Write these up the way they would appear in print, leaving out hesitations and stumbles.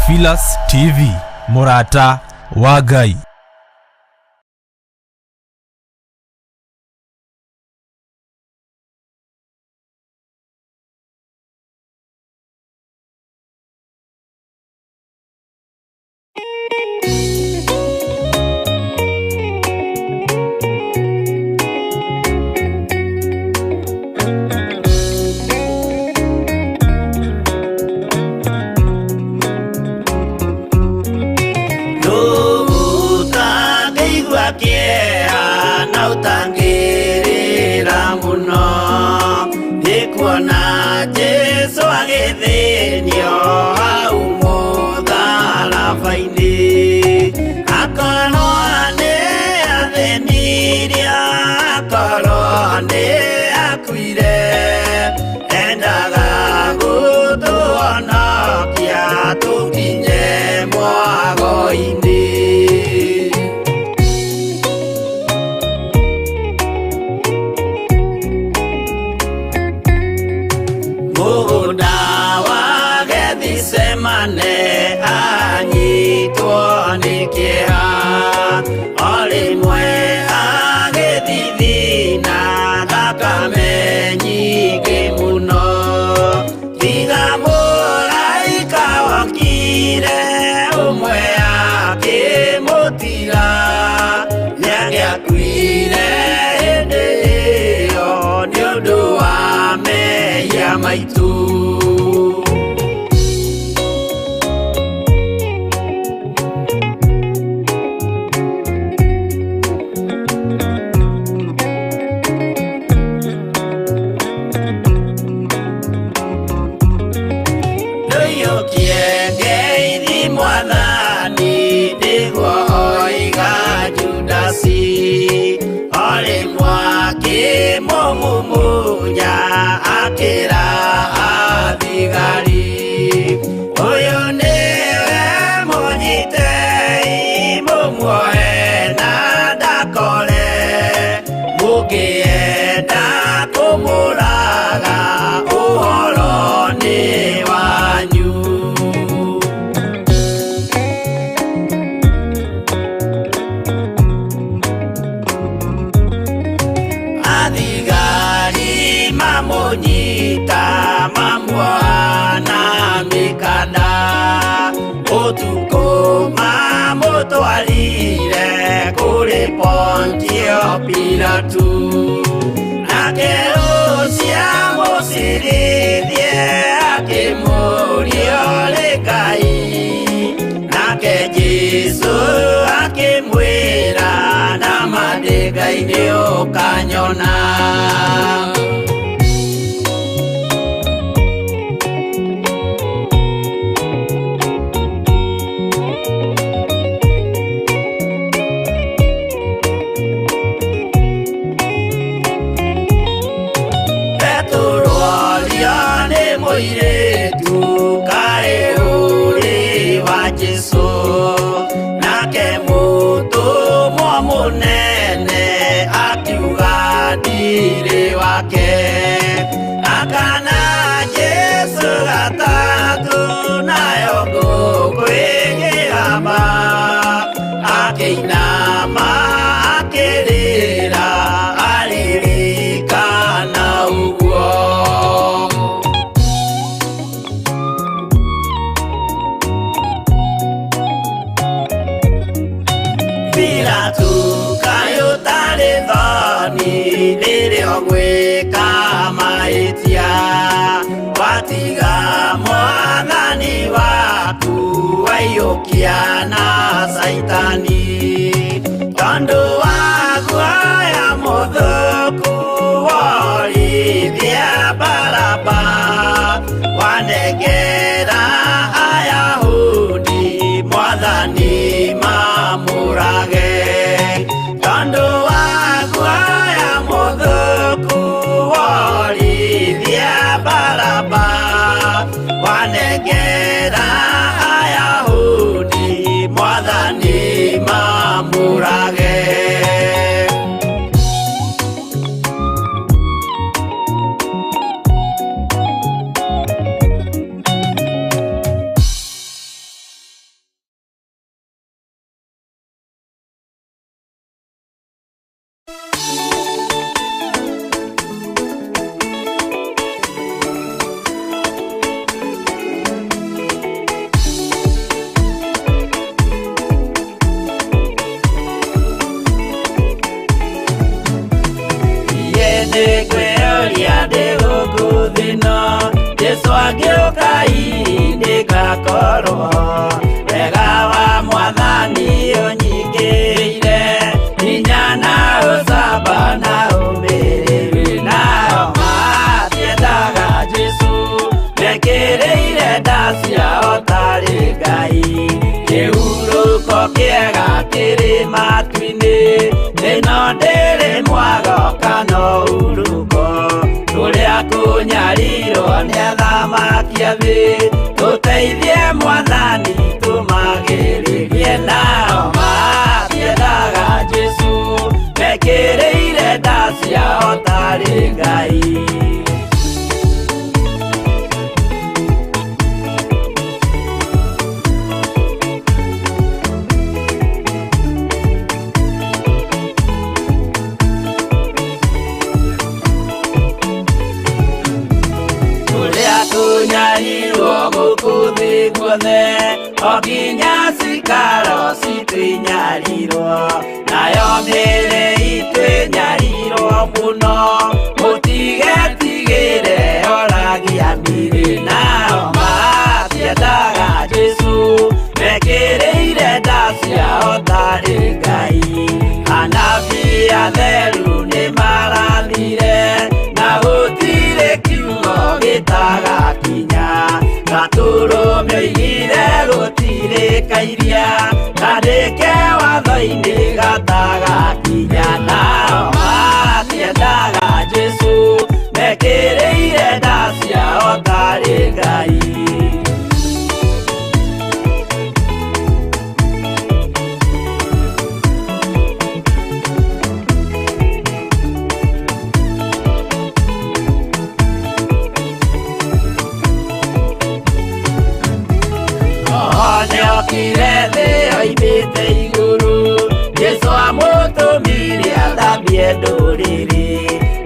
Theophilus TV, mũrata wa Ngai. Ũtangĩigua kĩeha na ũtangĩrĩra mũno nĩ kuona Jesũ agĩthĩnio hau mũtharaba-inĩ. Akorwo nĩ athĩnirie, akorwo nĩ akuire, endaga gũtũhonokia tũkinye mwago-inĩ. Mũgũnda wa Gethisemane anyitwo nĩ kĩeha, o rĩmwe agĩthithina thakame nyingĩ mũno. Tiga mũraika wokire ũmwe akĩmũtiga, nĩangĩakuire hĩndĩ ĩyo nĩ ũndũ wa mehia maitũ. Ndũiyũkie ngeithi mwathani nĩguo oiga Judasi, o rĩmwe akĩmũmumunya akĩra athigari, ũyũ nĩwe mũnyitei mũmuoe na ndakore, mũngĩenda kũmũraga ũhoro nĩ wanyu. Athigari mamũnyita mamuoha na mĩkanda, ũtukũ mamũtwarire kũrĩ Pontio Pilatu, nake ũcio amũcirithie akĩmũũria ũrĩ Ngai, nake Jesũ akĩmwĩra nama ndĩ Ngai nĩũkanyona. Petero orio nĩ mũirĩtu kaĩ ũrĩ wa Jesũ, nake mũtũmwo mũnene akiuga ndirĩ wake. Akana Jesũ gatatũ nayo ngũkũ ĩkĩgamba, akĩinama akĩrĩra aririkana ũguo. Pilatu kaĩ ũtarĩ thoni rĩrĩa ũgwĩka mahĩtia, watiga mwathani waku waiyũkia na Caitani, tondũ wa guoya mũthũku worithia Baraba, wanengera Ayahudi mwathani mamũrage, tondũ wa guoya mũthũku worithia Baraba, wanengera Ayahudi mwathani mamũrage. ĩrĩ matu-inĩ ĩno ndĩrĩ mwago kana ũhurũko tũrĩa kũnyarirwo nĩ athamaki a thĩ tũteithie mwathani tũmagĩrĩrie nao matiendaga Jesũ mekĩrĩire nda ciao tarĩ Ngai. Tunyarirwo gũkũ thĩ guothe o nginya cikaro citũ inyarirwo nayo mĩĩrĩ itũ ĩnyarirwo mũno mũtigetigĩre oragia mĩĩrĩ nao matiendaga Jesũ mekĩrĩire nda ciao tarĩ Ngai. Anabii atheru nĩmarathire na gũtirĩ kiugo gĩtagakinya gatũrũme oigire gũtirĩ kairia kandĩke watho-inĩ gatagakinya nao matiendaga Jesũ mekĩrĩire nda ciao tarĩ Ngai. Nĩokire thĩ oimĩte igũrũ Jesũ amũtũmire athambie ndũrĩrĩ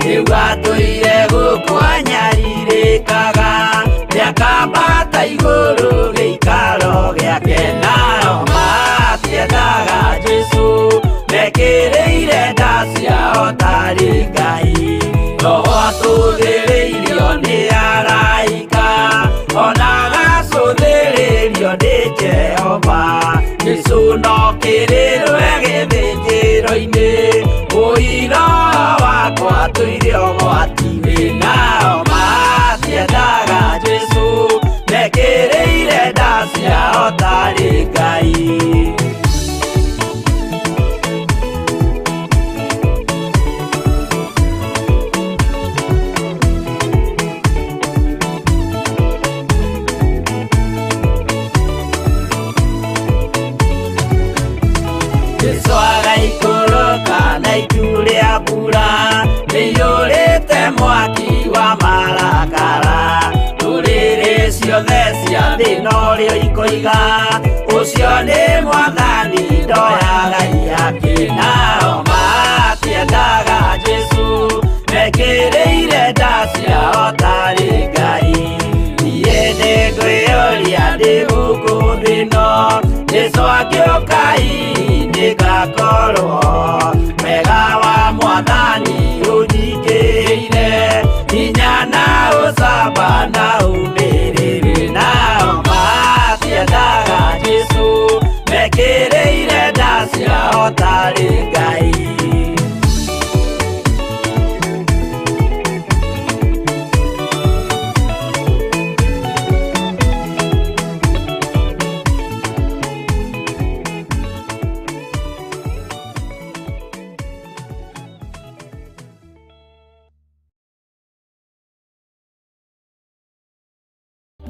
rĩu atũire gũkũ anyarirĩkaga nĩakambata igũrũ gĩikaro gĩake nao matiendaga Jesũ mekĩrĩire nda ciao tarĩ Ngai. Roho atũthĩrĩirio nĩ araika ona agacũthĩrĩrio nĩ Jehova Jesũ no kĩrĩrwe gĩthĩnjĩro-inĩ ũira wakwa tũire ũgwati-inĩ nao matiendaga Jesũ mekĩrĩire nda ciao tarĩ Ngai. Jesũ agaikũrũka na itu rĩa mbura rĩiyũrĩte mwaki wa marakara ndũrĩrĩ ciothe cia thĩ norĩo ikoiga ũcio nĩ mwathani ndoyaga ihaki nao matiendaga Jesũ mekĩrĩire nda ciao tarĩ Ngai. Niĩ nĩngwĩyũria ndĩ gũkũ thĩ ĩno Jesũ angĩũka hihi nĩngakorwo wega wa mwathani ũnyingĩrĩire hinya na ũcamba na ũmĩrĩru nao matiendaga Jesũ mekĩrĩire nda ciao tarĩ Ngai.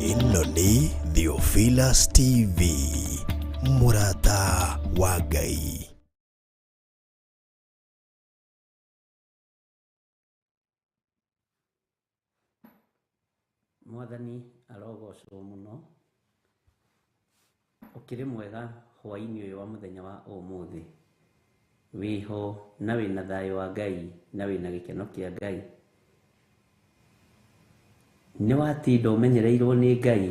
Ĩno nĩ Theophilus TV, mũrata wa Ngai. Mwathani arogocwo mũno ũkĩrĩ mwega hwaĩ-inĩ ũyũ wa mũthenya wa ũmũthĩ wĩho na wĩna thayũ wa Ngai na wĩna gĩkeno kĩa Ngai nĩ watinda ũmenyereirwo nĩ Ngai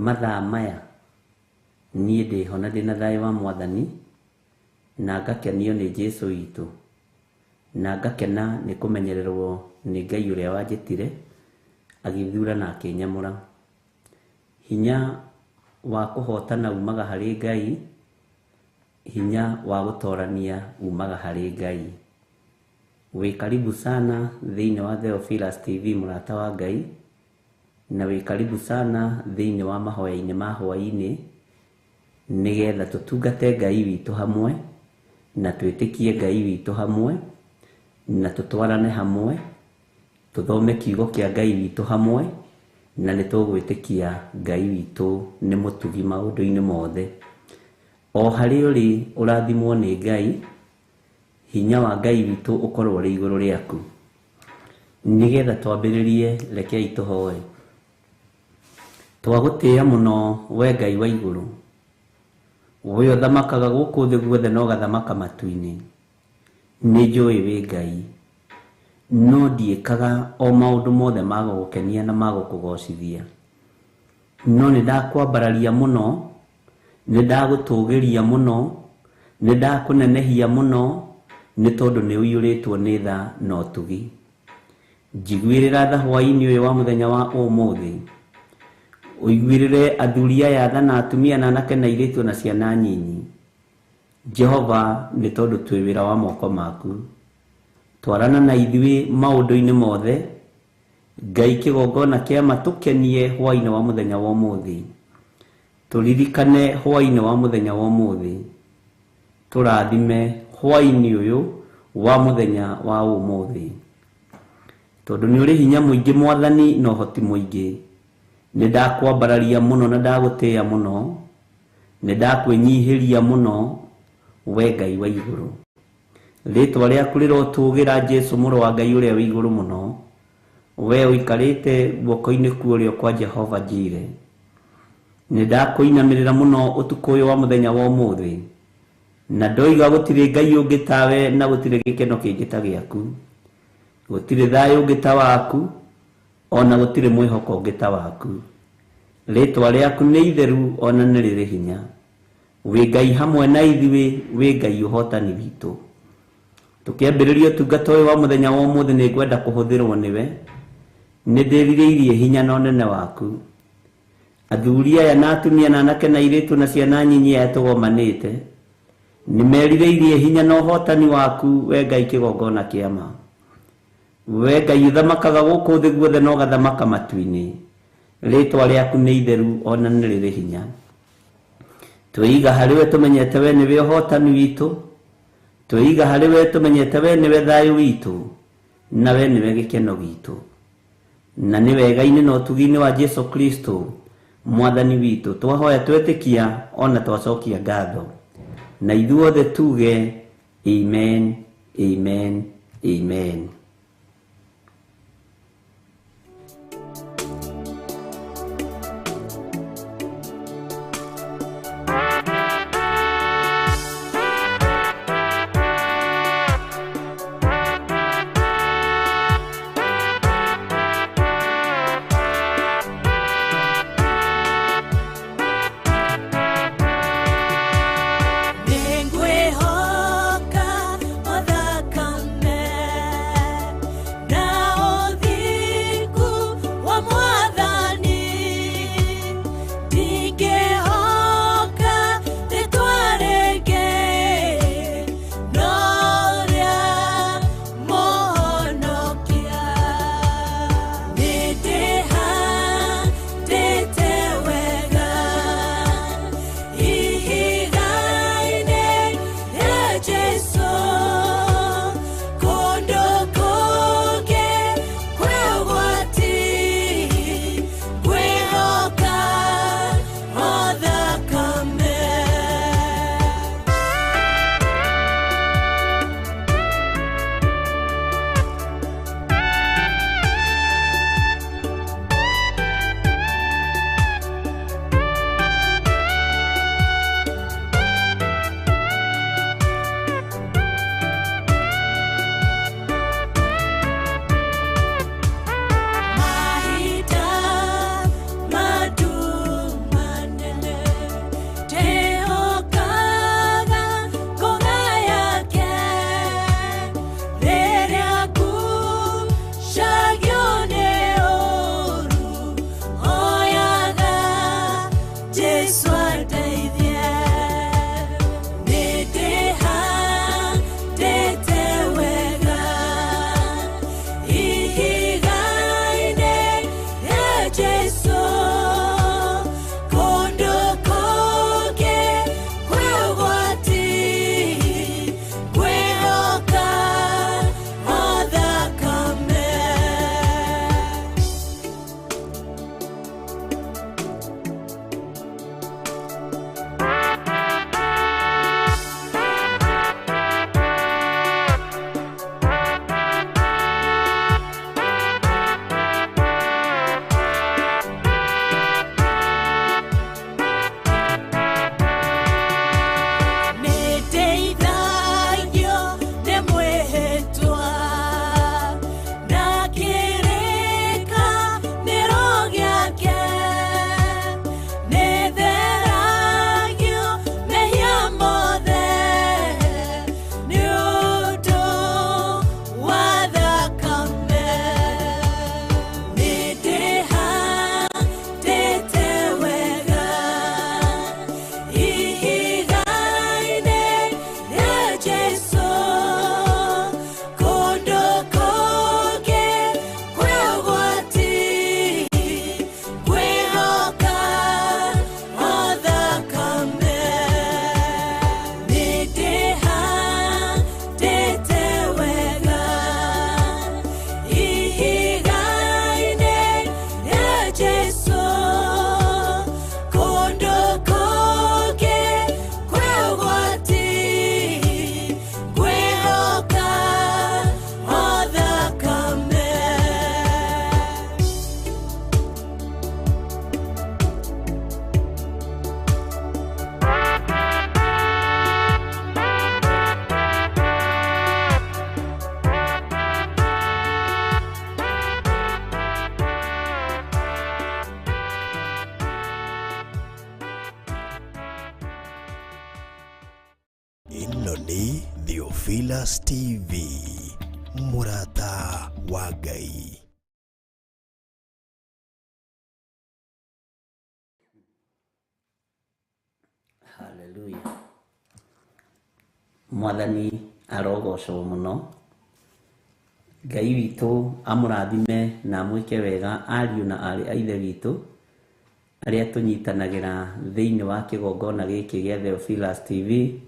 mathaa maya niĩ ndĩho na ndĩna thayũ wa mwathani na ngakenio nĩ Jesũ witũ na ngakena nĩ kũmenyererwo nĩ Ngai ũrĩa wanjĩtire agĩthura na akĩnyamũra. Hinya wa kũhotana umaga harĩ Ngai, hinya wa gũtorania umaga harĩ Ngai. Wĩ karibu sana thĩinĩ wa Theophilus TV mũrata wa Ngai, na wĩ karibu sana thĩinĩ wa mahoya-inĩ ma hwaĩ-inĩ. Nĩgetha tũtungate Ngai witũ hamwe, na twĩtĩkie Ngai witũ hamwe, na tũtwarane hamwe, tũthome kiugo kĩa Ngai witũ hamwe, na nĩ tũgwĩtĩkia Ngai witũ nĩ mũtugi maũndũ-inĩ mothe. O harĩa ũrĩ ũrathimwo nĩ Ngai, hinya wa Ngai witũ ũkorwo ũrĩ igũrũ rĩaku. Nĩgetha twambĩrĩrie, rekei tũhoe. Twagũtĩĩa mũno we Ngai wa igũrũ, we ũthamakaga gũkũ thĩ guothe na ũgathamaka matu-inĩ. Nĩ njũĩ wĩ Ngai, no ndiĩkaga o maũndũ mothe ma gũgũkenia na ma gũkũgocithia. No nĩ ndakwambararia mũno, nĩ ndagũtũgĩria mũno, nĩ ndakũnenehia mũno, nĩ tondũ nĩ ũiyũrĩtwo nĩ tha na ũtugi. Njiguĩrĩra tha hwaĩ-inĩ ũyũ wa mũthenya wa ũmũthĩ. Ũiguĩrĩre athuri aya tha na atumia na anake na airĩtu na ciana nyinyi. Jehova, nĩ tondũ twĩ wĩra wa moko maku. Twarana na ithuĩ maũndũ-inĩ mothe. Ngai kĩgongona kĩa ma tũkenie hwaĩ-inĩ wa mũthenya wa ũmũthĩ. Tũririkane hwaĩ-inĩ wa mũthenya wa ũmũthĩ. Tũrathime hwaĩ-inĩ ũyũ wa mũthenya wa ũmũthĩ. Tondũ nĩ ũrĩ hinya mũingĩ Mwathani na ũhoti mũingĩ. Nĩ ndakwambararia mũno na ndagũtĩĩa mũno. Nĩ ndakwĩnyihĩria mũno we Ngai wa igũrũ. Rĩtwa rĩaku rĩrotũgĩra Jesũ mũrũ wa Ngai ũrĩa wĩ igũrũ mũno. We ũikarĩte guoko-inĩ kwa ũrĩo kwa Jehova Jire. Nĩ ndakũinamĩrĩra mũno ũtukũ ũyũ wa mũthenya wa ũmũthĩ. Na ndoiga gũtirĩ Ngai ũngĩ tawe na gũtirĩ gĩkeno kĩngĩ ta gĩaku. Gũtirĩ thayũ ũngĩ ta waku, ona gũtirĩ mwĩhoko ũngĩ ta waku. Rĩtwa rĩaku nĩ itheru ona nĩ rĩrĩ hinya. Wĩ Ngai hamwe na ithuĩ, wĩ Ngai ũhotani witũ. Tũkĩambĩrĩria ũtungata ũyũ wa mũthenya wa ũmũthĩ nĩ ngwenda kũhũthĩrwo nĩwe. Nĩ ndĩrirĩirie hinya na ũnene waku. Athuri aya na atumia na anake na airĩtu na ciana nyinyi aya tũgomanĩte, nĩ merirĩirie hinya na ũhotani waku we Ngai kĩgongona kĩa ma. We Ngai ũthamakaga gũkũ thĩ guothe na ũgathamaka matu-inĩ. Rĩtwa rĩaku nĩ itheru ona nĩ rĩrĩ hinya. Twĩiga harĩ we tũmenyete we nĩwe ũhotani witũ. Twĩiga harĩ we tũmenyete we nĩwe thayũ witũ, na we nĩwe gĩkeno gitũ. Na nĩ wega-inĩ na ũtugi-inĩ wa Jesũ Kristo Mwathani witũ twahoya twetĩkia ona twacokia ngatho. Na ithuothe tuge amen, amen, amen. Nĩngwĩhoka o thakame. Nĩ Theophilus TV, mũrata wa Ngai. Haleluya. Mwathani arogocwo mũno. Ngai witũ amũrathime na amwĩke wega ariũ na aarĩ a Ithe witũ arĩa tũnyitanagĩra thĩinĩ wa kĩgongona gĩkĩ gĩa Theophilus TV.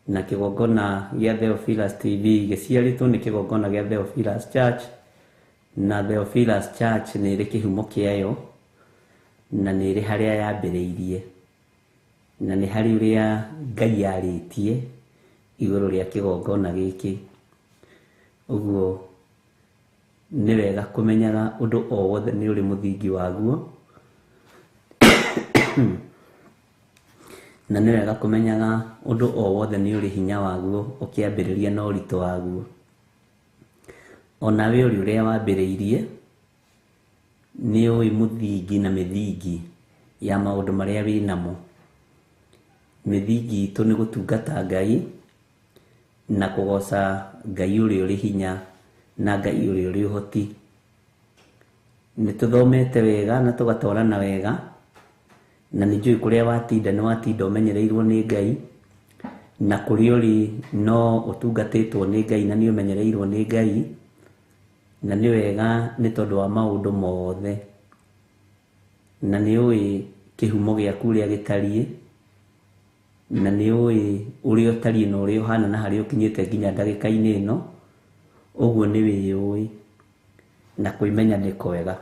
Na kĩgongona gĩa Theophilus TV gĩciarĩtwo nĩ kĩgongona gĩa Theophilus Church, na Theophilus Church nĩ ĩrĩ kĩhumo kĩayo na nĩ ĩrĩ harĩa yambĩrĩirie, na nĩ harĩ ũrĩa Ngai arĩtie igũrũ rĩa kĩgongona gĩkĩ. Ũguo nĩ wega kũmenyaga ũndũ o wothe nĩ ũrĩ mũthingi waguo, na nĩ wega kũmenyaga ũndũ o wothe nĩ ũrĩ hinya waguo ũkĩambĩrĩria na ũritũ waguo. Onawe ũrĩ ũrĩa wambĩrĩirie nĩ ũĩ mũthingi na mĩthingi ya maũndũ marĩa wĩ namo. Mĩthingi itũ nĩ gũtungata Ngai na kũgoca Ngai ũrĩa ũrĩ hinya na Ngai ũrĩa ũrĩ ũhoti. Nĩ tũthomete wega na tũgatwarana wega, na nĩ njũĩ kũrĩa watinda nĩ watinda ũmenyereirwo nĩ Ngai, na kũrĩa ũrĩ no ũtungatĩtwo nĩ Ngai na nĩ ũmenyereirwo nĩ Ngai, na nĩ wega nĩ tondũ wa maũndũ mothe, na nĩ ũĩ kĩhumo gĩaku ũrĩa gĩtariĩ, na nĩ ũĩ ũrĩa ũtariĩ na ũrĩa ũhana na harĩa ũkinyĩte nginya ndagĩka-inĩ ĩno. Ũguo nĩ wĩyũĩ na kwĩmenya nĩ kwega.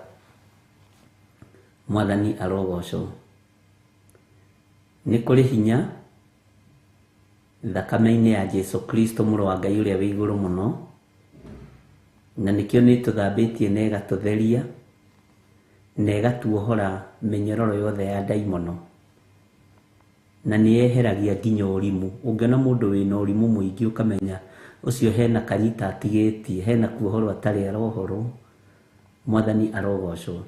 Mwathani arogocwo. Nĩ kũrĩ hinya thakame-inĩ ya Jesu Kristo mũrũ wa Ngai ũrĩa wĩ igũrũ mũno, na nĩkĩo nĩ tũthambĩtie na ĩgatũtheria na ĩgatuohora mĩnyororo yothe ya ndaimono, na nĩ yeheragia nginya ũrimũ. Ũngĩona mũndũ wĩna ũrimũ mũingĩ ũkamenya ũcio hena kanyita atigĩtie, hena kuohorwo atarĩ arohorwo. Mwathani arogocwo.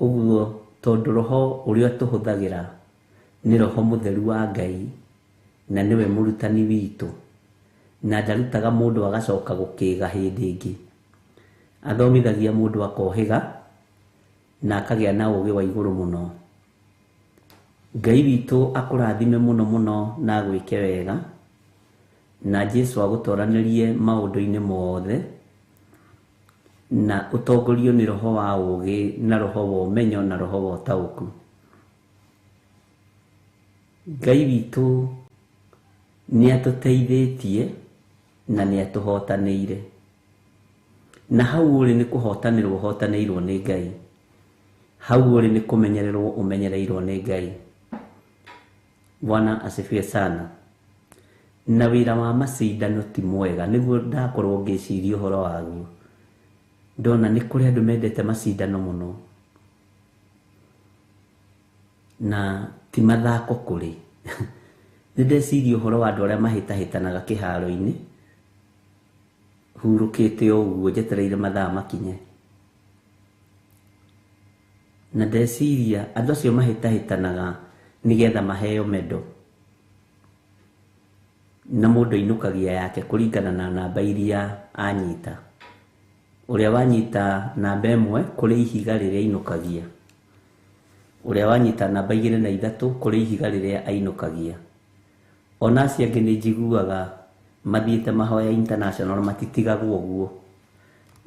Ũguo tondũ roho ũrĩa tũhũthagĩra nĩ roho mũtheru wa Ngai, na nĩwe mũrutani witũ, na ndarutaga mũndũ agacoka gũkĩga hĩndĩ ĩngĩ. Athomithagia mũndũ akohĩga na akagĩa na ũgĩ wa igũrũ mũno. Ngai witũ akũrathime mũno mũno na agwĩke wega, na Jesu agũtoranĩrie maũndũ-inĩ mothe, na ũtongorio nĩ roho wa ũgĩ na roho wa ũmenyo na roho wa ũtaũku. Ngai witũ nĩ atũteithĩtie na nĩ atũhotanĩire, na hau ũrĩ nĩ kũhotanĩrwo ũhotanĩirwo nĩ Ngai, hau ũrĩ nĩ kũmenyererwo ũmenyereirwo nĩ Ngai. Bwana asifiwe sana. Na wĩra wa macindano ti mwega, nĩguo ndakorwo ngĩciria ũhoro waguo. Ndona nĩ kũrĩ andũ mendete macindano mũno, na ti mathako kũrĩ. Nĩ ndeciria ũhoro wa andũ arĩa mahĩtahĩtanaga kĩharo-inĩ, hurũkĩte o ũguo njetereire mathaa makinye. Na ndeciria andũ acio mahĩtahĩtanaga nĩgetha maheo mendo, na mũndũ ainũkagia yake kũringana na namba iria anyita. Ũrĩa wanyita namba ĩmwe kũrĩ ihiga rĩrĩa ainũkagia, ũrĩa wanyita namba 2 na 3 kũrĩ ihiga rĩrĩa ainũkagia. Ona acio angĩ nĩ njiguaga mathiĩte mahoya international matitigagwo ũguo,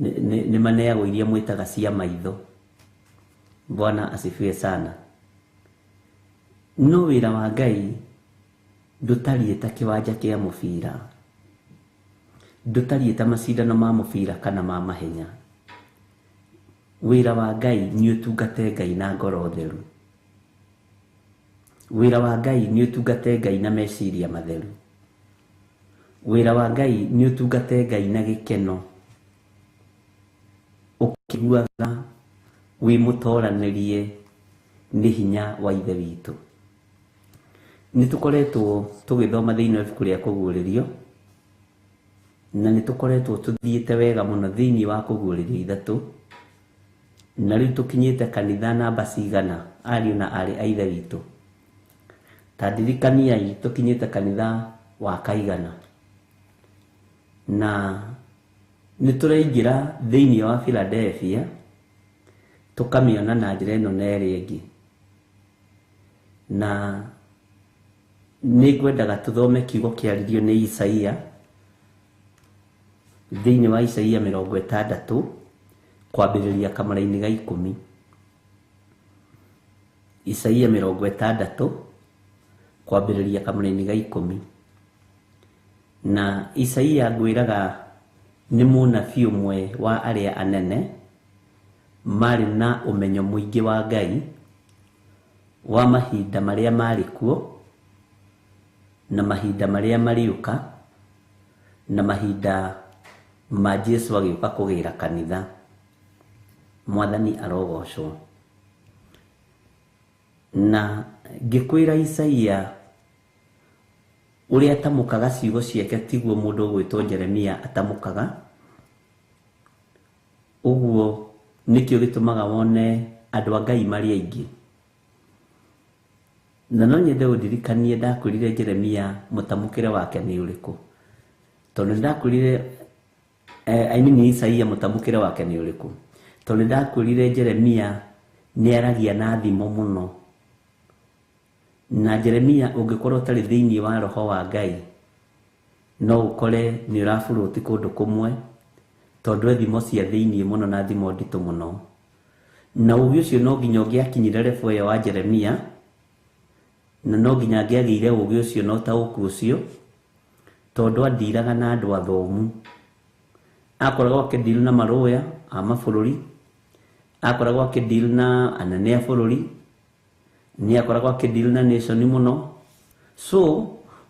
nĩ maneagwo iria mwĩtaga cia maitho. Bwana asifiwe sana. No wĩra wa Ngai ndũtariĩ ta kĩwanja kĩa mũbira, ndũtariĩ ta macindano ma mũbira kana ma mahenya. Wĩra wa Ngai nĩ ũtungate Ngai na ngoro theru. Wĩra wa Ngai nĩ ũtungate Ngai na meciria matheru. Wĩra wa Ngai nĩ ũtungate Ngai na gĩkeno, ũkĩiguaga wĩ mũtoranĩrie nĩ hinya wa Ithe witũ. Nĩ tũkoretwo tũgĩthoma thĩinĩ wa ibuku rĩa Kũguũrĩrio, na nĩ tũkoretwo tũthiĩte wega mũno thĩinĩ wa Kũguũrĩrio 3, na rĩu tũkinyĩte kanitha namba cigana, ariũ na aarĩ a Ithe witũ? Ta ndirikaniai tũkinyĩte kanitha wa kaigana. Na nĩ tũraingĩra thĩinĩ wa Philadelphia tũkamĩona na njĩra ĩno na ĩrĩa ĩngĩ. Na nĩ ngwendaga tũthome kiugo kĩaririo nĩ Isaia thĩinĩ wa Isaia 60 kwambĩrĩria kamũra-inĩ ga 10. Isaia 60 kwambĩrĩria kamũra-inĩ ga 10. Na Isaia ngwĩraga nĩ mũnabii ũmwe wa arĩa anene marĩ na ũmenyo mũingĩ wa Ngai wa mahinda marĩa marĩ kuo na mahinda marĩa marĩũka na mahinda ma Jesu agĩũka kũgĩra kanitha. Mwathani arogocwo. Na ngĩkwĩra Isaia ũrĩa atamũkaga ciugo ciake tiguo mũndũ ũgwĩtwo Jeremia atamũkaga. Ũguo nĩkĩo gĩtũmaga wone andũ a Ngai marĩ aingĩ. Na no nyende ũndirikanie ndakwĩrire Jeremia mũtamũkĩre wake nĩ ũrĩkũ, tondũ nĩndakwĩrire I mean Isaia mũtamũkĩre wake nĩ ũrĩkũ, tondũ nĩndakwĩrire Jeremia nĩaragia na thimo mũno. Na Jeremia ũngĩkorwo ũtarĩ thĩinĩ wa roho wa Ngai no ũkore nĩ ũraburuti kũndũ kũmwe, tondũ e thimo cia thĩinĩ mũno na thimo nditũ mũno. Na ũgĩ ũcio no nginya ũngĩakinyire level ĩyo wa Jeremia, na no nginya angĩagĩire ũgĩ ũcio na ũtaũku ũcio, tondũ andiraga na andũ athomu. Akoragwo akĩdeal na marũya a mabũrũri, akoragwo akĩdeal na anene a bũrũri, nĩ akoragwo akĩdeal na nation mũno. So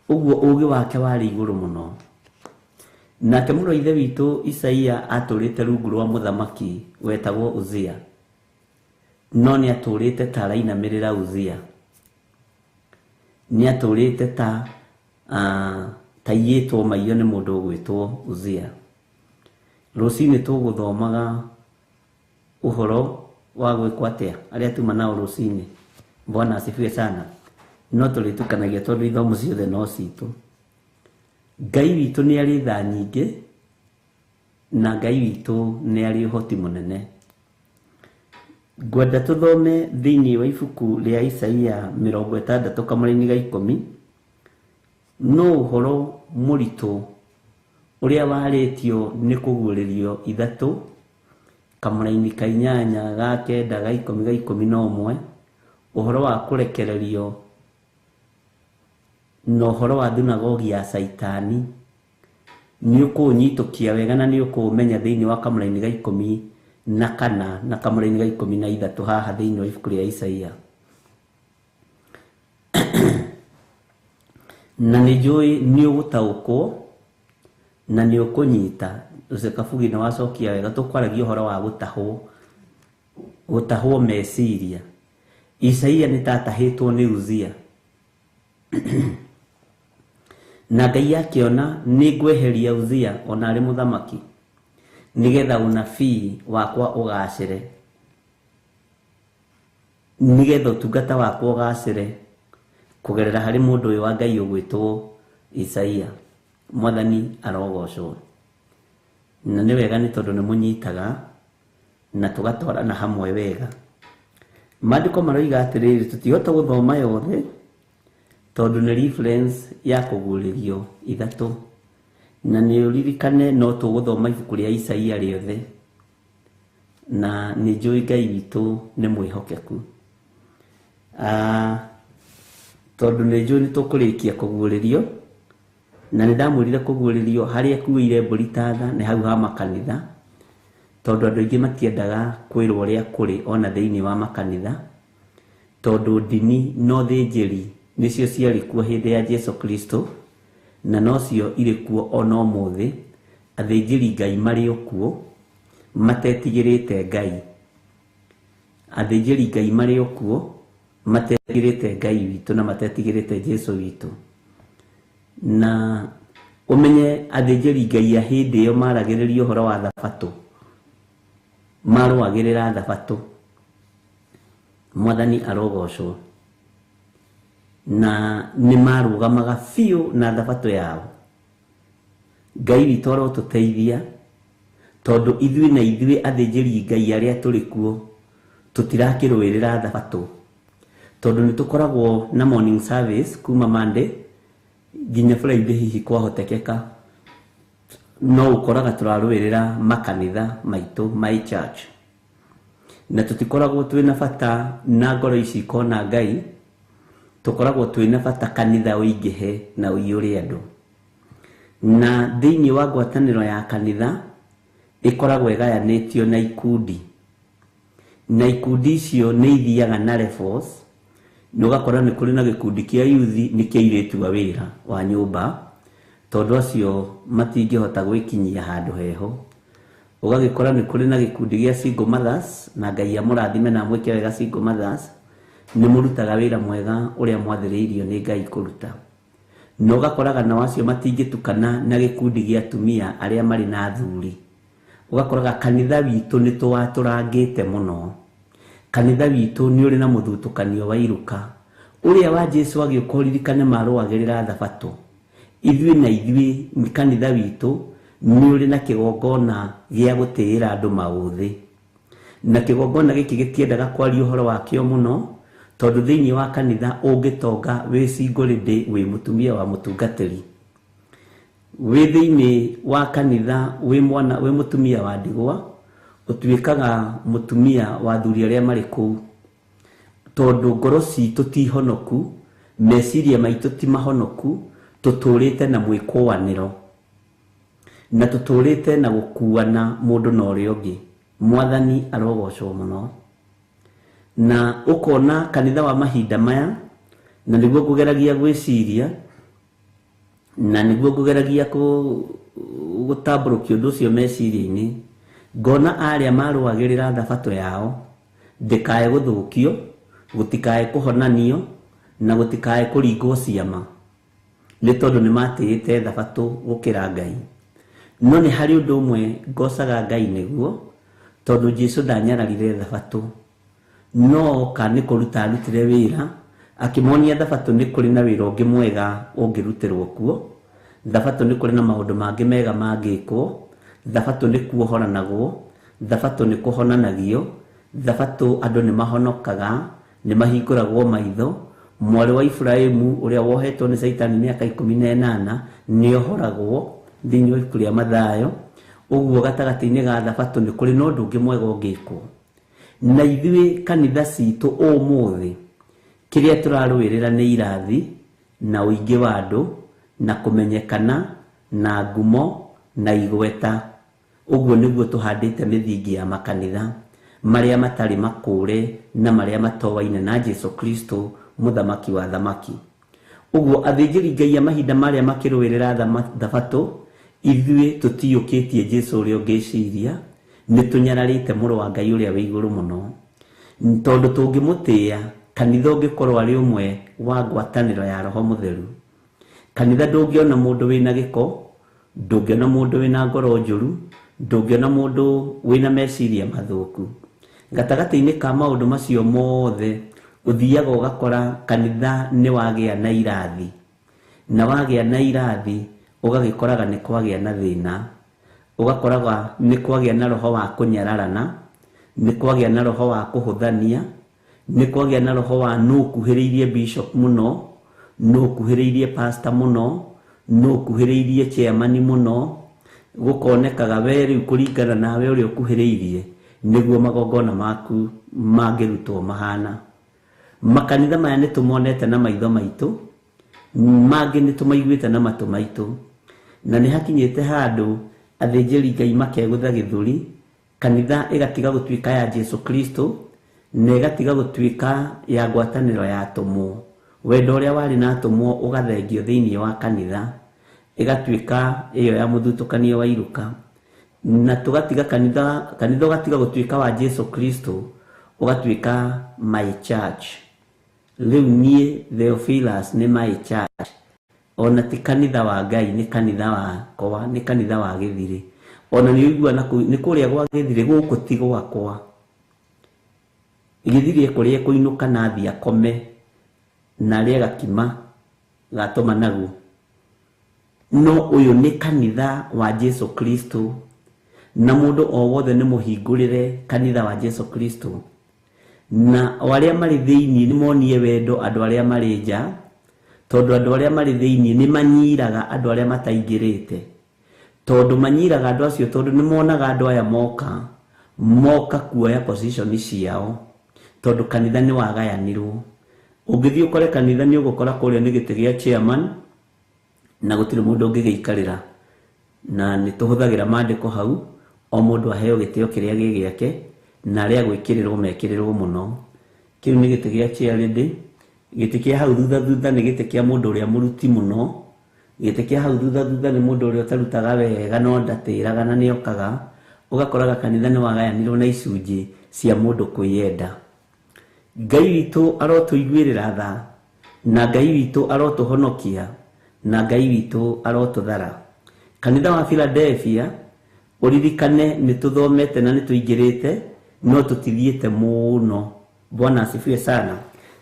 ũguo ũgĩ wake warĩ igũrũ mũno. Nake mũrũ wa ithe witũ Isaia atũrĩte rungu rwa mũthamaki wetagwo Uzia, no nĩ atũrĩte ta arainamĩrĩra Uzia, nĩ atũrĩte ta taiyĩtwo maiyo nĩ mũndũ ũgwĩtwo Uzia. Rũcinĩ tũgũthomaga ũhoro wa gwĩkwo atĩa arĩa tuma nao rũcinĩ. Bwana asifiwe sana. No tũrĩtukanagia tondũ ithomo ciothe no citũ. Ngai witũ nĩ arĩ tha nyingĩ na Ngai witũ nĩ arĩ ũhoti mũnene. Ngwenda tũthome thĩinĩ wa ibuku rĩa Isaia 60 kamũra-inĩ ga 10, no ũhoro mũritũ ũrĩa warĩtio nĩ kũguũrĩrio 3 kamũra-inĩ ka 8 ga 9 ga 10 ga 11, ũhoro wa kũrekererio na ũhoro wa thunagogi ya Caitani. Nĩ ũkũũnyitũkia wega na nĩ ũkũũmenya thĩinĩ wa kamũra-inĩ ga 14 na kamũra-inĩ ga 13 haha thĩinĩ wa ibuku rĩa Isaia. Na nĩ njũĩ nĩ ũgũtaũkwo na nĩ ũkũnyita. Ũcio Kabugi nĩ wacokia wega, tũkwaragia ũhoro wa gũtahwo, gũtahwo meciria. Isaia nĩ ta atahĩtwo nĩ Uzia. Na Ngai akĩona nĩ ngweheria Uzia ona arĩ mũthamaki, nĩgetha ũnabii wakwa ũgacĩre, nĩgetha ũtungata wakwa ũgacĩre kũgerera harĩ mũndũ ũyũ wa Ngai ũgwĩtwo Isaia. Mwathani arogocwo. Na nĩ wega nĩ tondũ nĩ mũnyitaga na tũgatwarana hamwe wega. Maandĩko maroiga atĩrĩrĩ, tũtihota gũthoma yothe tondũ nĩ reference ya kũguũrĩrio 3, na nĩ ũririkane no tũgũthoma ibuku rĩa Isaia rĩothe, na nĩ njũĩ Ngai witũ nĩ mwĩhokeku. Tondũ nĩ njũĩ nĩ tũkũrĩkia kũguũrĩrio, na nĩ ndamwĩrire kũguũrĩrio harĩa kuĩire mbũri ta tha nĩ hau ha makanitha, tondũ andũ aingĩ matiendaga kwĩrwo ũrĩa kũrĩ ona thĩinĩ wa makanitha, tondũ ndini no thĩnjĩri nĩcio ciarĩ kuo hĩndĩ ya Jesu Kristo, na nocio irĩ kuo ona ũmũthĩ. Athĩnjĩri Ngai marĩ o kuo matetigĩrĩte Ngai, athĩnjĩri Ngai marĩ o kuo matetigĩrĩte Ngai witũ na matetigĩrĩte Jesu witũ. Na ũmenye athĩnjĩri Ngai a hĩndĩ ĩyo maragĩrĩria ũhoro wa thabatũ, marũagĩrĩra thabatũ. Mwathani arogocwo. Na nĩ marũgamaga biũ na thabatũ yao. Ngai witũ arotũteithia, tondũ ithuĩ na ithuĩ athĩnjĩri Ngai arĩa tũrĩ kuo tũtirakĩrũĩrĩra thabatũ, tondũ nĩ tũkoragwo na morning service kuma Monday nginya Friday. Hihi kwahotekeka no ũkoraga tũrarũĩrĩra makanitha maitũ, my church, na tũtikoragwo twĩna bata na ngoro ici ikona Ngai. Tũkoragwo twĩna bata kanitha ũingĩhe na ũiyũre andũ. Na thĩinĩ wa ngwatanĩro ya kanitha ĩkoragwo ĩgayanĩtio na ikundi, na ikundi icio nĩ ithiaga na levels, na ũgakora nĩ kũrĩ na gĩkundi kĩa youth, nĩ kĩa airĩtu a wĩra wa nyũmba, tondũ acio matingĩhota gwĩkinyia handũ heho. Ũgagĩkora nĩ kũrĩ na gĩkundi gĩa single mothers, na Ngai amũrathime na amwĩke wega. Single mothers, nĩ mũrutaga wĩra mwega ũrĩa mwathĩrĩirio nĩ Ngai kũruta. Na ũgakoraga nao acio matingĩtukana na gĩkundi gĩa atumia arĩa marĩ na athuri. Ũgakoraga kanitha witũ nĩ tũwatũrangĩte mũno. Kanitha witũ nĩ ũrĩ na mũthutũkanio wa iruka. Ũrĩa wa Jesu agĩũka, ũririkane, marũagĩrĩra thabatũ. Ithuĩ na ithuĩ kanitha witũ nĩ ũrĩ na kĩgongona gĩa gũtĩĩra andũ maũthĩ, na kĩgongona gĩkĩ gĩtiendaga kwaria ũhoro wakĩo mũno, tondũ thĩinĩ wa kanitha ũngĩtonga wĩ single lady, wĩ mũtumia wa mũtungatĩri, wĩ thĩinĩ wa kanitha, wĩ mwana, wĩ mũtumia wa ndigwa, ũtuĩkaga mũtumia wa athuri arĩa marĩ kũu, tondũ ngoro citũ ti honoku, meciria maitũ ti mahonoku. Tũtũrĩte na mwĩkũanĩro na tũtũrĩte na gũkuana mũndũ na ũrĩa ũngĩ. Mwathani arogocwo mũno. Na ũkona kanitha wa mahinda maya, na nĩguo ngũgeragia gwĩciria, na nĩguo ngũgeragia gũtambũrũkia ũndũ ũcio meciria-inĩ, ngona arĩa marũagĩrĩra thabatũ yao ndĩkae gũthũkio, gũtikae kũhonanio, na gũtikae kũringwo ciama, nĩ tondũ nĩ matĩĩte thabatũ gũkĩra Ngai. No nĩ harĩ ũndũ ũmwe ngocaga Ngai nĩguo, tondũ Jesu ndanyararire thabatũ, no oka nĩ kũruta arutire wĩra, akĩmonia thabatũ nĩ kũrĩ na wĩra ũngĩ mwega ũngĩrutĩrwo kuo. Thabatũ nĩ kũrĩ na maũndũ mangĩ mega mangĩkwo. Thabatũ nĩ kuohoranagwo, thabatũ nĩ kũhonanagio, thabatũ andũ nĩ mahonokaga, nĩ mahingũragwo maitho. Mwarĩ wa Iburahĩmu ũrĩa wohetwo nĩ Caitani mĩaka 18 nĩ ohoragwo thĩinĩ wa ibuku rĩa Mathayo. Ũguo gatagatĩ-inĩ ga thabatũ nĩ kũrĩ na ũndũ ũngĩ mwega ũngĩkwo. Na ithuĩ kanitha citũ ũmũthĩ kĩrĩa tũrarũĩrĩra nĩ irathi na ũingĩ wa andũ na kũmenyekana na ngumo na igweta. Ũguo nĩguo tũhandĩte mĩthingi ya makanitha marĩa matarĩ makũre na marĩa matoaine na Jesu Kristo, mũthamaki wa thamaki. Ũguo athĩnjĩri Ngai a mahinda marĩa makĩrũĩrĩra thabatũ, ithuĩ tũtiyũkĩtie Jesu ũrĩa ũngĩciria. Nĩ tũnyararĩte mũrũ wa Ngai ũrĩa wĩ igũrũ mũno, tondũ tũngĩmũtĩĩa kanitha ũngĩkorwo arĩ ũmwe wa ngwatanĩro ya Roho Mũtheru. Kanitha ndũngĩona mũndũ wĩna gĩko, ndũngĩona mũndũ wĩna ngoro njũru, ndũngĩona mũndũ wĩna meciria mathũku. Gatagatĩ-inĩ ka maũndũ macio mothe, ũthiaga ũgakora kanitha nĩ wagĩa na irathi, na wagĩa na irathi ũgagĩkoraga nĩ kwagĩa na thĩna, ũgakoraga nĩ kwagĩa na roho wa kũnyararana, nĩ kwagĩa na roho wa kũhũthania, nĩ kwagĩa na roho wa nũ ũkuhĩrĩirie bishop mũno, nũ ũkuhĩrĩirie pastor mũno, nũ ũkuhĩrĩirie chairman mũno. Gũkonekaga we rĩu kũringana nawe ũrĩa ũkuhĩrĩirie nĩguo magongona maku mangĩrutwo mahana. Makanitha maya nĩ tũmonete na maitho maitũ, mangĩ nĩ tũmaiguĩte na matũ maitũ, na nĩ hakinyĩte handũ athĩnjĩri Ngai makegũtha gĩthũri, kanitha ĩgatiga gũtuĩka ya Jesu Kristo na ĩgatiga gũtuĩka ya ngwatanĩro ya atũmwo. Wendo ũrĩa warĩ na atũmwo ũgathengio thĩinĩ wa kanitha, ĩgatuĩka ĩyo ya mũthutũkanio wa iruka, na tũgatiga kanitha, kanitha ũgatiga gũtuĩka wa Jesu Kristo, ũgatuĩka my church. Rĩu niĩ Theophilus nĩ my church, ona ti kanitha wa Ngai, nĩ kanitha wakwa, nĩ kanitha wa gĩthirĩ. Ona nĩ ũigua nĩ kũrĩa gwa gĩthirĩ, gũkũ ti gwakwa. Gĩthirĩ kũrĩa kũinũka na athiĩ akome. na arĩe gakima gatũma naguo. No ũyũ nĩ kanitha wa Jesu Kristo, na mũndũ o wothe nĩ mũhingũrĩre kanitha wa Jesu Kristo, na o arĩa marĩ thĩinĩ nĩ monie wendo andũ arĩa marĩ nja, tondũ andũ arĩa marĩ thĩinĩ nĩ manyiraga andũ arĩa mataingĩrĩte, tondũ manyiraga andũ acio tondũ nĩ monaga andũ aya moka kuoya position ciao, tondũ kanitha nĩ wagayanirwo. Ũngĩthiĩ ũkore kanitha nĩ ũgũkora kũrĩa nĩ gĩtĩ gĩa chairman na gũtirĩ mũndũ ũngĩgĩikarĩra, na nĩ tũhũthagĩra maandĩko hau, o mũndũ aheo gĩtĩo kĩrĩa gĩ gĩake na arĩa gwĩkĩrĩrwo mekĩrĩrwo mũno. Kĩu nĩ gĩtĩ gĩa chairlady. Gĩtĩ kĩa hau thutha thutha nĩ gĩtĩ kĩa mũndũ ũrĩa mũruti mũno. Gĩtĩ kĩa hau thutha thutha nĩ mũndũ ũrĩa ũtarutaga wega no ndatĩraga na nĩokaga. Ũgakoraga kanitha nĩ wagayanirwo na icunjĩ cia mũndũ kwĩyenda. Ngai witũ arotũiguĩrĩra tha, na Ngai witũ arotũhonokia, na Ngai witũ arotũthara. Kanitha wa Philadelphia ũririkane nĩ tũthomete na nĩ tũingĩrĩte, no tũtithiĩte mũno. Bwana asifiwe sana.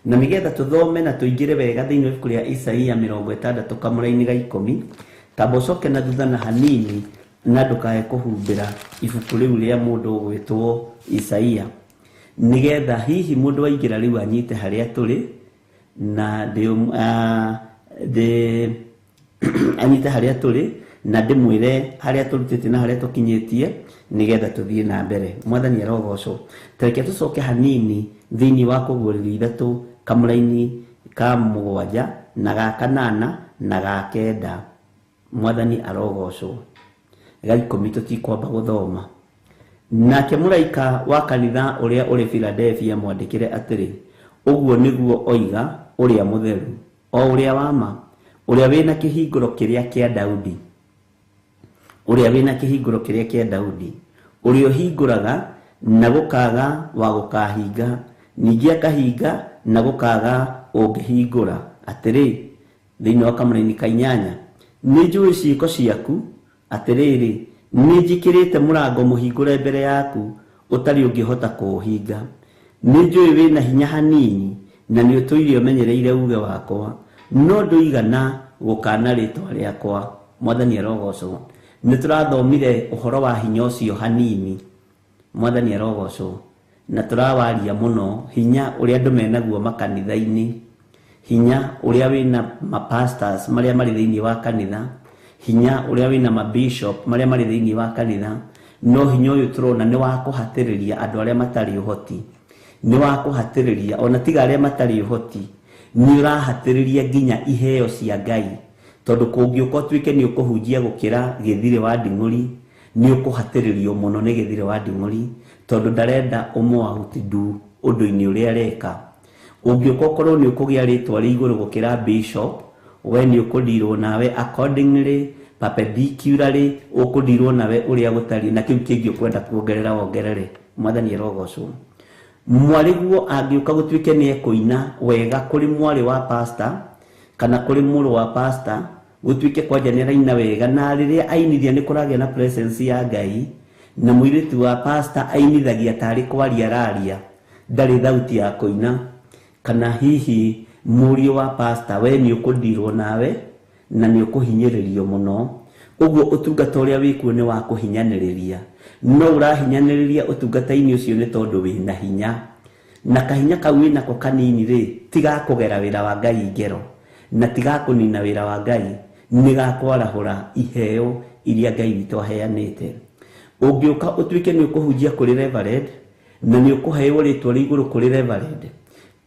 Na nĩgetha tũthome na tũingĩre wega thĩinĩ wa ibuku rĩa Isaia 60 kamũraini ga 10, tamba ũcoke na thutha na hanini na ndũkae kũhumbĩra ibuku rĩu rĩa mũndũ ũgwĩtwo Isaia, nĩgetha hihi mũndũ aingĩra rĩu anyite harĩa tũrĩ na anyite harĩa tũrĩ na ndĩmwĩre harĩa tũrutĩte na harĩa tũkinyĩtie, nĩgetha tũthiĩ na mbere. Mwathani arogocwo. Tareke tũcoke hanini thĩinĩ wa kũguũrĩrio 3 kamũraini ka 7 na ga 8 na ga 9. Mwathani arogocwo. Ga 10 tũtikwamba gũthoma. Nake mũraika wa kanitha ũrĩa ũrĩ Philadelphia mwandĩkĩre atĩrĩ, ũguo nĩguo oiga ũrĩa mũtheru, o ũrĩa wa ma, ũrĩa wĩna kĩhingũro kĩrĩa kĩa Daudi, ũrĩa wĩna kĩhingũro kĩrĩa kĩa Daudi, ũrĩa ũhingũraga na gũkaga wa gũkahinga, ningĩ akahinga na gũkaga ũngĩhingũra. Atĩrĩ, thĩinĩ wa kamũraini ka 8, nĩ njũĩ ciĩko ciaku, atĩrĩrĩ, nĩ njĩkĩrĩte mũrango mũhingũre mbere yaku ũtarĩ ũngĩhota kũũhinga. Nĩ njũĩ wĩna hinya hanini na nĩ ũtũire ũmenyereire uge wakwa, no ndũigana gũkana rĩtwa rĩakwa. Mwathani arogocwo. Nĩ tũrathomire ũhoro wa hinya ũcio hanini. Mwathani arogocwo. Na tũrawaria mũno hinya ũrĩa andũ menaguo makanitha-inĩ, hinya ũrĩa wĩna mapastors marĩa marĩ thĩinĩ wa kanitha, hinya ũrĩa wĩna mabishop marĩa marĩ thĩinĩ wa kanitha. No hinya ũyũ tũrona nĩ wa kũhatĩrĩria andũ arĩa matarĩ ũhoti, nĩ wa kũhatĩrĩria ona tiga arĩa matarĩ ũhoti, nĩ ũrahatĩrĩria nginya iheo cia Ngai, tondũ kũngĩũka ũtuĩke nĩ ũkũhunjia gũkĩra gĩthirĩ wa nding'ũri, nĩ ũkũhatĩrĩrio mũno nĩ gĩthirĩ wa nding'ũri, tondũ ndarenda ũmũaũtindu ũndũ-inĩ ũrĩa areka. Ũngĩũka ũkorwo nĩ ũkũgĩa rĩtwa rĩa igũrũ gũkĩra bishop, we nĩ ũkũndirwo nawe accordingly, perpendicularly, ũkũndirwo nawe ũrĩa gũtariĩ, na kĩu kĩngĩ ũkwenda kuongerera wongerere. Mwathani arogocwo. Mwarĩguo angĩũka gũtuĩke nĩ ekũina wega kũrĩ mwarĩ wa pastor kana kũrĩ mũrũ wa pastor, gũtuĩke kwanja nĩ araina wega, na rĩrĩa ainithia nĩ kũragĩa na presence ya Ngai, na mũirĩtu wa pastor ainithagia tarĩ kwaria araria, ndarĩ thauti ya kũina. Kana hihi mũriũ wa pastor, we nĩ ũkũndirwo nawe na nĩ ũkũhinyĩrĩrio mũno. Ũguo ũtungata ũrĩa wĩkuo nĩ wa kũhinyanĩrĩria, no ũrahinyanĩrĩria ũtungata-inĩ ũcio nĩ tondũ wĩna hinya, na kahinya kau wĩnako kanini rĩ, tigakũgera wĩra wa Ngai ngero, na tigakũnina wĩra wa Ngai, nĩ gakwarahũra iheo iria Ngai witũ aheanĩte. Ũngĩũka ũtuĩke nĩ ũkũhunjia kũrĩ reverend, na nĩ ũkũheo rĩtwa rĩa igũrũ kũrĩ reverend,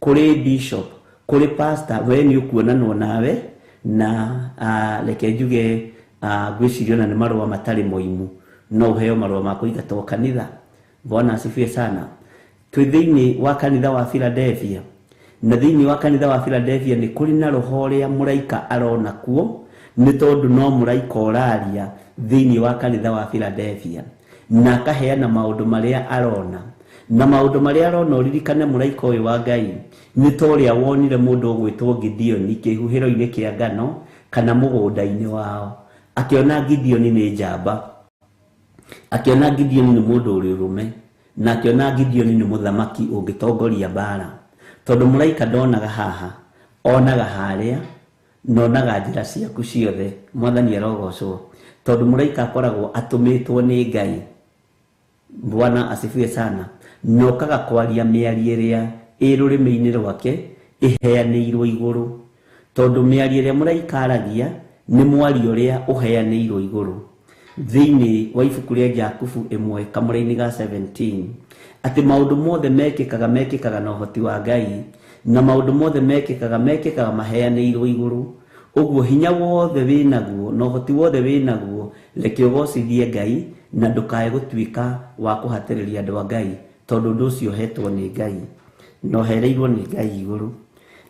kũrĩ bishop, kũrĩ pastor, we nĩ ũkuonanwo nawe na reke njuge ngwĩciria ona nĩ marũa matarĩ moimu, no ũheo marũa ma kũingatwo kanitha. Bwana asifiwe sana. Twĩ thĩinĩ wa kanitha wa Philadelphia, na thĩinĩ wa kanitha wa Philadelphia nĩ kũrĩ na roho ũrĩa mũraika arona kuo, nĩ tondũ no mũraika ũraria thĩinĩ wa kanitha wa Philadelphia, na akaheana maũndũ marĩa arona. Na maũndũ marĩa arona, ũririkane mũraika ũyũ wa Ngai nĩ ta ũrĩa wonire mũndũ ũgwĩtwo Gideoni kĩhuhĩro-inĩ kĩa ngano kana mũgũnda-inĩ wao, akĩona Gideoni nĩ njamba, akĩona Gideoni nĩ mũndũ ũrĩ ũrũme, na akĩona Gideoni nĩ mũthamaki ũngĩtongoria mbara. Tondũ mũraika ndonaga haha, Onaga harĩa na onaga njĩra ciaku ciothe. Mwathani arogocwo, tondũ mũraika akoragwo atũmĩtwo nĩ Ngai. Bwana asifiwe sana. Na okaga kwaria mĩario ĩrĩa ĩ rũrĩmĩ-inĩ rwake ĩheanĩirwo igũrũ, tondũ mĩario ĩrĩa mũraika aragia nĩ mwario ũrĩa ũheanĩirwo igũrũ. Thĩinĩ wa ibuku rĩa Jakubu 1 kamũra-inĩ ga 17, atĩ maũndũ mothe mekĩkaga mekĩkaga na ũhoti wa Ngai, na maũndũ mothe mekĩkaga mekĩkaga maheanĩirwo igũrũ. Ũguo hinya wothe wĩnaguo na ũhoti wothe wĩnaguo, reke ũgocithie Ngai na ndũkae gũtuĩka wa kũhatĩrĩria andũ a Ngai, tondũ ũndũ ũcio ũhetwo nĩ Ngai na ũhereirwo nĩ Ngai igũrũ.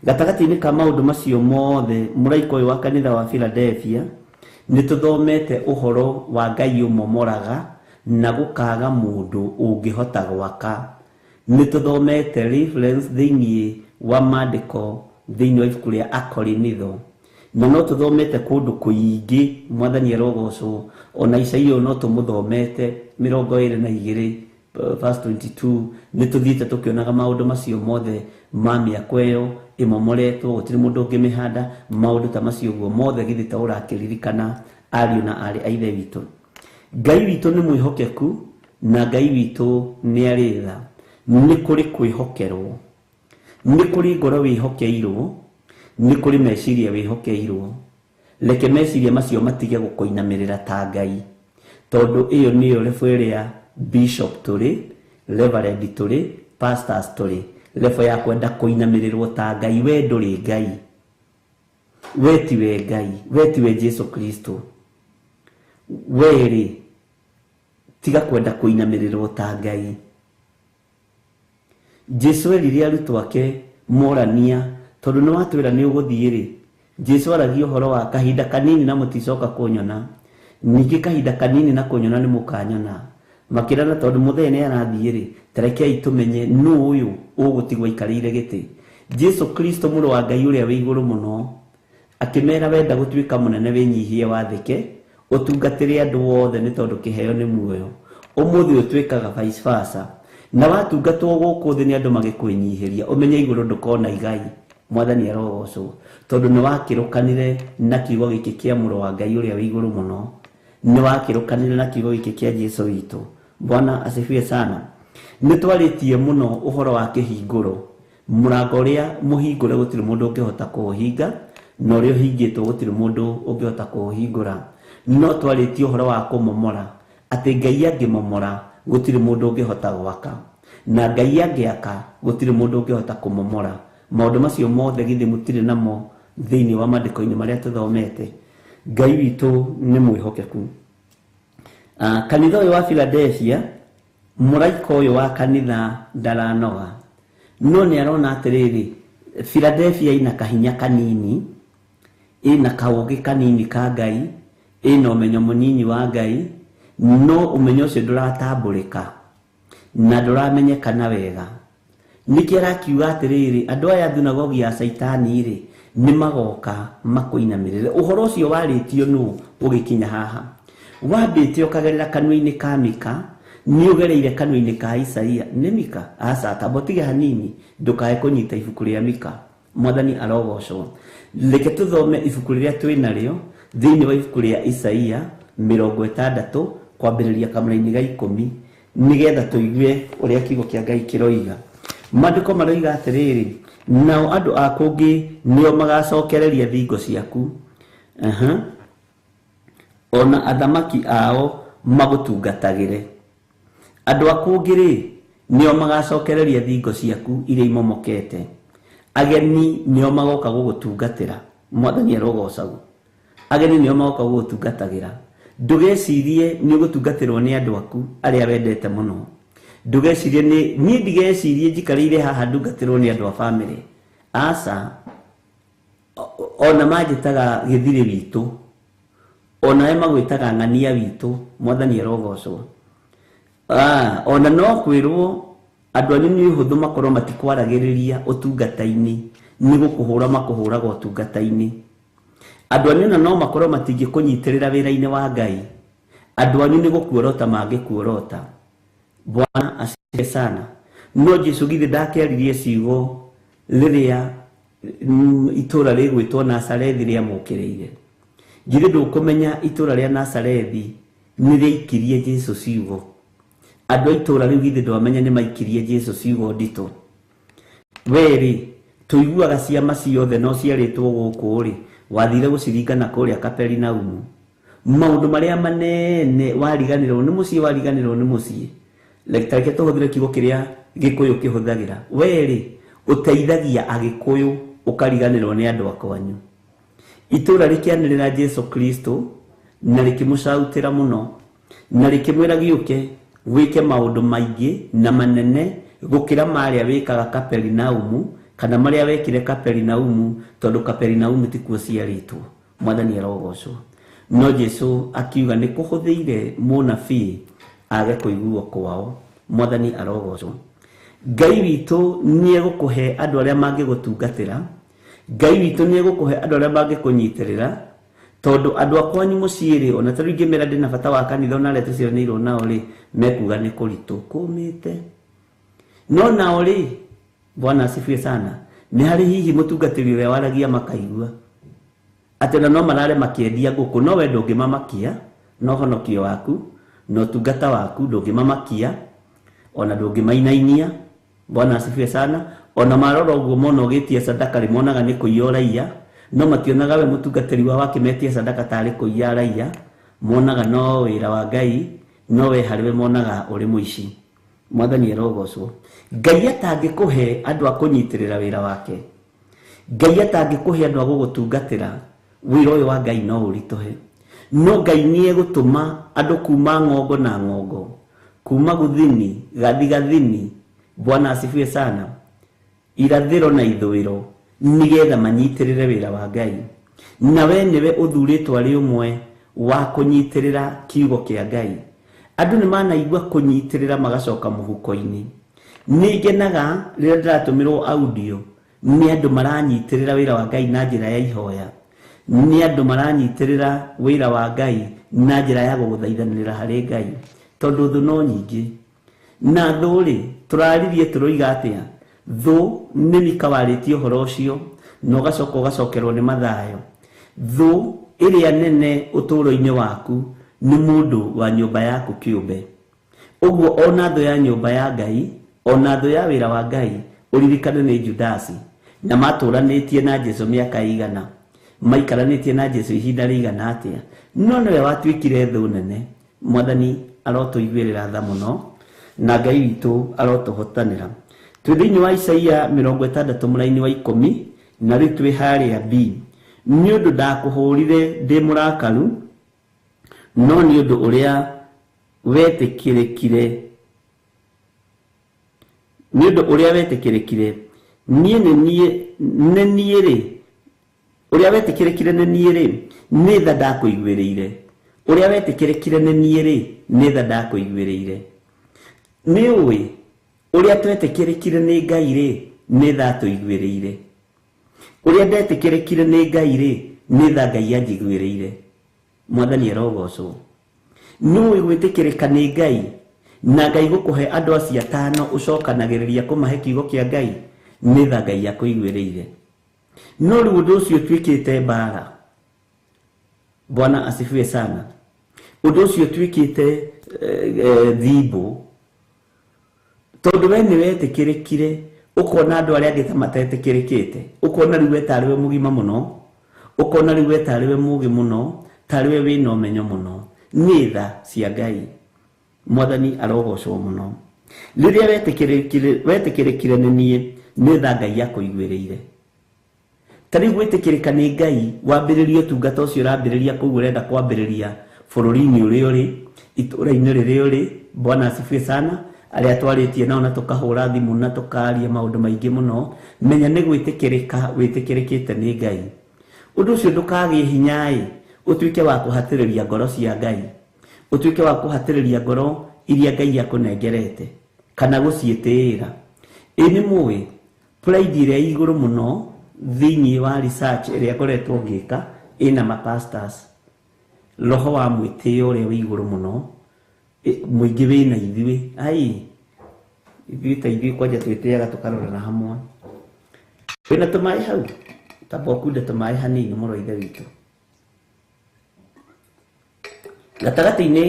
Gatagatĩ-inĩ ka maũndũ macio mothe, mũraika ũyũ wa kanitha wa Philadelphia nĩ tũthomete ũhoro wa Ngai ũmomoraga na gũkaga mũndũ ũngĩhota gwaka. Nĩ tũthomete reference thĩinĩ wa maandĩko thĩinĩ wa ibuku rĩa Akorinitho, na no tũthomete kũndũ kũingĩ. Mwathani arogocwo. Ona Isaia no tũmũthomete 22 verse 22. Nĩ tũthiĩte tũkĩonaga maũndũ macio mothe ma mĩako ĩyo ĩmomoretwo, gũtirĩ mũndũ ũngĩmĩhanda, maũndũ ta macio ũguo mothe. Githĩ ta ũrakĩririkana, ariũ na aarĩ a Ithe witũ? Ngai witũ nĩ mwĩhokeku na Ngai witũ nĩ arĩ tha. Nĩ kũrĩ kwĩhokerwo, nĩ kũrĩ ngoro wĩhokeirwo, nĩ kũrĩ meciria wĩhokeirwo. Reke meciria macio matige gũkũinamĩrĩra ta Ngai, tondũ ĩyo nĩyo level ĩrĩa bishop tũrĩ, reverend tũrĩ, pastors tũrĩ, level ya kwenda kũinamĩrĩrwo ta Ngai. We ndũrĩ Ngai, we tiwe Ngai, we tiwe Jesu Kristo. We rĩ, tiga kwenda kũinamĩrĩrwo ta Ngai. Jesu erire arutwo ake morania, tondũ nĩ watwĩra nĩ ũgũthiĩ rĩ. Jesu aragia ũhoro wa kahinda kanini na mũticoka kũnyona, ningĩ kahinda kanini na kũnyona nĩ mũkanyona. Makĩrana, tondũ mũthee nĩ arathiĩ rĩ, tarekei tũmenye nũ ũyũ ũgũtigwo aikarĩire gĩtĩ. Jesu Kristo, mũrũ wa Ngai ũrĩa wĩ igũrũ mũno, akĩmera, wenda gũtuĩka mũnene, wĩnyihie, wathĩke, ũtungatĩre andũ othe, nĩ tondũ kĩheo nĩ muoyo. Ũmũthĩ ũtuĩkaga vice versa, na watungatwo gũkũ thĩ nĩ andũ magĩkwĩnyihĩria, ũmenye igũrũ ndũkona igai. Mwathani arogocwo, tondũ nĩ wakĩrũkanire na kiugo gĩkĩ kĩa mũrũ wa Ngai ũrĩa wĩ igũrũ mũno, nĩ wakĩrũkanire na kiugo gĩkĩ kĩa Jesu witũ. Bwana asifiwe sana. Nĩ twarĩtie mũno ũhoro wa kĩhingũro. Mũrango ũrĩa mũhingũre gũtirĩ mũndũ ũngĩhota kũũhinga, na ũrĩa ũhingĩtwo gũtirĩ mũndũ ũngĩhota kũũhingũra. No twarĩtie ũhoro wa kũmomora, atĩ Ngai angĩmomora gũtirĩ mũndũ ũngĩhota gwaka, na Ngai angĩaka gũtirĩ mũndũ ũngĩhota kũmomora. Maũndũ macio mothe githĩ mũtirĩ namo thĩinĩ wa maandĩko-inĩ marĩa tũthomete? Ngai witũ nĩ mwĩhokeku. Kanitha ũyũ wa Philadelphia, mũraika ũyũ wa kanitha ndaranoga, no nĩ arona atĩrĩrĩ, Philadelphia ina kahinya kanini, ĩna kaũgĩ kanini ka Ngai, ĩna ũmenyo mũnini wa Ngai, no ũmenyo ũcio ndũratambũrĩka na ndũramenyekana wega. Nĩkĩ arakiuga atĩrĩrĩ, andũ aya thunagogi ya Caitani rĩ, nĩ magoka makũinamĩrĩre? Ũhoro ũcio warĩtio nũ ũgĩkinya haha? Wambĩte ũkagerera kanua-inĩ ka Mika, nĩ ũgereire kanua-inĩ ka Isaia. Nĩ Mika? Aca, tamba ũtige hanini ndũkae kũnyita ibuku rĩa Mika. Mwathani arogocwo. Reke tũthome ibuku rĩrĩa twĩ narĩo thĩinĩ wa ibuku rĩa Isaia 60 kwambĩrĩria kamũra-inĩ ga 10, nĩgetha tũigue ũrĩa kiugo kĩa Ngai kĩroiga. Maandĩko maroiga atĩrĩrĩ, nao andũ a kũngĩ nĩo magacokereria thingo ciaku, ona athamaki ao magũtungatagĩre. Andũ a kũngĩ rĩ, nĩo magacokereria thingo ciaku iria imomokete, ageni nĩo magoka gũgũtungatĩra. Mwathani arogocagwo. Ageni nĩo magoka gũgũtungatagĩra. Ndũgecirie nĩ ũgũtungatĩrwo nĩ andũ aku arĩa wendete mũno. Ndũgecirie nĩ niĩ, ndigecirie njikarĩire haha ndungatĩrwo nĩ andũ a bamĩrĩ. Aca, ona manjĩtaga gĩthirĩ witũ, onawe magwĩtaga ng'ania witũ. Mwathani arogocwo. Ona no kwĩrwo andũ anyu nĩ ũhũthũ makorwo matikwaragĩrĩria ũtungata-inĩ, nĩ gũkũhũra makũhũraga ũtungata-inĩ. Andũ anyu ona no makorwo matingĩkũnyitĩrĩra wĩra-inĩ wa Ngai. Andũ anyu nĩ gũkuorota mangĩkuorota. Bwana asifiwe sana. No Jesu githĩ ndakĩaririe ciugo rĩrĩa itũra rĩgwĩtwo Nazarethi rĩamũkĩrĩire? Githĩ ndũkũmenya itũra rĩa Nazarethi nĩ rĩaikirie Jesu ciugo? Andũ a itũra rĩu githĩ ndwamenya nĩ maikirie Jesu ciugo nditũ? Werĩ tũiguaga ciama ciothe no ciarĩtwo gũkũ rĩ, wathire gũciringana kũrĩa Kaperinaumu. Maũndũ marĩa manene wariganĩrwo nĩ mũciĩ, wariganĩrwo nĩ mũciĩ. Like tareke tũhũthĩre kiugo kĩrĩa Gĩkũyũ kĩhũthagĩra. Werĩ ũteithagia Agĩkũyũ ũkariganĩrwo nĩ andũ a kwanyu. Itũra rĩkĩanĩrĩra Jesu Kristo na rĩkĩmũcautĩra mũno na rĩkĩmwĩra gĩũke wĩke maũndũ maingĩ na manene gũkĩra marĩa wĩkaga Kaperinaumu, kana marĩa wekire Kaperinaumu, tondũ Kaperinaumu tikuo ciarĩtwo. Mwathani arogocwo. No Jesu akiuga nĩ kũhũthĩire mũnabii age kũiguo kwao. Mwathani arogocwo. Ngai witũ nĩ egũkũhe andũ arĩa mangĩgũtungatĩra. Ngai witũ nĩ egũkũhe andũ arĩa mangĩkũnyitĩrĩra, tondũ andũ a kwanyu mũciĩ rĩ, ona ta rĩu ingĩmera ndĩna bata wa kanitha ona arĩa tũciaranĩirwo nao rĩ, mekuga nĩ kũritũ kũmĩte. No nao rĩ, Bwana asifiwe sana, nĩ harĩ hihi mũtungatĩri ũrĩa waragia makaigua atĩ ona no marare makĩendia ngũkũ, no we ndũngĩmamakia na ũhonokio waku na ũtungata waku ndũngĩmamakia, ona ndũngĩmainainia. Bwana asifiwe sana. Ona marora ũguo mona ũgĩtia sadaka rĩ, monaga nĩ kũiya ũraiya, no mationaga we mũtungatĩri wao akĩmetia sadaka tarĩ kũiya araiya. Monaga no wĩra wa Ngai, no we harĩ we monaga ũrĩ mũici. Mwathani arogocwo. Ngai atangĩkũhe andũ a kũnyitĩrĩra wĩra wake, Ngai atangĩkũhe andũ a gũgũtungatĩra, wĩra ũyũ wa Ngai no ũritũhe. No Ngai nĩ egũtũma andũ kuma ng'ongo na ng'ongo, kuma gũthini, gathigathini, Bwana asifiwe sana, irathĩro na ithũĩro, nĩgetha manyitĩrĩre wĩra wa Ngai. Na we nĩwe ũthurĩtwo arĩ ũmwe wa kũnyitĩrĩra kiugo kĩa Ngai. Andũ nĩ manaigua kũnyitĩrĩra magacoka mũhuko-inĩ. Nĩ ngenaga rĩrĩa ndĩratũmĩrwo audio nĩ andũ maranyitĩrĩra wĩra wa Ngai na njĩra ya ihoya, nĩ andũ maranyitĩrĩra wĩra wa Ngai na njĩra ya gũgũthaithanĩrĩra harĩ Ngai, tondũ thũ no nyingĩ. Na thũ rĩ, tũraririe tũroiga atĩa? Thũ nĩ Mika warĩtie ũhoro ũcio na ũgacoka ũgacokerwo nĩ Mathayo. Thũ ĩrĩa nene ũtũũro-inĩ waku nĩ mũndũ wa nyũmba yaku kĩũmbe. Ũguo ona thũ ya nyũmba ya Ngai, ona thũ ya wĩra wa Ngai, ũririkane nĩ Judasi. Na matũranĩtie na Jesu mĩaka igana, maikaranĩtie na Jesu ihinda rĩigana atĩa, no nĩwe watuĩkire thũ nene. Mwathani arotũiguĩrĩra tha mũno, na Ngai witũ arotũhotanĩra. Twĩ thĩinĩ wa Isaia 60 mũraini wa 10, na rĩu twĩ harĩa B. Nĩ ũndũ ndakũhũrire ndĩ mũrakaru, no nĩ ũndũ ũrĩa wetĩkĩrĩkire, nĩ ũndũ ũrĩa wetĩkĩrĩkire niĩ nĩ niĩ rĩ, ũrĩa wetĩkĩrĩkire nĩ niĩ rĩ, nĩ tha ndakũiguĩrĩire. Ũrĩa wetĩkĩrĩkire nĩ niĩ rĩ, nĩ tha ndakũiguĩrĩire. Nĩ ũĩ ũrĩa twetĩkĩrĩkire nĩ Ngai rĩ, nĩ tha atũiguĩrĩire. Ũrĩa ndetĩkĩrĩkire nĩ Ngai rĩ, nĩ tha Ngai anjiguĩrĩire. Mwathani arogocwo. Nĩ ũĩ gwĩtĩkĩrĩka nĩ Ngai, na Ngai gũkũhe andũ acio atano ũcokanagĩrĩria kũmahe kiugo kĩa Ngai, nĩ tha Ngai akũiguĩrĩire. No rĩu ũndũ ũcio ũtuĩkĩte mbara. Bwana asifiwe sana. Ũndũ ũcio ũtuĩkĩte thimbũ, tondũ we nĩ wetĩkĩrĩkire, ũkona andũ arĩa angĩ ta matetĩkĩrĩkĩte, ũkona rĩu we tarĩ we mũgima mũno, ũkona rĩu we tarĩ we mũũgĩ mũno, tarĩ we wĩna ũmenyo mũno. Nĩ tha cia Ngai. Mwathani arogocwo mũno. Rĩrĩa wetĩkĩrĩkire nĩ niĩ, nĩ tha Ngai akũiguĩrĩire. Ta rĩu gwĩtĩkĩrĩka nĩ Ngai, wambĩrĩrie ũtungata ũcio ũrambĩrĩria kũu ũrenda kwambĩrĩria bũrũri-inĩ ũrĩa ũrĩ, itũũra-inĩ rĩrĩa ũrĩ. Bwana asifiwe sana. Arĩa twarĩtie nao na tũkahũra thimũ na tũkaria maũndũ maingĩ mũno, menya nĩ gwĩtĩkĩrĩka wĩtĩkĩrĩkĩte nĩ Ngai. Ũndũ ũcio ndũkagĩe hinya-ĩ, ũtuĩke wa kũhatĩrĩria ngoro cia Ngai, ũtuĩke wa kũhatĩrĩria ngoro iria Ngai akũnengerete, kana gũciĩtĩĩra. Ĩ nĩ mũĩ pride ĩrĩa ĩ igũrũ mũno thĩinĩ wa research ĩrĩa ngoretwo ngĩka ĩna mapastors, roho wa mwĩtĩo ũrĩa wĩ igũrũ mũno, mũingĩ wĩna ithuĩ. Ai, ithuĩ ta ithuĩ kwanja twĩtĩaga tũkarorana hamwe. Wĩna tũmaĩ hau? Tamba ũkunde tũmaĩ hanini mũrũ wa ithe witũ. Gatagatĩ-inĩ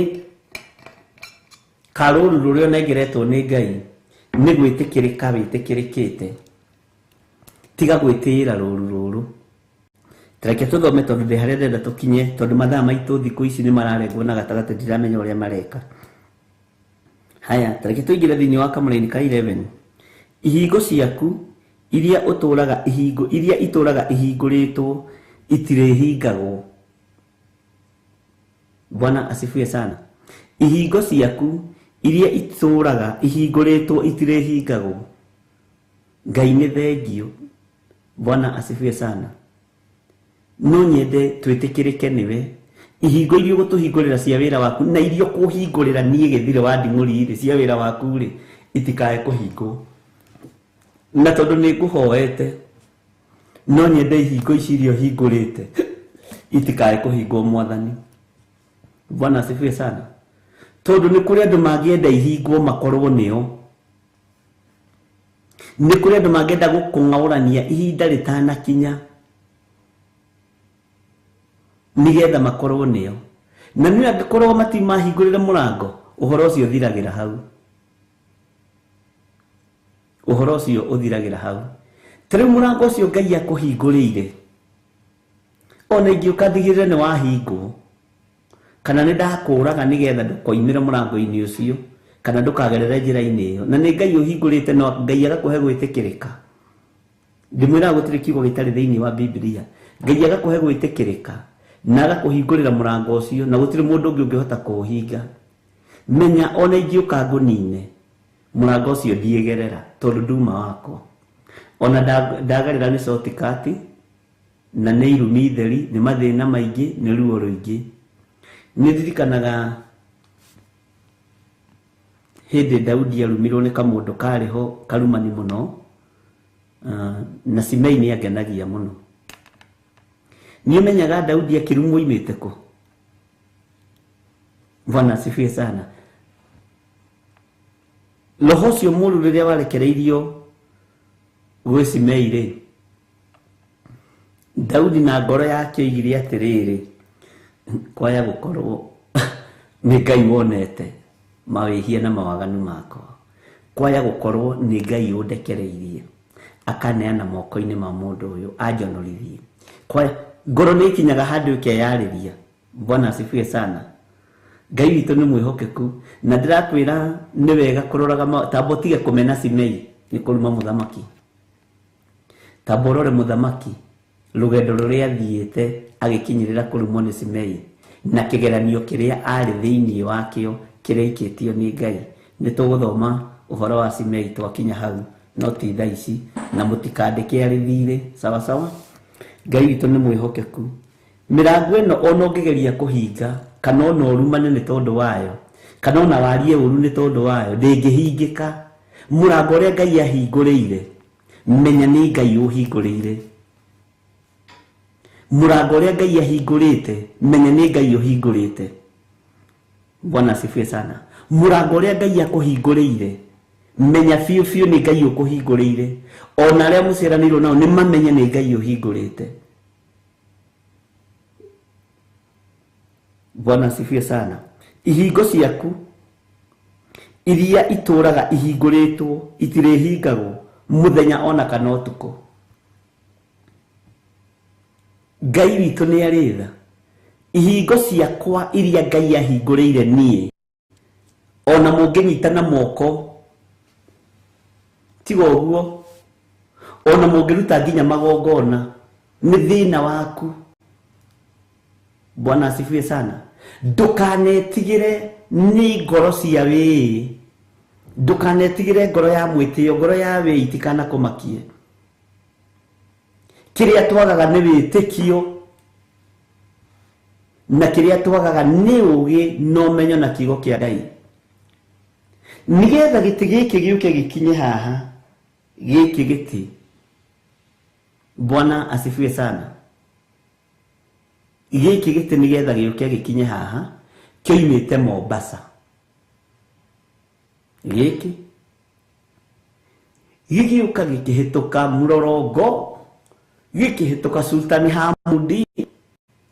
ka rũru rũrĩa ũnengeretwo nĩ Ngai nĩ gwĩtĩkĩrĩka wĩtĩkĩrĩkĩte. Tiga gwĩtĩĩra rũru rũrũ. Reke tũthome tondũ ndĩ harĩa ndĩrenda tũkinye, tondũ mathaa maitũ thikũ ici nĩ mararegwo na gatagatĩ, ndiramenya ũrĩa mareka. Haya, tareke tũingĩre thĩinĩ wa kamũraini ka 11. Ihingo ciaku iria ũtũraga ihingo iria itũraga ihingũrĩtwo itirĩhingagwo. Bwana asifiwe sana. Ihingo ciaku iria itũraga ihingũrĩtwo itirĩhingagwo. Ngai nĩ thengio. Bwana asifiwe sana. No nyende twĩtĩkĩrĩke nĩwe. Ihingo iria ũgũtũhingũrĩra cia wĩra waku na iria ũkũhingũrĩra niĩ Gĩthire wa Nding'ũri rĩ cia wĩra waku rĩ itikae kũhingwo. Na tondũ nĩ ngũhoete no nyende ihingo ici iria ũhingũrĩte itikae kũhingwo Mwathani. Bwana asifiwe sana. Tondũ nĩ kũrĩ andũ mangĩenda ihingwo makorwo nĩo. Nĩ kũrĩ andũ mangĩenda gũkũng'aũrania ihinda rĩtanakinya nĩgetha makorwo nĩo. Na nĩ angĩkorwo matimahingũrĩre mũrango, ũhoro ũcio ũthiragĩra hau. Ũhoro ũcio ũthiragĩra hau. Ta rĩu mũrango ũcio Ngai akũhingũrĩire, ona ingĩũka ndigĩrĩre nĩ wahingwo, kana nĩ ndakũraga nĩgetha ndũkoimĩre mũrango-inĩ ũcio, kana ndũkagerere njĩra-inĩ ĩyo. Na nĩ Ngai ũhingũrĩte, no Ngai agakũhe gwĩtĩkĩrĩka. Ndĩmwĩraga gũtirĩ kiugo gĩtarĩ thĩinĩ wa Bibilia. Ngai agakũhe gwĩtĩkĩrĩka na agakũhingũrĩra mũrango ũcio, na gũtirĩ mũndũ ũngĩ ũngĩhota kũũhinga. Menya ona ingĩũka ngũnine, mũrango ũcio ndiĩgerera tondũ nduma wakwa. Ona ndagerera nĩ shortcut, na nĩ irumi theri, nĩ mathĩna maingĩ, nĩ ruo rũingĩ. Nĩ ndirikanaga hĩndĩ Daudi arumirwo nĩ kamũndũ karĩ ho karumani mũno, na Simei nĩ angenagia mũno. Nĩ ũmenyaga Daudi akĩrumwo oimĩte kũ? Bwana asifiwe sana. Roho ũcio mũũru rĩrĩa warekereirio gwĩ Simei rĩ, Daudi na ngoro yake oigire atĩrĩrĩ, kwaya gũkorwo nĩ Ngai wonete mawĩhia na mawaganu makwa, kwaya gũkorwo nĩ Ngai ũndekereirie akaneana moko-inĩ ma mũndũ ũyũ anjonorithie. Kwaya ngoro nĩ ikinyaga handũ ĩkeyarĩria. Bwana asifiwe sana. Ngai witũ nĩ mwĩhokeku, na ndĩrakwĩra nĩ wega kũroraga, tamba ũtige kũmena Simei nĩ kũruma mũthamaki. Tamba ũrore mũthamaki rũgendo rũrĩa athiĩte agĩkinyĩrĩra kũrumwo nĩ Simei, na kĩgeranio kĩrĩa arĩ thĩinĩ wakĩo kĩrĩa aikĩtio nĩ Ngai. Nĩ tũgũthoma ũhoro wa Simei twakinya hau, no ti thaa ici, na mũtikandĩke arĩ thirĩ. Sawa sawa. Ngai witũ nĩ mwĩhokeku. Mĩrango ĩno ona ũngĩgeria kũhinga, kana ona ũrumane nĩ tondũ wayo, kana ona warie ũru nĩ tondũ wayo, ndĩngĩhingĩka. Mũrango ũrĩa Ngai ahingũrĩire, menya nĩ Ngai ũhingũrĩire. Mũrango ũrĩa Ngai ahingũrĩte, menya nĩ Ngai ũhingũrĩte. Bwana asifiwe sana. Mũrango ũrĩa Ngai akũhingũrĩire, menya biũ biũ nĩ Ngai ũkũhingũrĩire. Ona arĩa mũciaranĩirwo nao nĩ mamenye nĩ Ngai ũhingũrĩte. Bwana asifiwe sana. Ihingo ciaku iria itũraga ihingũrĩtwo itirĩhingagwo mũthenya ona kana ũtukũ. Ngai witũ nĩ arĩ tha. Ihingo ciakwa iria Ngai ahingũrĩire niĩ, ona mũngĩnyitana moko tiga ũguo, ona mũngĩruta nginya magongona, nĩ thĩna waku. Bwana asifiwe sana. Ndũkanetigĩre nĩ ngoro cia wĩĩ, ndũkanetigĩre ngoro ya mwĩtĩo, ngoro ya wĩĩ itikanakũmakie. Kĩrĩa twagaga nĩ wĩtĩkio, na kĩrĩa twagaga nĩ ũũgĩ na ũmenyo na kiugo kĩa Ngai. Nĩgetha gĩtĩ gĩkĩ gĩũke gĩkinye haha, gĩkĩ gĩtĩ. Bwana asifiwe sana. Gĩkĩ gĩtĩ nĩgetha gĩũke gĩkinye haha, kĩoimĩte Mombasa. Gĩkĩ gĩgĩũka gĩkĩhĩtũka mũrorongo Gĩkĩhĩtũka Sultani Hamudi.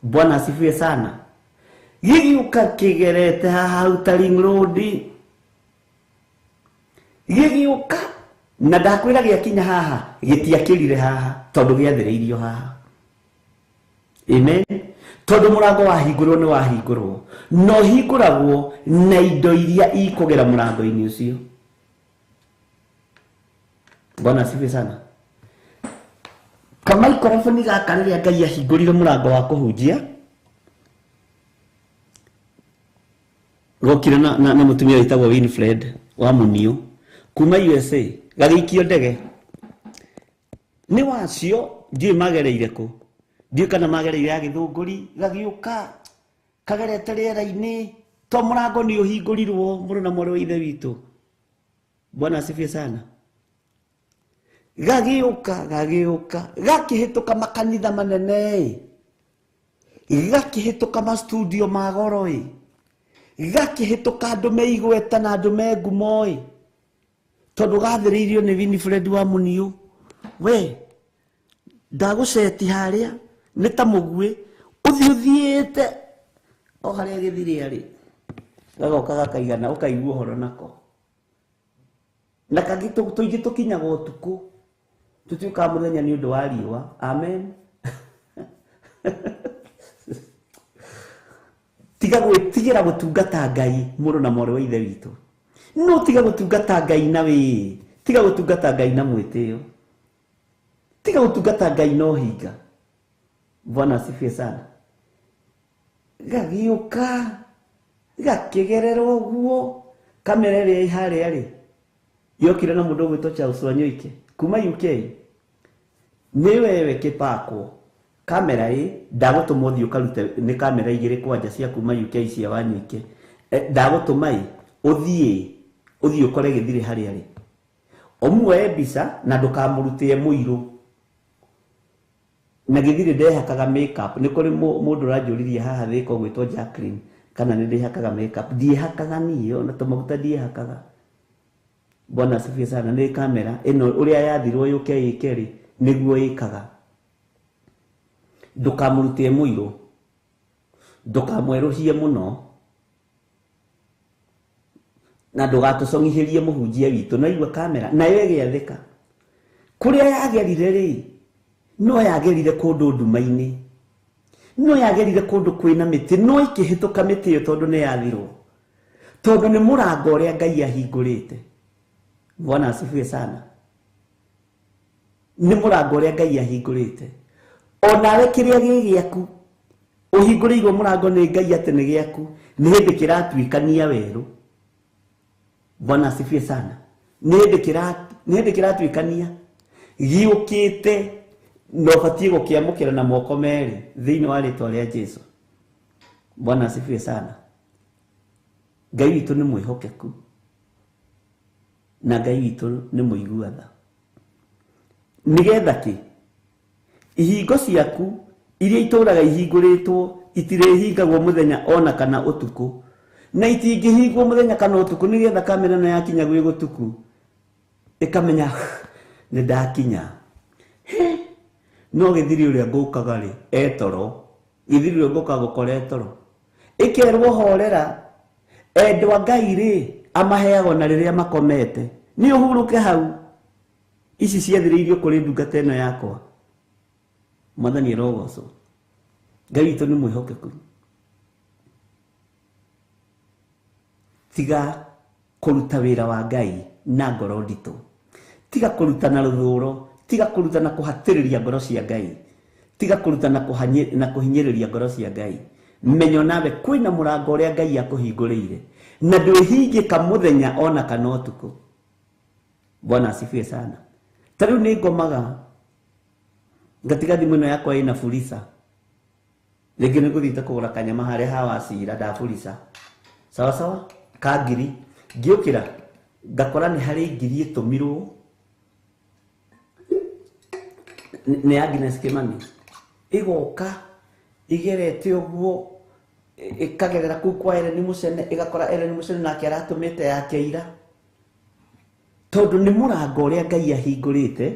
Bwana asifiwe sana. Gĩgĩũka kĩgerete haha Outer Ring Road. Gĩgĩũka na ndakwĩra gĩakinya haha gĩtiakĩrire haha tondũ gĩathĩrĩirio haha. Amen. Tondũ mũrango wahingũrwo nĩ wahingũrwo, no hingũragwo na indo iria ikũgera mũrango-inĩ ũcio. Bwana asifiwe sana. Kamaikorophone gaka rĩrĩa Ngai ahingũrire mũrango wa kũhunjia, gokire na mũtumia wĩtagwo Winfred wa Munio kuma USA, gagĩikio ndege nĩ wacio, ndiũĩ magereire kũ, ndiũĩ kana magereire ya Gĩthũngũri, gagĩũka kagerete rĩera-inĩ to mũrango nĩ ũhingũrirwo mũrũ na mwarĩ wa ithe witũ. Bwana asifiwe sana. Gagĩũka gagĩũka gakĩhĩtũka makanitha manene, gakĩhĩtũka mastudio ma goro, gakĩhĩtũka andũ me igweta na andũ me ngumo, tondũ gathĩrĩirio nĩ Winifred wa Munio. We ndagũceti harĩa nĩ ta mũguĩ ũthiĩ ũthiĩte o harĩa gĩthirĩ arĩ, gagoka gakaigana ũkaigua ũhoro nako. Na kangĩ tũingĩ tũkinyaga ũtukũ, tũtiũkaga mũthenya nĩ ũndũ wa riũa. Amen. Tiga gwĩtigĩra gũtungata Ngai mũrũ na mwarĩ wa ithe witũ. No tiga gũtungata Ngai na wĩĩ, tiga gũtungata Ngai na mwĩtĩo, tiga gũtungata Ngai na ũhinga. Bwana asifiwe sana. Gagĩũka gakĩgerera ũguo, kamera ĩrĩa ĩ harĩa rĩ yokire na mũndũ ũgwĩtwo Charles Wanyoike kuma UK. Nĩ wewe kĩpakwo kamera ĩ ndagũtũma ũthiĩ ũkarute, nĩ kamera igĩrĩ kwanja cia kuma UK cia Wanyoike. Ndagũtũma ĩ ũthiĩ ũkore gĩthirĩ harĩa rĩ, ũmuoe mbica na ndũkamũrutĩe mũirũ. Na gĩthirĩ ndehakaga makeup. Nĩ kũrĩ mũndũ ũranjũririe haha thĩka ũgwĩtwo Jacqueline kana nĩ ndĩhakaga makeup. Ndiĩhakaga niĩ, ona tũmaguta ndiĩhakaga. Bwana asifiwe sana. Nĩ kamera ĩno ũrĩa yathirwo yũke ĩke rĩ, nĩguo ĩkaga. Ndũkamũrutĩe mũirũ, ndũkamwerũhie mũno, na ndũgatũcong'ithĩrie mũhunjia witũ. No igua kamera nayo ĩgĩathĩka. Kũrĩa yagerire rĩ, no yagerire kũndũ nduma-inĩ, no yagerire kũndũ kwĩna mĩtĩ, no ĩkĩhĩtũka mĩtĩ ĩyo tondũ nĩ yathirwo, tondũ nĩ mũrango ũrĩa Ngai ahingũrĩte. Bwana asifiwe sana. Nĩ mũrango ũrĩa Ngai ahingũrĩte. Onawe kĩrĩa gĩ gĩaku ũhingũrĩirwo mũrango nĩ Ngai atĩ nĩ gĩaku, nĩ hĩndĩ kĩratuĩkania werũ. Bwana asifiwe sana. Nĩ hĩndĩ kĩratuĩkania gĩũkĩte, na ũbatiĩ gũkĩamũkĩra na moko merĩ thĩinĩ wa rĩtwa rĩa Jesu. Bwana asifiwe sana. Ngai witũ nĩ mwĩhokeku na Ngai witũ nĩ mũigua tha. Nĩgetha kĩ ihingo ciaku iria itũraga ihingũrĩtwo itirĩhingagwo mũthenya ona kana ũtukũ, na itingĩhingwo mũthenya kana ũtukũ, nĩgetha kamera ĩno yakinya gwĩ gũtuku ĩkamenya nĩ ndakinya. No gĩthiri ũrĩa ngũkaga rĩ etoro, gĩthiri ũrĩa ngũkaga gũkora etoro, ĩkerwo horera. Endwa Ngai rĩ amaheagwo na rĩrĩa makomete, nĩ ũhurũke hau. Ici ciathĩrĩirio kũrĩ ndungata ĩno yakwa. Mwathani arogocwo. Ngai witũ nĩ mwĩhokeku. Tiga kũruta wĩra wa Ngai na ngoro nditũ, tiga kũruta na rũthũro, tiga kũruta na kũhatĩrĩria ngoro cia Ngai, tiga kũruta na kũhinyĩrĩria ngoro cia Ngai. Menya nawe kwĩna mũrango ũrĩa Ngai akũhingũrĩire na ndwĩhingĩka mũthenya ona kana ũtukũ. Bwana asifiwe sana. Ta rĩu nĩ ngomaga ngatiga thimũ ĩno yakwa ĩna furisa, rĩngĩ nĩ ngũthiĩte kũgũra kanyama harĩa ha Wacira ndaburica sawa sawa ka ngiri, ngĩũkĩra ngakora nĩ harĩ ngiri ĩtũmirwo nĩ Agnes Kimani, ĩgoka igerete ũguo ĩkagerera kũu kwa Ellen Mucene, ĩgakora Ellen Mucene nake aratũmĩte yake ira, tondũ nĩ mũrango ũrĩa Ngai ahingũrĩte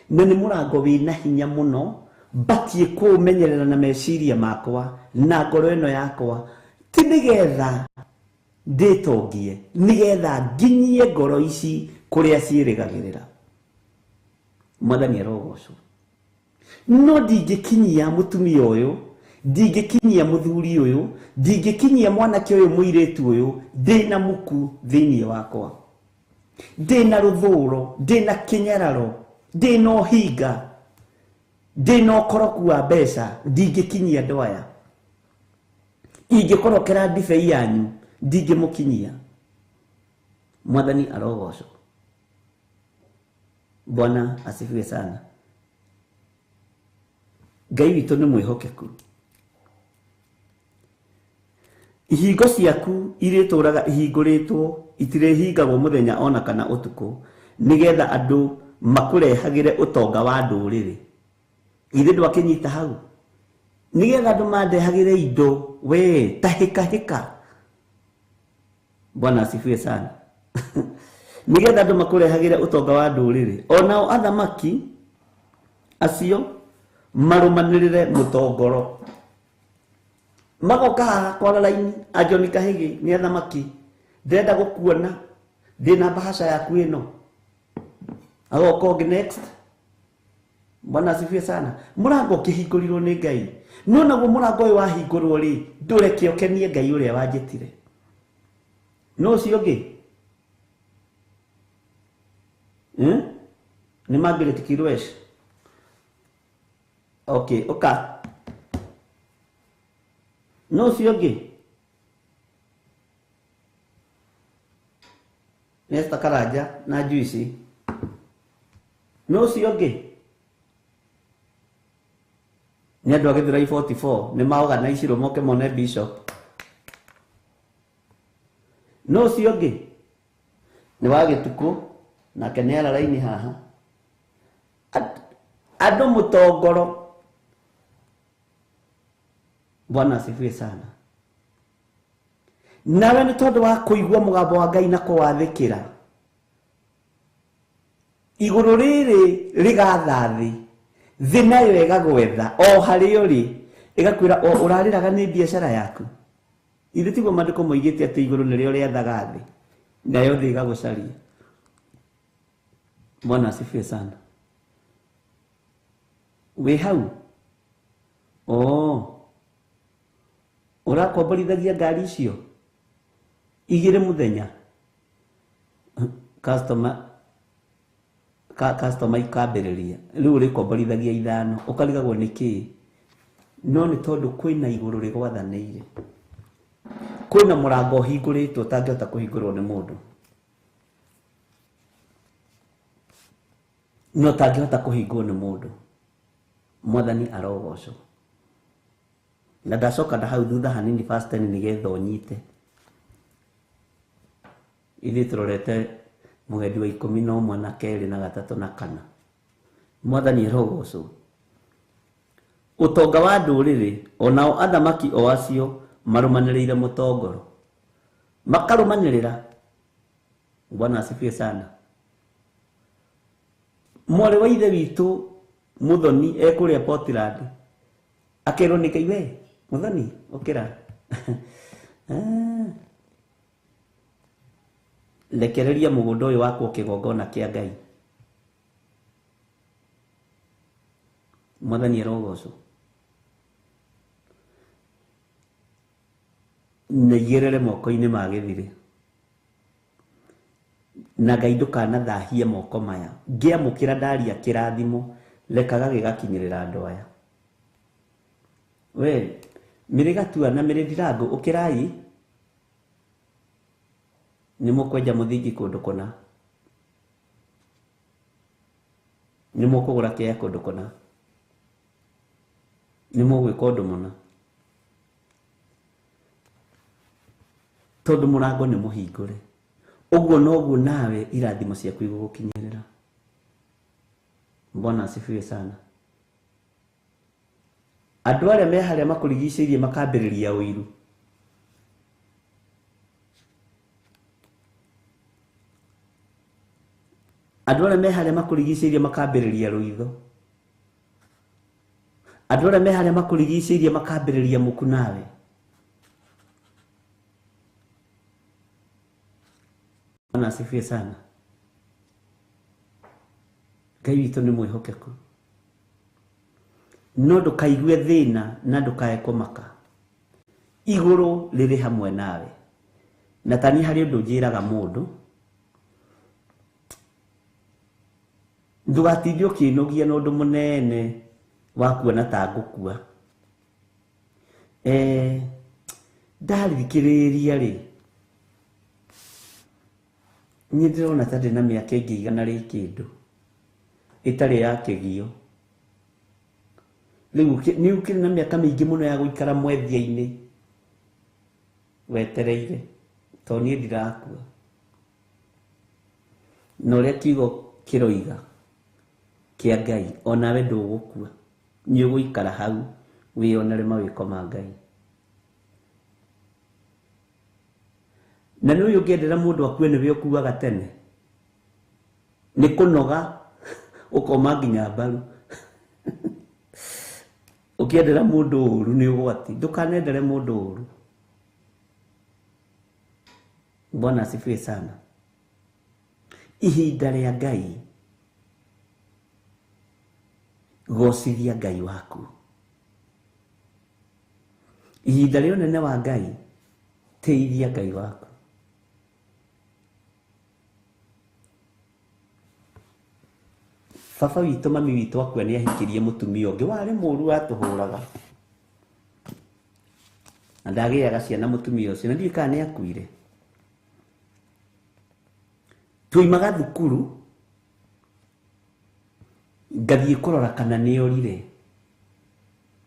Na nĩ mũrango wĩna hinya mũno, batiĩ kũũmenyerera na meciria makwa na ngoro ĩno yakwa, ti nĩgetha ndĩtongie, nĩgetha nginyie ngoro ici kũrĩa ciĩrĩgagĩrĩra. Mwathani arogocwo. No ndingĩkinyia mũtumia ũyũ, ndingĩkinyia mũthuri ũyũ, ndingĩkinyia mwanake ũyũ, mũirĩtu ũyũ, ndĩna muku thĩinĩ wakwa, ndĩna rũthũro, ndĩna kĩnyararo, ndĩna ũhinga, ndĩna ũkoroku wa mbeca, ndingĩkinyia andũ aya. Ingĩkorokera ndibei yanyu, ndingĩmũkinyia. Mwathani arogocwo. Bwana asifiwe sana. Ngai witũ nĩ mwĩhokeku. Ihingo ciaku irĩtũraga ihingũrĩtwo, itirĩhingagwo mũthenya ona kana ũtukũ, nĩgetha andũ makũrehagĩre ũtonga wa ndũrĩrĩ. Ithe ndwakĩnyita hau, nĩgetha andũ mandehagĩre indo, we tahĩkahĩka. Bwana asifiwe sana. Nĩgetha andũ makũrehagĩre ũtonga wa ndũrĩrĩ, onao athamaki acio marũmanĩrĩre mũtongoro. Magoka haha kwara raini, a John Kahigi nĩ athamaki, ndĩrenda gũkuona, ndĩna mbahaca yaku ĩno. Agoka ũngĩ next. Bwana asifiwe sana. Mũrango ũkĩhingũrirwo nĩ Ngai, no naguo mũrango ũyũ wahingũrwo rĩ, ndũreke ũkenie Ngai ũrĩa wanjĩtire. No ũcio ũngĩ nĩ Margaret Kirwesh. Okay, ũka. No ũcio ũngĩ nĩ Esther Karanja na Juice. No ũcio ũngĩ nĩ andũ a Gĩthũrai 44 nĩ maorganicerwo moke mone bishop. No ũcio ũngĩ nĩ wa Gĩtukũ, nake nĩ ara raini haha. Andũ mũtongoro. Bwana asifiwe sana. Nawe nĩ tondũ wa kũigua mũgambo wa Ngai na kũwathĩkĩra, igũrũ rĩrĩ rĩgatha thĩ, thĩ nayo ĩgagwetha o harĩa ũrĩ, ĩgakwĩra o ũrarĩraga nĩ biacara yaku. Ithe tiguo maandĩko moigĩte atĩ igũrũ nĩrĩo rĩathaga thĩ, nayo thĩ ĩgagũcaria. Bwana asifiwe sana. Wĩ hau? Oh, ũrakomborithagia ngari icio igĩrĩ mũthenya, customer customer ikambĩrĩria rĩu ũrĩkomborithagia ithano, ũkarigagwo nĩ kĩĩ. No nĩ tondũ kwĩna igũrũ rĩgwathanĩire, kwĩna mũrango ũhingũrĩtwo ũtangĩhota kũhingũrwo nĩ mũndũ, no ũtangĩhota kũhingwo nĩ mũndũ. Mwathani arogocwo. Na ndacoka na hau thutha hanini verse 10 nĩgetha ũnyite. Ithuĩ tũrorete mũgendi wa 11 na 2 na 3 na 4. Mwathani arogocwo. Ũtonga wa ndũrĩrĩ onao athamaki o acio marũmanĩrĩire mũtongoro, makarũmanĩrĩra. Bwana asifiwe sana. Mwarĩ wa ithe witũ Muthoni ekũrĩa Portland, akerwo nĩ Ngai, we Muthoni ũkĩra, rekereria mũgũnda ũyũ wakwo kĩgongona kĩa Ngai. Mwathani arogocwo. Na igĩrĩre moko-inĩ ma gĩthirĩ, na Ngai ndũkanathahie moko maya. Ngĩamũkĩra ndaria kĩrathimo, rekaga gĩgakinyĩrĩra andũ aya. We mĩrĩ gatua na mĩrĩ ndirango, ũkĩrai, nĩ mũkwenja mũthingi kũndũ kũna, nĩ mũkũgũra kĩea kũndũ kũna, nĩ mũgwĩka ũndũ mũna, tondũ mũrango nĩ mũhingũre. Ũguo noguo nawe irathimo ciaku igũgũkinyĩrĩra. Bwana asifiwe sana. Andũ arĩa me harĩa makũrigicĩirie makambĩrĩria ũiru. Andũ arĩa me harĩa makũrigicĩirie makambĩrĩria rũitho. Andũ arĩa me harĩa makũrigicĩirie makambĩrĩria muku nawe. Bwana asifiwe sana. Ngai witũ nĩ mwĩhokeku. No ndũkaigue thĩna na ndũkae kũmaka. Igũrũ rĩrĩ hamwe nawe. Na tani harĩ ũndũ njĩraga mũndũ, ndũgatinde ũkĩnogia na ũndũ mũnene wa kuona ta ngũkua. Ndarikĩrĩria rĩ, niĩ ndĩrona ta ndĩna mĩaka ĩngĩ igana rĩ kĩndũ ĩtarĩ ya kĩgio. Rĩu nĩ ũkĩrĩ na mĩaka mĩingĩ mũno ya gũikara mwethia-inĩ wetereire, tondũ niĩ ndirakua. Na ũrĩa kiugo kĩroiga kĩa Ngai, onawe ndũgũkua, nĩ ũgũikara hau wĩyonere mawĩko ma Ngai. Na nĩ ũyũ ũngĩendera mũndũ akue nĩwe ũkuaga tene, nĩ kũnoga ũkoma nginya mbaru. Ũkĩendera mũndũ ũru nĩ ũgwati, ndũkanendere mũndũ ũru. Bwana asifiwe sana. Ihinda rĩa Ngai, gocithia Ngai waku. Ihinda rĩa ũnene wa Ngai, teithia Ngai waku. Baba witũ mami witũ akua nĩ ahikirie mũtumia ũngĩ warĩ mũru watũhũraga. Na ndagĩaga ciana mũtumia ũcio, na ndiũĩ kana nĩ akuire. Tuoimaga thukuru ngathiĩ kũrora kana nĩ orire,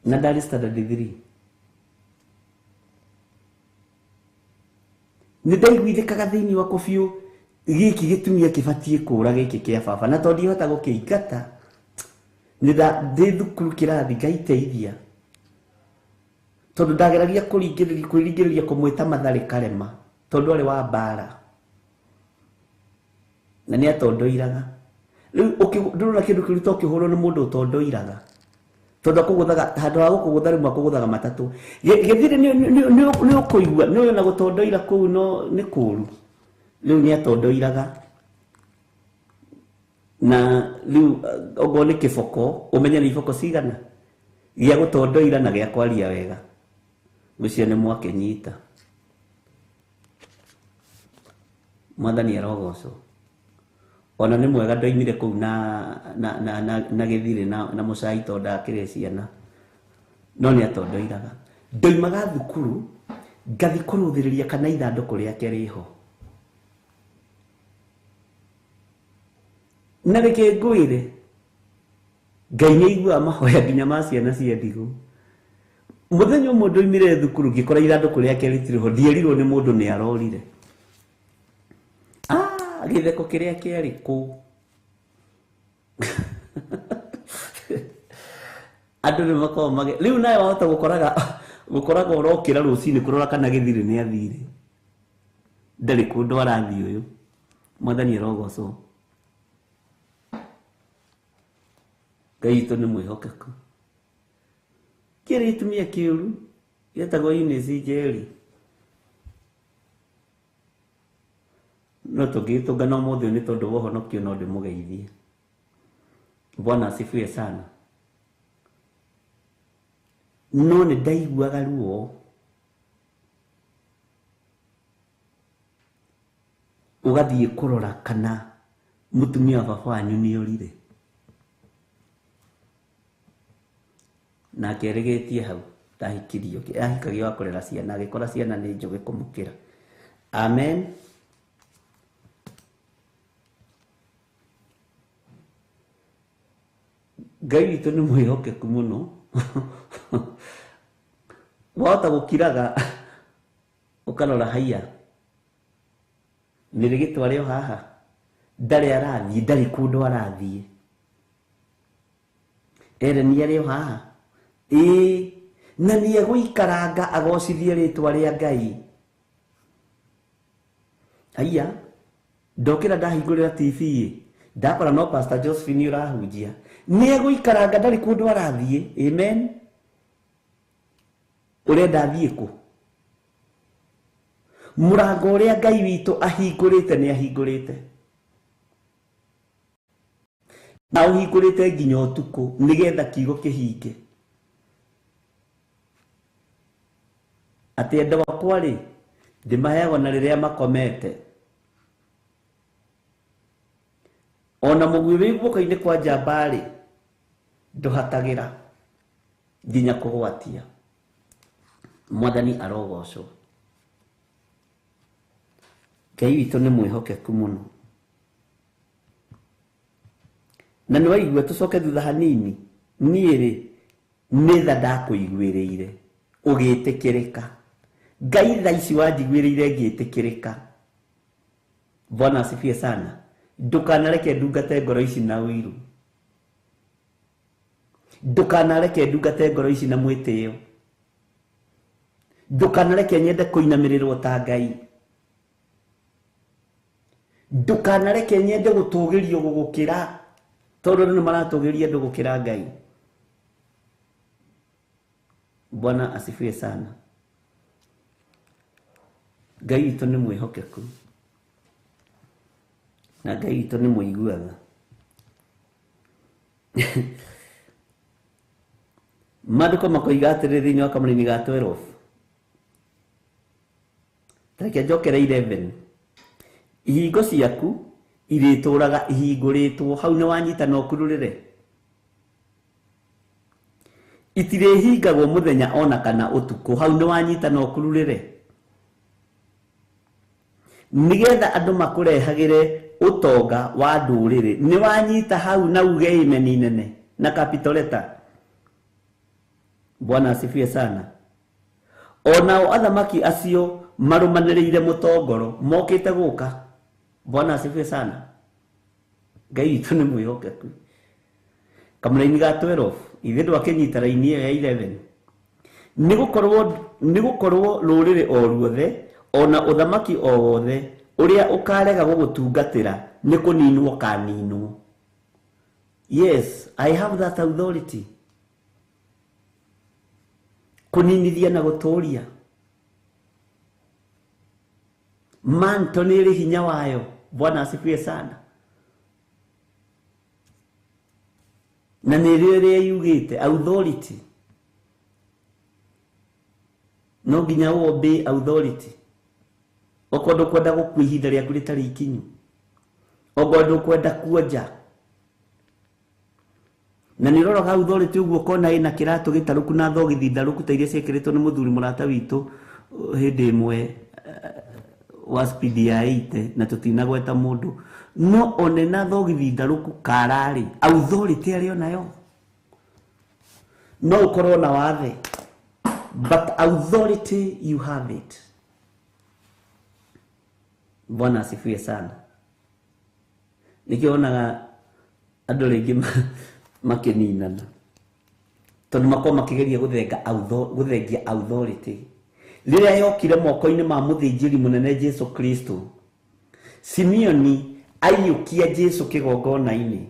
na ndarĩ standard 3. Nĩ ndaiguithĩkaga thĩinĩ wakwa biũ, gĩkĩ gĩtumia kĩbatiĩ kũra gĩkĩ kĩa baba, na tondũ ndihota gũkĩingata, nĩ ndĩ thukuru kĩrathi ngaiteithia, tondũ ndageragia kwĩringĩrĩria kũmwĩta Matharĩ karema, tondũ arĩ wa mbara na nĩ atondoiraga. Rĩu ndũrona kĩndũ kĩru to kĩhũrwo nĩ mũndũ ũtondoiraga, tondũ akũgũthaga handũ ha gũkũgũtha rĩmwe akũgũthaga matatũ. Gĩthirĩ nĩ ũkũigua nĩ ũyũ na gũtondoira kũu no nĩ kũũru. Rĩu nĩ atondoiraga, na rĩu okorwo nĩ kĩboko ũmenye nĩ iboko cigana gĩa gũtondoira na gĩa kwaria wega, ũcio nĩ mwakĩnyita. Mwathani arogocwo. Ona nĩ mwega ndoimire kũu na gĩthirĩ na mũcai tondũ ndakĩrĩ ciana, no nĩ atondoiraga. Ndoimaga thukuru ngathi kũrũthĩrĩria kana ithandũkũ rĩake rĩho. Na reke ngwĩre, Ngai nĩ aiguaga mahoya nginya ma ciana cia ndigũ. Mũthenya ũmwe ndoimire thukuru ngĩkora ithandũkũ rĩake rĩtirĩ ho, ndierirwo nĩ mũndũ nĩ arorire. Gĩtheko kĩrĩa kĩarĩ kũu. Andũ nĩ makoragwo rĩu nawe wahota gũkoraga ũrokĩra rũcinĩ kũrora kana gĩthirĩ nĩ athire, ndarĩ kũndũ arathiĩ ũyũ. Mwathani arogocwo. Ngai witũ nĩ mwĩhokeku. Kĩrĩ gĩtumia kĩũru gĩtagwo Eunice Njeri, no tũngĩgĩtũngana ũmũthĩ nĩ tondũ wa ũhonokio no ndĩmũgeithie. Bwana asifiwe sana. No nĩ ndaiguaga ruo ũgathiĩ kũrora kana mũtumia wa baba wanyu nĩ orire, nake erĩgĩtie hau ndahikirio, ahikagio wa kũrera ciana, agĩkora ciana nĩ njũgĩ kũmũkĩra. Amen. Ngai witũ nĩ mwĩhokeku mũno. Wahota gũkiraga ũkarora haiya, nĩ rĩgĩtware o haha, ndarĩ arathiĩ, ndarĩ kũndũ arathiĩ, ere nĩ arĩ o haha, ĩĩ, na nĩ egũikaranga agocithie rĩtwa rĩa Ngai. Haiya, ndokĩra ndahingũrĩra TV ĩ, Ndakora no Pastor Josephine ũrahunjia, nĩ egũikaranga ndarĩ kũndũ arathiĩ. Amen. Ũrenda athiĩ kũ? Mũrango ũrĩa Ngai witũ ahingũrĩte nĩ ahingũrĩte, na ũhingũrĩte nginya ũtukũ nĩgetha kiugo kĩhinge. Atĩ andũ akwa rĩ, ndĩmaheagwo na rĩrĩa makomete. Ona mũguĩ wĩ guoko-inĩ kwa njamba rĩ, ndũhatagĩra nginya kũgwatia. Mwathani arogocwo. Ngai witũ nĩ mwĩhokeku mũno. Na nĩ waigua tũcoke thutha hanini, niĩ rĩ nĩ tha ndakũiguĩrĩire ũgĩtĩkĩrĩka. Ngai tha ici wanjiguĩrĩire ngĩtĩkĩrĩka. Bwana asifiwe sana. Ndũkanareke ndungate ngoro ici na ũiru, ndũkanareke ndungate ngoro ici na mwĩtĩo, ndũkanareke nyende kũinamĩrĩrwo ta Ngai, ndũkanareke nyende gũtũgĩrio gũgũkĩra, tondũ andũ nĩ maratũgĩria andũ gũkĩra Ngai. Bwana asifiwe sana. Ngai witũ nĩ mwĩhokeku na Ngai witũ nĩ mũiguaga. Maandĩko makoiga atĩrĩrĩ thĩinĩ wa kamũraini ga 12, tareke njokere 11, ihingo ciaku irĩtũraga ihingũrĩtwo. Hau nĩ wanyita na ũkururĩre. Itirĩhingagwo mũthenya ona kana ũtukũ. Hau nĩ wanyita na ũkururĩre, nĩgetha andũ makũrehagĩre ũtonga wa ndũrĩrĩ. Nĩ wanyita hau na uge amen nene na capital letter. Bwana asifiwe sana. Onao athamaki acio marũmanĩrĩire mũtongoro mokĩte gũka. Bwana asifiwe sana. Ngai witũ nĩ mwĩhokeku. Kamũraini ga 12, ithe ndwakĩnyita raini ĩyo ya 11. Nĩ gũkorwo rũrĩrĩ o ruothe ona ũthamaki o wothe ũrĩa ũkarega gũgũtungatĩra nĩ kũninwo kaninwo. Yes, I have that authority. Kũninithia na gũtũria. Manto nĩ ĩrĩ hinya wayo. Bwana asifiwe sana. Na nĩ rĩo ĩrĩa yugĩte authority. No nginya ũobey authority. Okorwo ndũkwenda gũkua ihinda rĩaku rĩtarĩ ikinyu, okorwo ndũkwenda kuonja, na nĩ ũroraga authority ũguo ũkona ĩna kĩratũ gĩtarũku na thogithi ndarũku ta iria ciĩkĩrĩtwo nĩ mũthuri mũrata witũ hĩndĩ ĩmwe wa speed ya 80, na tũtinagweta mũndũ, no one na thogithi ndarũku kararĩ authority arĩ onayo. No ũkorwo na wathe, but authority you have it. Bwana asifiwe sana. Nĩkĩo wonaga andũ rĩngĩ makĩninana, tondũ makorwo makĩgeria gũthengia authority. Rĩrĩa yokire moko-inĩ ma mũthĩnjĩri mũnene Jesu Kristo, Simeoni aiyũkia Jesu kĩgongona-inĩ.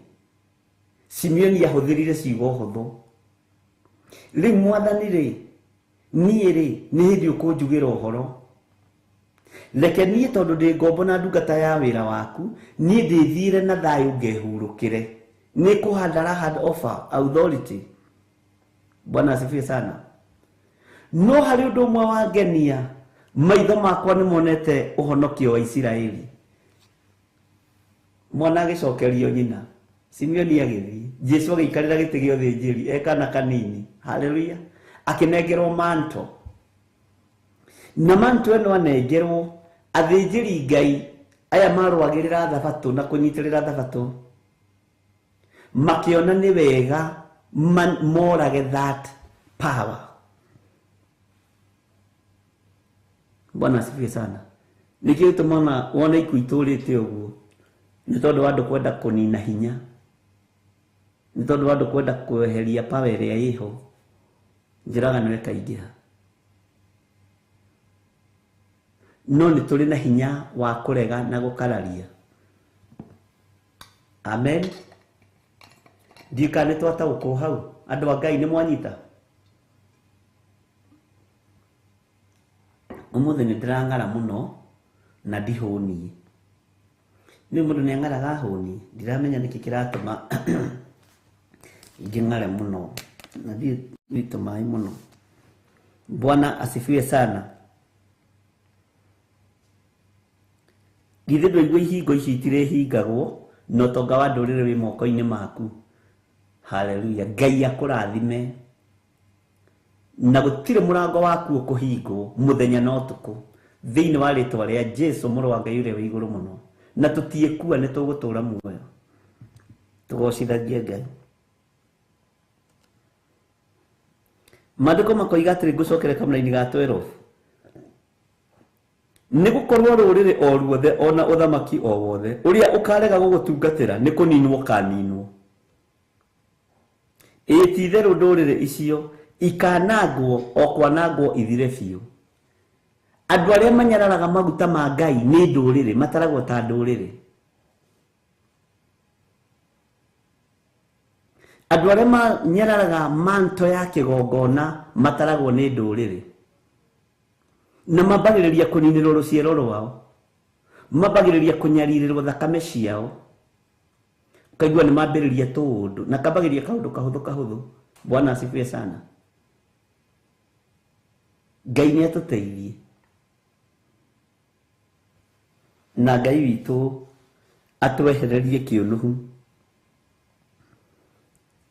Simeoni ahũthĩrire ciugo hũthũ. Rĩu Mwathani rĩ, niĩ rĩ, nĩ hĩndĩ ũkũnjugĩra ũhoro. Reke niĩ tondũ ndĩ ngombo na ndungata ya wĩra waku, niĩ ndĩthiĩre na thayũ ngehurũkĩre. Nĩ kũhanda arahanda offer authority. Bwana asifiwe sana. No harĩ ũndũ ũmwe wangenia, maitho makwa nĩ monete ũhonokio wa Isiraeli. Mwana agĩcokerio nyina, Simeoni agĩthiĩ, Jesu agĩikarĩra gĩtĩ gĩa ũthĩnjĩri e kana kanini. Haleluya. Akĩnengerwo manto. Na manto ĩno anengerwo, athĩnjĩri Ngai aya marũagĩrĩra thabatũ na kũnyitĩrĩra thabatũ makĩona nĩ wega morage that power. Bwana asifiwe sana. Nĩkĩo tũmona wona ikuũ itũrĩte ũguo, nĩ tondũ wa andũ kwenda kũnina hinya, nĩ tondũ wa andũ kwenda kweheria power ĩrĩa ĩho. Njũragano ĩkaingĩha. No nĩ tũrĩ na hinya wa kũrega na gũkararia. Amen. Ndiũĩ kana nĩ twataũkwo hau andũ a Ngai nĩ mwanyita. Ũmũthĩ nĩ ndĩrang'ara mũno na ndihũniĩ. Nĩ mũndũ nĩ ang'araga ahũniĩ, ndiramenya nĩkĩ kĩratũma ngĩng'are mũno na ndiĩ tũmaĩ mũno. Bwana asifiwe sana. Githĩ ndũigua ihingo ici itirĩhingagwo na ũtonga wa ndũrĩrĩ wĩ moko-inĩ maku. Haleluya. Ngai akũrathime na gũtirĩ mũrango waku ũkũhingwo mũthenya na ũtukũ thĩinĩ wa rĩtwa rĩa Jesu mũrũ wa Ngai ũrĩa wĩ igũrũ mũno. Na tũtiĩkua nĩ tũgũtũra muoyo tũgocithagie Ngai. Maandĩko makoiga atĩrĩ, ngũcokere kamũraini ga 12, nĩ gũkorwo rũrĩrĩ o ruothe ona ũthamaki o wothe ũrĩa ũkarega gũgũtungatĩra nĩ kũninwo ũkaninwo. Ĩĩ ti-itherũ ndũrĩrĩ icio ikanangwo o kwanangwo ithire biũ. Andũ arĩa manyararaga maguta ma Ngai nĩ ndũrĩrĩ, mataragwo ta ndũrĩrĩ. Andũ arĩa manyararaga manto ya kĩgongona mataragwo nĩ ndũrĩrĩ. Na mambagĩrĩria kũninĩrwo rũciaro rwao, mambagĩrĩria kũnyarirĩrwo thakame ciao. Ũkaigua nĩ mambĩrĩria tũũndũ na kambagĩrĩria kaũndũ kahũthũ kahũthũ. Bwana asifiwe sana. Ngai nĩ atũteithie na Ngai witũ atwehererie kĩũnũhu.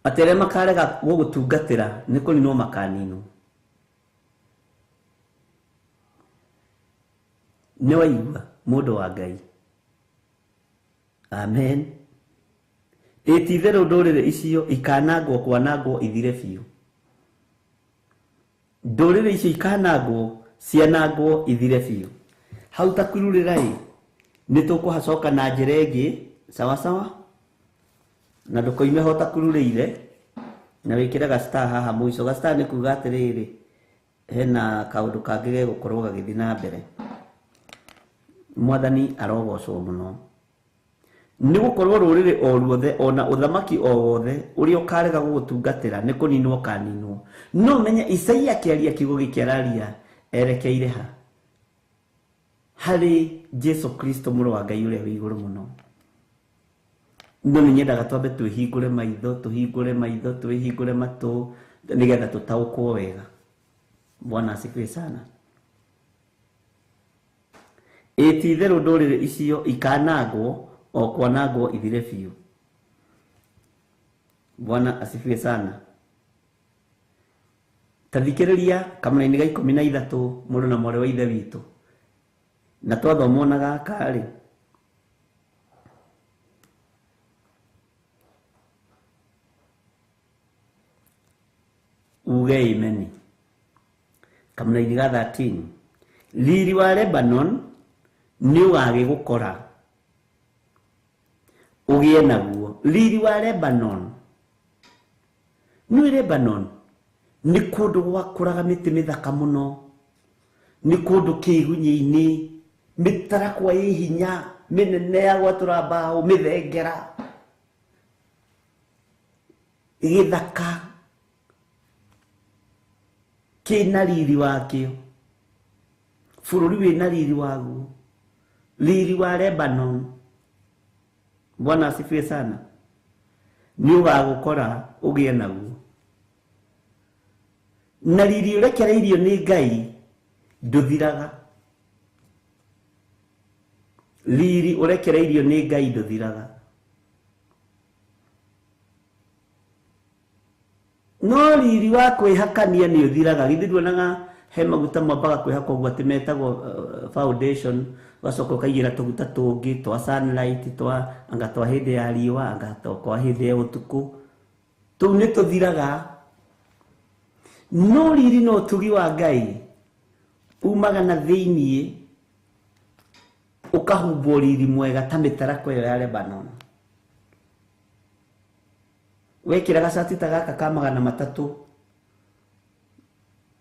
Atĩ arĩa makarega gũgũtungatĩra nĩ kũninwo makaninwo. Nĩ waigua mũndũ wa Ngai. Amen. Ĩ ti-itherũ ndũrĩrĩ icio ikanangwo kwanangwo ithire biũ. Ndũrĩrĩ icio ikanangwo cianangwo ithire biũ. Hau ta kwirurĩra ĩ nĩ tũkũhacoka na njĩra ĩngĩ sawa sawa, na ndũkoime ho ta kururĩire na wĩkĩre ga star haha mũico. Ga star nĩ kuga atĩrĩrĩ, hena kaũndũ kangĩ gegũkorwo gagĩthiĩ na mbere. Mwathani arogocwo mũno. Nĩ gũkorwo rũrĩrĩ o ruothe ona ũthamaki o wothe ũrĩa ũkarega gũgũtungatĩra nĩ kũninwo ũkaninwo. No menye Isaia akĩaria kiugo gĩkĩ araria erekeire ha? Harĩ Jesu Kristo mũrũ wa Ngai ũrĩa wĩ igũrũ mũno. No nĩ nyendaga twambe twĩhingũre maitho, tũhingũre maitho, twĩhingũre matũ nĩgetha tũtaũkwo wega. Bwana asifiwe sana. Ĩ ti-itherũ ndũrĩrĩ icio ikanangwo o kwanangwo ithire biũ. Bwana asifiwe sana. Ta thikĩrĩria kamũraini ga 13 mũrũ na mwarĩ wa Ithe witũ. Na twathomwo na gaka rĩ, uge imeni. Kamũraini ga 13, riri wa Lebanon nĩ ũgagĩgũkora ũgĩe naguo. Riri wa Lebanon, nĩ Lebanon nĩ kũndũ gwakũraga mĩtĩ mĩthaka mũno, nĩ kũndũ kĩgunyĩ-inĩ, mĩtarakwa ĩ hinya mĩnene ya gwatũra mbaũ, mĩthengera, gĩthaka kĩna riri wakĩo, bũrũri wĩna riri waguo, riri wa Lebanon. Bwana asifiwe sana. Nĩ ũgagũkora ũgĩe naguo. Na riri ũrekereirio nĩ Ngai ndũthiraga. Riri ũrekereirio nĩ Ngai ndũthiraga. No riri wa kwĩhakania nĩ ũthiraga. Githĩ nduonaga he maguta mambaga kwĩhakwo ũguo atĩ metagwo foundation, ũgacoka ũkaigĩra tũguta tũngĩ twa sunlight, twa anga twa hĩndĩ ya riũa, anga twa hĩndĩ ya ũtukũ. Tũu nĩ tũthiraga. No riri na ũtugi wa Ngai umaga na thĩiniĩ ũkahumbwo riri mwega ta mĩtarakwa ĩyo ya Lebanon. Wekĩra gacati ta gaka ka 300,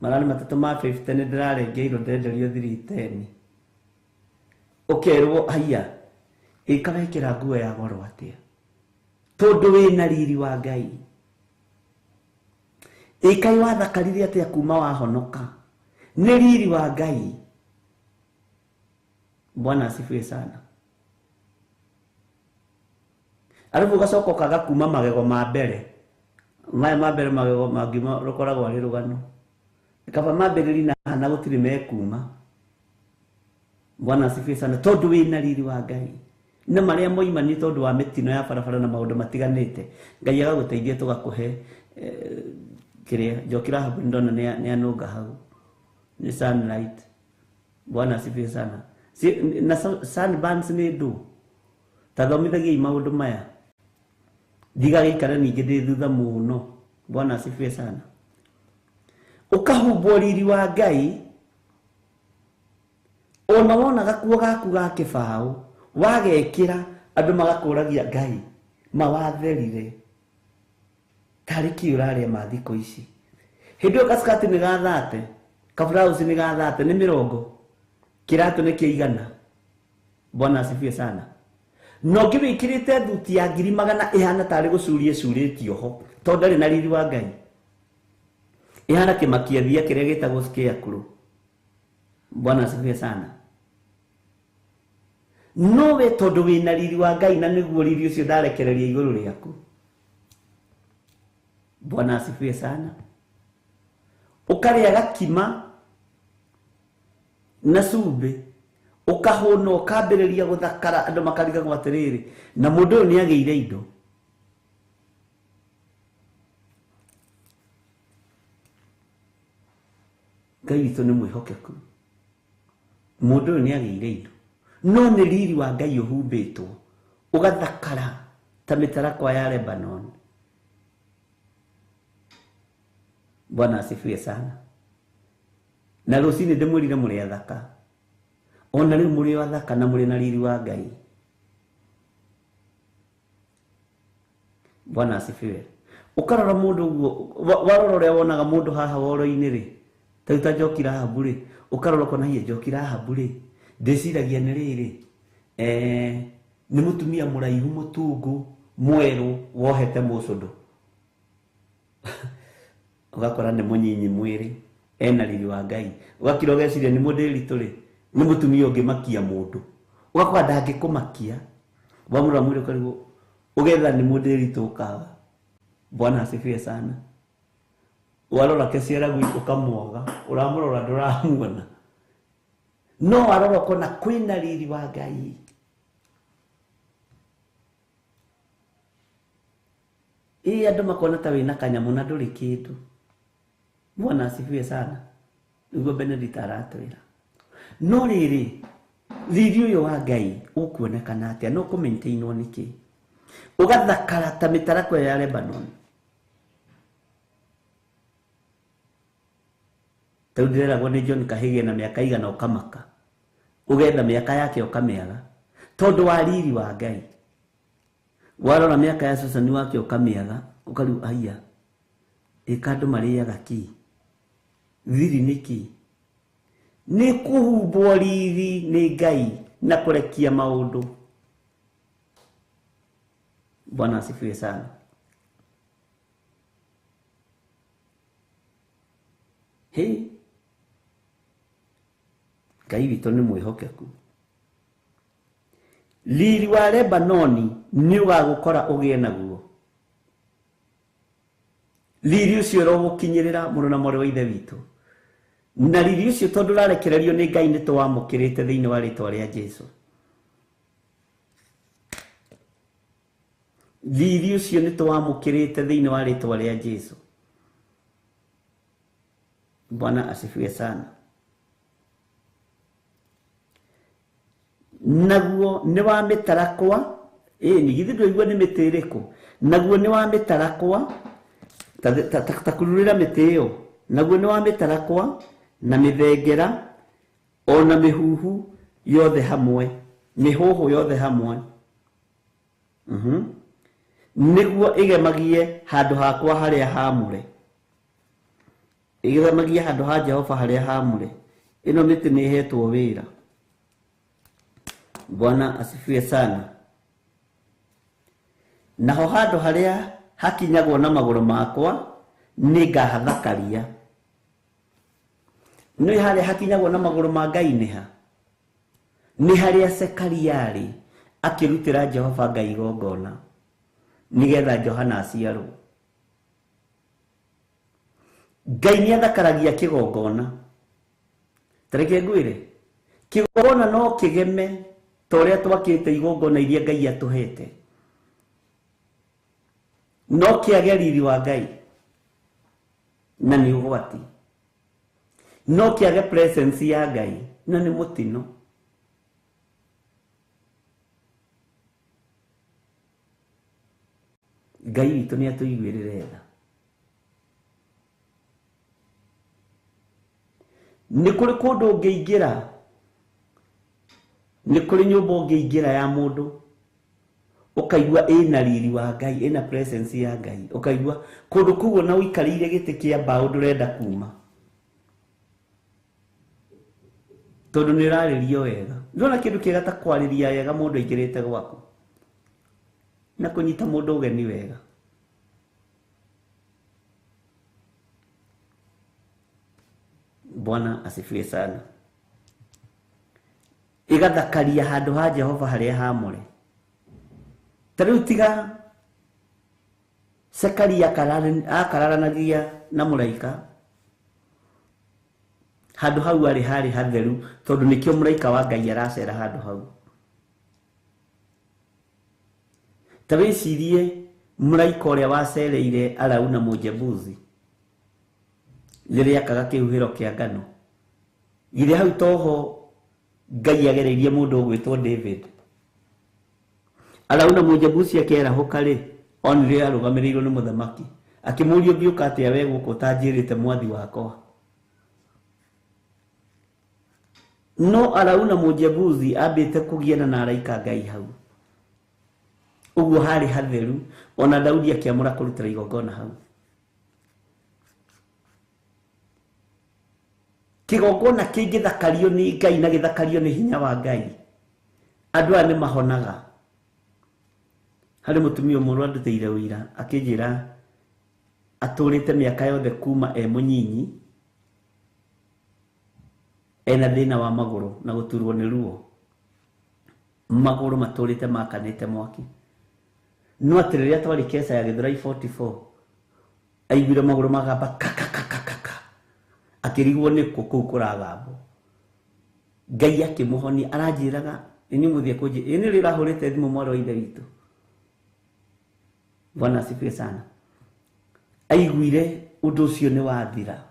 300 ma 50 nĩ ndĩrarengeirwo ndenderio 310. Ũkerwo haiya, ĩka wekĩra nguo ya goro atĩa? Tondu wina riri wa Ngai. Ikai wathakarire atia kuma wahonoka. Ni riri wa Ngai. Bwana asifiwe sana. Arafu ugacoka ukaga kuma magego ma mbere. Maya ma mbere magego mangima rukoragwo ari rugano. Kaba mambĩrĩri na hana gũtirĩ mekuma. Bwana asifiwe sana. Tondu wina riri wa Ngai. Na maria moima ni tondu wa mitino ya barabara na maundu matiganite. Ngai agagũteithia tũgakũhe kiria Njoki Rahabu ndona ni anunga hau. Ni sunlight. Bwana asifiwe sana. Si, na sunburns ni ndu. Tathomithagiai maundu maya. Ndigagĩikara ningĩ ndĩ thutha mũno. Bwana asifiwe sana. Ũkahumbwo riri wa Ngai ona wona gakuo gaku ga kĩbaũ wagekĩra andũ magakũragia Ngai mawatherire tarĩ kĩ ũrarĩa ma thikũ ici. Hĩndĩ ĩyo gaskati nĩ gathate, kaburausi nĩ gathate, nĩ mĩrongo, kĩratũ nĩ kĩigana. Bwana asifiwe sana. No ngĩwĩkĩrĩte thuti ya 100,000 ĩhana tarĩ gũcuria ĩcurĩtio ho tondũ ndarĩ na riri wa Ngai. Ihana kĩmakia thia kĩrĩa gĩtagwo scarecrow. Bwana asifiwe sana. No we tondu wina riri wa Ngai na niguo riri ucio ndarekereria iguru riaku. Bwana asifiwe sana. Ukaria gakima na cumbĩ ukahũna ukambĩrĩria gũthakara andũ makarigagwo atĩrĩrĩ na mũndũ ũyũ nĩagĩire indo. Ngai witũ nĩ mwĩhokeku. Mũndũ ũyũ nĩagĩire indo. No nĩ riri wa Ngai ũhumbĩtwo ũgathakara ta mĩtarakwa ya Lebanon. Bwana asifiwe sana. Na rũcinĩ ndĩmwĩrire mũrĩ athaka. Ona rĩu mũrĩ athaka na mũrĩ na riri wa Ngai. Bwana asifiwe. Ũkarora mũndũ ũguo, warora ũrĩa wonaga mũndũ haha woro-inĩ rĩ, ta rĩu ta Njoki Rahabu rĩ, ũkarora ũkona hihi Njoki Rahabu rĩ, ndĩciragia nĩ rĩrĩ, nĩ mũtumia mũraihu mũtungu mwerũ wohete mũcũndũ. Ũgakora nĩ mũnyinyi mwĩrĩ, ena riri wa Ngai. Ũgakira ũgeciria nĩ mũndĩritũ rĩ, nĩ mũtumia ũngĩmakia mũndũ. Ũgakora ndangĩkũmakia, wamũrora mwĩrĩ ũkarigwo, ũgetha nĩ mũndĩritũ ũkaga. Bwana asifiwe sana. Warora Kesiaragwi ũkamwaga, ũramũrora ndũramuona. No warora ũkona kwĩna riri wa Ngai. Ĩ andũ makona ta wĩna kanyamũ na ndũrĩ kĩndũ. Bwana asifiwe sana. Nĩguo Benedict aratwĩra. No rĩrĩ, riri ũyũ wa Ngai ũkuonekana atĩa? No kũmaintainwo nĩkĩ? Ũgathakara ta mĩtarakwa ya Lebanon. Tarĩu ndĩreragwo nĩ John Kahĩgĩ na mĩaka igana ũkamaka. Ũgetha mĩaka yake ũkamĩaga. Tondũ wa riri wa Ngai. Warora mĩaka ya Susan wake ũkamĩaga, ũkariu aya. Ĩka andũ marĩaga kĩ? Thiri nĩ kĩ? Nĩ kũhumbwo riri nĩ Ngai na kũrekia maũndũ. Bwana asifiwe sana. Hey, Ngai witũ nĩ mwĩhokeku. Riri wa Lebanoni nĩ ũgagũkora ũgĩe naguo. Riri ũcio ũrogũkinyĩrĩra mũrũ na mwarĩ wa Ithe witũ. Na riri ũcio tondũ ũrarekererio nĩ Ngai nĩ tũwamũkĩrĩte thĩinĩ wa rĩtwa rĩa Jesũ. Riri ũcio nĩ tũwamũkĩrĩte thĩinĩ wa rĩtwa rĩa Jesũ. Bwana asifiwe sana. Naguo nĩ wa mĩtarakwa, ĩ githĩ ndũigua nĩ mĩtĩ ĩrĩkũ? Naguo nĩ wa mĩtarakwa, ta kururĩra mĩtĩ ĩyo. Naguo nĩ wa mĩtarakwa na mĩthengera ona mĩhuhu yothe hamwe, mĩhũhũ yothe hamwe. Nĩguo ĩgemagie handũ hakwa harĩa haamũre. Ĩgemagie handũ ha Jehova harĩa haamũre. Ĩno mĩtĩ nĩ ĩhetwo wĩra. Bwana asifiwe sana. Naho handũ harĩa hakinyagwo na magũrũ makwa nĩngahathakaria. Nĩ harĩa hakinyagwo na magũrũ ma Ngai nĩ ha? Nĩ harĩa Zekaria arĩ akĩrutĩra Jehova Ngai igongona nĩgetha Johana aciarwo. Ngai nĩ athakaragia kĩgongona. Tareke ngwĩre, kĩgongona no kĩgeme ta ũrĩa twakĩte igongona iria Ngai atũhete, no kĩage riri wa Ngai na nĩ ũgwati, no kĩage presence ya Ngai na nĩ mũtino. Ngai witũ nĩ atũiguĩrĩre tha. Nĩ kũrĩ kũndũ ũngĩingĩra, nĩ kũrĩ nyũmba ũngĩingĩra ya mũndũ ũkaigua ĩna riri wa Ngai, ĩna presence ya Ngai, ũkaigua kũndũ kũu ona ũikarĩire gĩtĩ kĩa mbaũ ndũrenda kuma tondũ nĩ ũrarĩrio wega. Ndũrona kĩndũ kĩega ta kwarĩria wega mũndũ aingĩrĩte gwaku na kũnyita mũndũ ũgeni wega. Bwana asifiwe sana. Igathakaria handũ ha Jehova harĩa haamũre. Ta rĩu tiga Zekaria akararanagia na mũraika handũ hau arĩ harĩ hatheru, tondũ nĩkĩo mũraika wa Ngai aracera handũ hau. Ta wĩcirie mũraika ũrĩa wacereire Arauna Mũjebusi rĩrĩa akaga kĩhuhĩro kĩa ngano. Githĩ hau toho Ngai agereirie mũndũ ũgwĩtwo David. Arauna Mũjebusi akĩarahũka rĩ, onire arũgamĩrĩirwo nĩ mũthamaki, akĩmũũria ũngĩũka atĩa we gũkũ ũtanjĩrĩte mwathi wakwa. No Arauna Mũjebusi ambĩte kũgiana na araika Ngai hau. Ũguo harĩ hatheru, ona Daudi akĩamũra kũrutĩra igongona hau. Kĩgongona kĩngĩthakario nĩ Ngai na gĩthakario nĩ hinya wa Ngai, andũ aya nĩ mahonaga. Harĩ mũtumia ũmwe ũrandutĩire ũira akĩnjĩra atũrĩte mĩaka yothe kuma e mũnyinyi ena thĩna wa magũrũ na gũturwo nĩ ruo, magũrũ matũrĩte makanĩte mwaki. No atĩ rĩrĩa twarĩ Keca ya Gĩthũrai 44 aiguire magũrũ magamba kakakakaka, akĩrigwo nĩ kũ kũu kũragambwo. Ngai akĩmũhonia. Aranjĩraga nĩ mũthiĩ kũnjĩ ĩ nĩ rĩ ũrahũrĩte thimũ mwarĩ wa ithe witũ. Bwana asifiwe sana. Aiguire ũndũ ũcio nĩ wathira.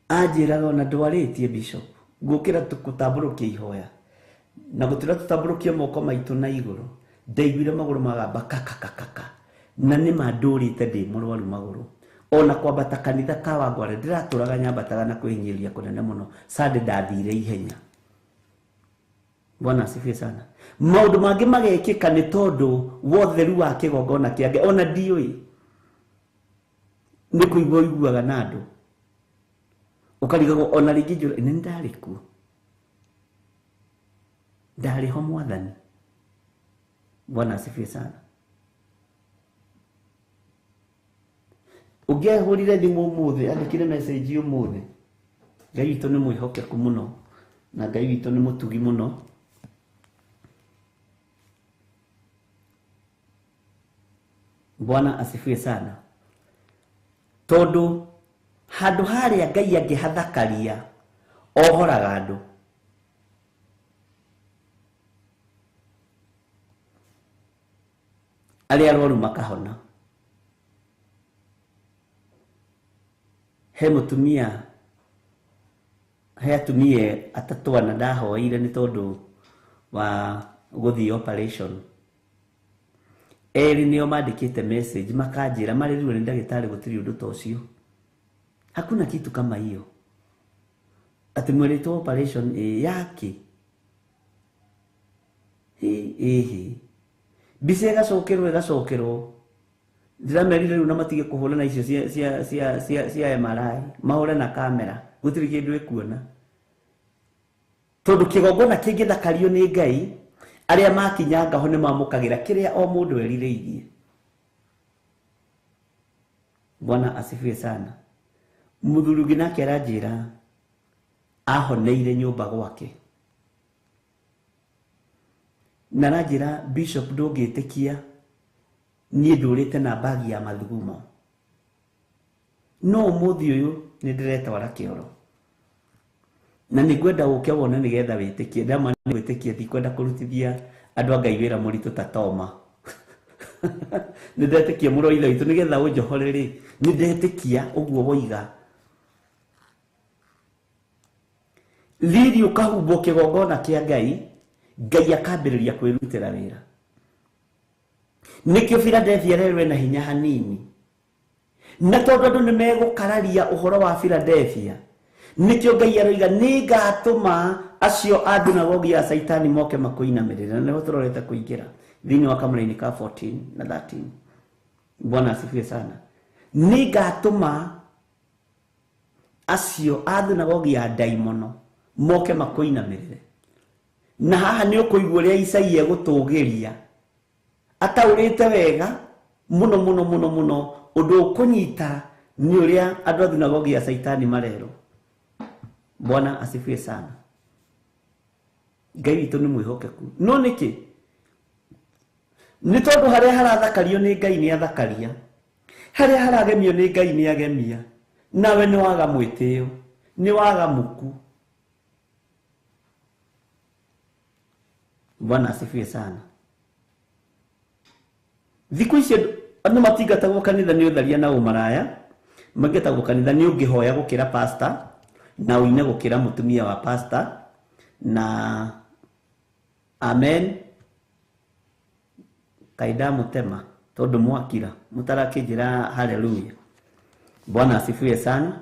Anjĩraga ona ndwarĩtie bishop, ngũkĩra gũtambũrũkia ihoya na gũtũra tũtambũrũkie moko maitũ na igũrũ, ndaiguire magũrũ magamba kakakakaka, na nĩ ma ndũrĩte ndĩ mũrwaru magũrũ. Ona kwambata kanitha ka Wangware ndĩratũraga nyambataga na kwĩhinyĩrĩria kũnene mũno. Sunday ndathire ihenya. Bwana asifiwe sana. Maũndũ mangĩ magekĩka nĩ tondũ wotheru wa kĩgongona kĩa Ngai. Ona ndiũĩ nĩ kũigua ũiguaga na andũ ũkarigagwo ona rĩngĩ njũra nĩ ndarĩ kuo, ndarĩ ho mwathani. Bwana asifiwe sana. Ũngĩahũrire thimũ ũmũthĩ, andĩkire message ũmũthĩ, Ngai witũ nĩ mwĩhokeku mũno na Ngai witũ nĩ mũtugi mũno. Bwana asifiwe sana. Tondũ handũ harĩa Ngai angĩhathakaria ohoraga andũ. Arĩa arwaru makahona. He mũtumia, he atumia atatũ ana ndahoeire nĩ tondũ wa gũthiĩ operation. Erĩ nĩo mandĩkĩte message makanjĩra marĩrirwo nĩ ndagĩtarĩ gũtirĩ ũndũ ta ũcio. Hakuna kitu kama hiyo. Ati mwĩrĩtwo operation ĩ yake. Ĩhĩ. Mbica ĩgacokerwo ĩgacokerwo. Ndĩramerire rĩu na matige kũhũra na icio cia MRI, mahũre na kamera, gũtirĩ kĩndũ ĩkuona. Tondu kigongona kingithakario ni Ngai, aria makinyanga ho ni mamukagira kiria o mundu erireirie. Bwana asifiwe sana. Muthuri ũngĩ nake aranjĩra ahoneire nyũmba gwake, na aranjĩra Bishop ndũngĩtĩkia niĩ ndũrĩte na bagi ya mathugumo, no ũmũthĩ ũyũ nĩ ndĩretwara kĩoro na nĩngwenda ũke wone nĩgetha wĩtĩkie. Ndama nĩ gwĩtĩkia, ndikwenda kũrutithia andũ a Ngai wĩra mũritũ ta Toma. Nĩ ndetĩkia mũrũ ithe witũ nĩgetha ũnjohore rĩ, nĩ ndetĩkia ũguo woiga. Riri ũkahumbwo kĩgongona kĩa Ngai, Ngai akambĩrĩria kwĩrutĩra wĩra. Nĩkĩo Philadelphia rerwe na hinya hanini, na tondũ andũ nĩ megũkararia ũhoro wa Philadelphia, nĩkĩo Ngai aroiga nĩngatũma acio a thunagogi ya Caitani moke makũinamĩrĩre. Na nĩho tũrorete kũingĩra thĩinĩ wa kamũra-inĩ ka 14 na 13. Bwana asifiwe sana. Nĩngatũma acio a thunagogi ya ndaimono moke makũinamĩrĩre. Na haha nĩ ũkũigua ũrĩa Isaia egũtũgĩria ataũrĩte wega mũno mũno mũno mũno. Ũndũ ũkũnyita nĩ ũrĩa andũ a thunagogi ya Caitani marerwo. Bwana asifiwe sana. Ngai witũ nĩ mwĩhokeku. No nĩkĩ? Nĩ tondũ harĩa harathakario nĩ Ngai nĩ athakaria, harĩa haragemio nĩ Ngai nĩ agemia. Nawe nĩ waga mwĩtĩo, nĩ waga muku. Bwana asifiwe sana. Thikũ ici andũ matingatagwo kanitha nĩ ũtharia na ũmaraya, mangatagwo kanitha nĩ ũngĩhoya gũkĩra pastor na ũine gũkĩra mũtumia wa pastor na amen. Kaĩ ndamũtema tondũ mwakira mũtarakĩnjĩra haleluya. Bwana asifiwe sana.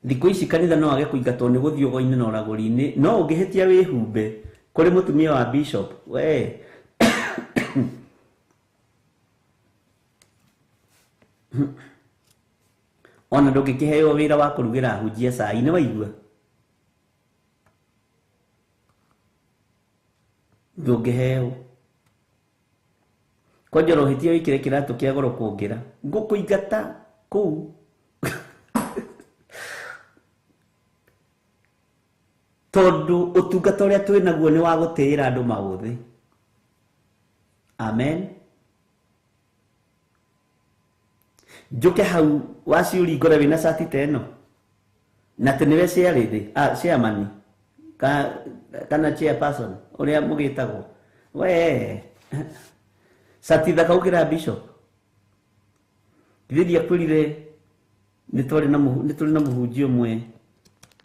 Thikũ ici kanitha no age kũingatwo nĩ gũthiĩ ũgo-inĩ na ũragũri-inĩ, no ũngĩhĩtia wĩhumbe kũrĩ mũtumia wa bishop we ona ndũngĩkĩheo wĩra wa kũrugĩra ahunjia cai, nĩ waigua? Ndũngĩheo. Kwanja ũrohĩtia wĩkĩre kĩratũ kĩa goro kũngĩra, ngũkũingata kũu. Tondũ ũtungata ũrĩa twĩ naguo nĩ wa gũtĩĩra andũ maũthĩ. Amen. Njuke hau waciũri ngore wĩna cati ta ĩno na atĩ nĩwe chairman kana chairperson ũrĩa mũgĩtagwo we cati thaka ũkĩra bishop. Githĩ ndiakwĩrire nĩ tũrĩ na mũhunjia ũmwe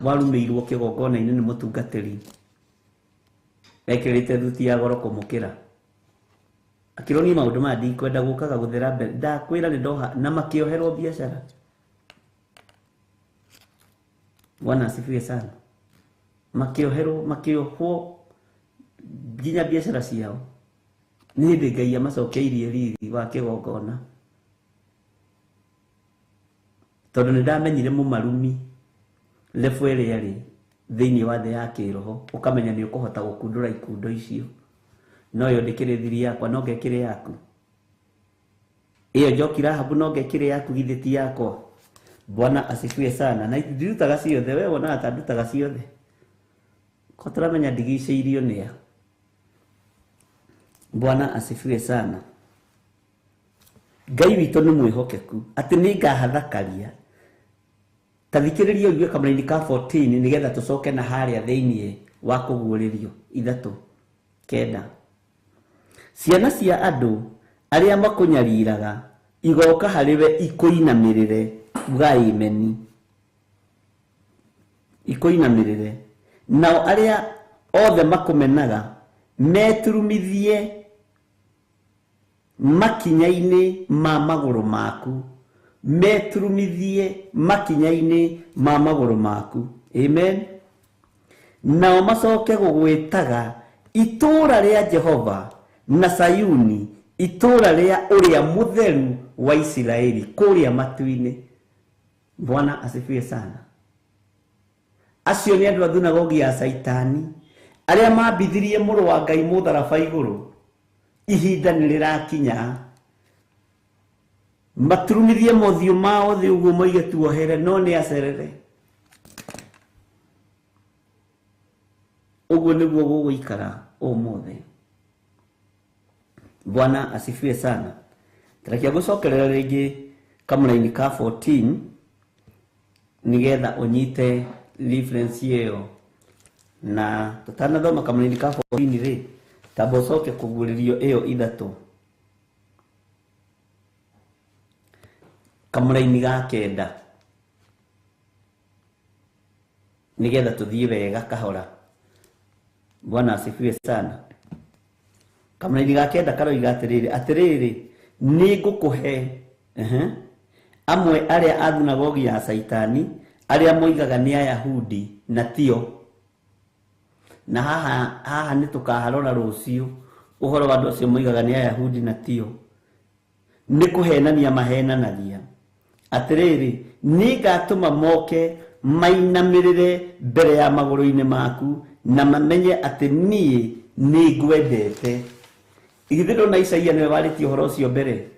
warumĩirwo kĩgongona-inĩ nĩ mũtungatĩri ekĩrĩte thuti ya goro kũmũkĩra, akĩronia maũndũ maya ndikwenda gũkaga gũthera mbere, ndakwĩra nĩ ndoha, na makĩoherwo biacara. Bwana asifiwe sana. Makĩoherwo, makĩohwo nginya biacara ciao. Nĩ hĩndĩ Ngai amacokeirie riri wa kĩgongona, tondũ nĩ ndamenyire mũmarumi level ĩrĩa ĩrĩ thĩinĩ wa thĩ ya kĩroho, ũkamenya nĩ ũkũhota gũkundũra ikundo icio. No ĩyo ndĩkĩrĩ thiri yakwa, no ngekĩrĩ yaku. Ĩyo njoki Rahabu no ngekĩrĩ yaku, githĩ ti yakwa. Bwana asifiwe sana. Na ndirutaga ciothe, we wonaga ta ndutaga ciothe. Ko tũramenya ndigicĩirio nĩa. Bwana asifiwe sana. Ngai witũ nĩ mwĩhokeku atĩ nĩ ngahathakaria. Ta thikĩrĩria ũigue kamũra-inĩ ka 14 nĩgetha tũcoke na harĩa thĩinĩ wa kũguũrĩrio 3:9. Ciana cia andũ arĩa makũnyariraga igoka harĩ we ikũinamĩrĩre, uga ameni. Ikũinamĩrĩre. Nao arĩa othe makũmenaga meturumithie makinya-inĩ ma magũrũ maku, meturumithie makinya-inĩ ma magũrũ maku. Amen. Nao macoke gũgwĩtaga itũũra rĩa Jehova na Sayuni, itũũra rĩa ũrĩa mũtheru wa Isiraeli kũrĩa matu-inĩ. Bwana asifiwe sana. Acio nĩ andũ a thunagogi ya Caitani arĩa mambithirie mũrũ wa Ngai mũtharaba igũrũ. Ihinda nĩ rĩrakinya maturumithie mothiũ mao thĩ ũguo moige tuohere, no nĩ acerere. Ũguo nĩguo gũgũikara ũmũthĩ. Bwana asifiwe sana. Tarakia gũcokerera rĩngĩ kamũraini ka 14 nigetha ũnyite reference ĩyo. Na tũtanathoma kamũraini ka 14 rĩ, tamba ũcoke kũguũrĩrio ĩyo ithatũ. Kamũraini ga 9 nigetha tũthiĩ wega kahora. Bwana asifiwe sana. Kamũraini ga 9 karoiga atĩrĩrĩ, atĩrĩrĩ nĩngũkũhe amwe arĩa a thunagogi ya Caitani arĩa moigaga nĩ Ayahudi na tio. Na haha haha nĩ tũkaharora rũciũ ũhoro wa andũ acio moigaga nĩ Ayahudi na tio, nĩ kũhenania mahenanagia. Atĩrĩrĩ nĩngatũma moke mainamĩrĩre mbere ya magũrũ-inĩ maku na mamenye atĩ niĩ nĩngwendete. Githĩ ndona Isaia nĩwe warĩtie ũhoro ũcio mbere?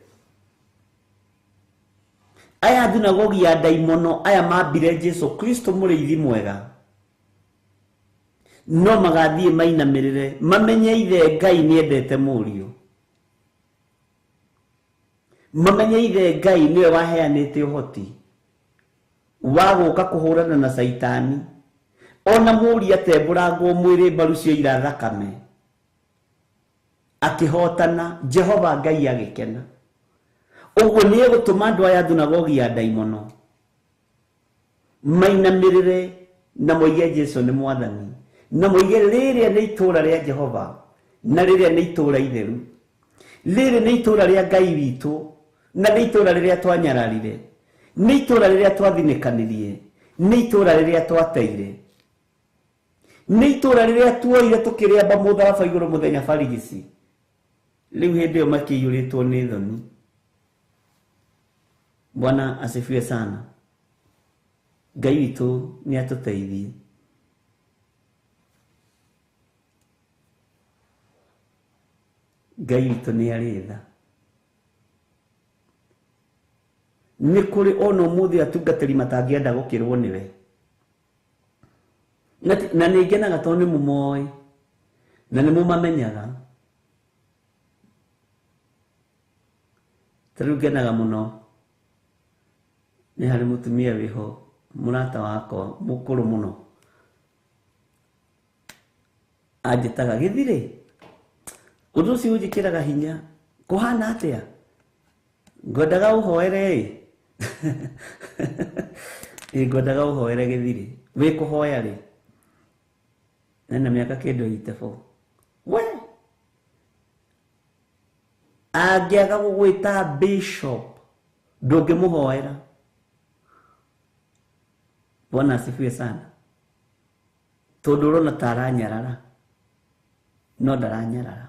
Aya thunagogi ya ndaimono aya mambire Jesu Kristo mũrĩithi mwega, no magathiĩ mainamĩrĩre mamenye ithe Ngai nĩendete mũriũ, mamenye ithe Ngai nĩwe waheanĩte ũhoti wa gũka kũhũrana na Caitani. Ona mũri atembũrangwo mwĩrĩ mbaru cioira thakame akĩhotana, Jehova Ngai agĩkena. Ũguo nĩ egũtũma andũ aya thunagogi ya ndaimono mainamĩrĩre na moige Jesu nĩ mwathani, na moige rĩrĩa nĩ itũũra rĩa Jehova na rĩrĩa nĩ itũũra itheru, rĩrĩ nĩ itũũra rĩa Ngai witũ na nĩ itũũra rĩrĩa twanyararire, nĩ itũũra rĩrĩa twathinĩkanirie, nĩ itũũra rĩrĩa twateire, nĩ itũũra rĩrĩa tuoire tũkĩrĩamba mũtharaba igũrũ mũthenya barigici. Rĩu hĩndĩ ĩyo makĩiyũrĩtwo nĩ thoni. Bwana asifiwe sana. Ngai witũ nĩ atũteithie. Ngai witũ nĩ arĩ tha. Nĩ kũrĩ ona ũmũthĩ atungatĩri matangĩenda gũkĩrwo nĩwe, na nĩ ngenaga tondũ nĩ mũmoĩ na nĩ mũmamenyaga. Ta rĩu ngenaga mũno nĩ harĩ mũtumia wĩho mũrata wakwa mũkũrũ mũno anjĩtaga gĩthirĩ. Ũndũ ũcio ũnjĩkĩraga hinya. Kũhana atĩa? Ngwendaga ũhoere ĩ. Ĩ ngwendaga ũhoere gĩthirĩ. Wĩ kũhoya rĩ? Nena mĩaka kĩndũ 84. We angĩaga gũgwĩta bishop ndũngĩmũhoera. Bwana asifiwe sana. Tondũ ũrona ta aranyarara, no ndaranyarara.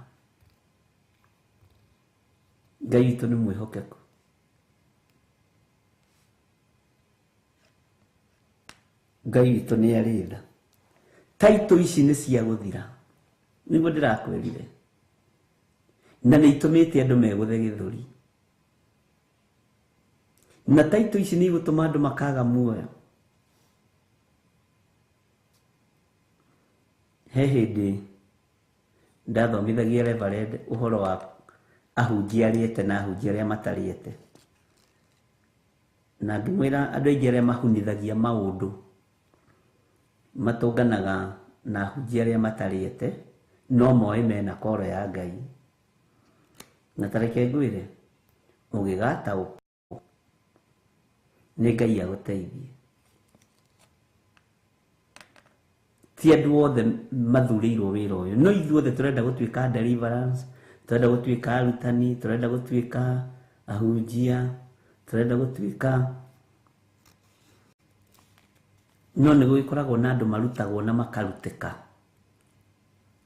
Ngai witũ nĩ mwĩhokeku. Ngai witũ nĩ arĩ tha. Taitũ ici nĩ cia gũthira, nĩguo ndĩrakwĩrire, na nĩ itũmĩte andũ megũthe gĩthũri, na taitũ ici nĩ igũtũma andũ makaga muoyo. He hĩndĩ ndathomithagia Reverend ũhoro wa ahunjia arĩete na ahunjia arĩa matarĩete, na ngĩmwĩra andũ aingĩ arĩa mahunithagia maũndũ matũnganaga na ahunjia arĩa matarĩete no moĩ mena koro ya Ngai. Na tareke ngwĩre, ũgĩgataũkwo nĩ Ngai agũteithie. Ti andũ othe mathurĩirwo wĩra ũyũ, no ithuothe tũrenda gũtuĩka deliverance, tũrenda gũtuĩka arutani, tũrenda gũtuĩka ahunjia, tũrenda gũtuĩka, no nĩ gũgĩkoragwo na andũ marutagwo na makarutĩka,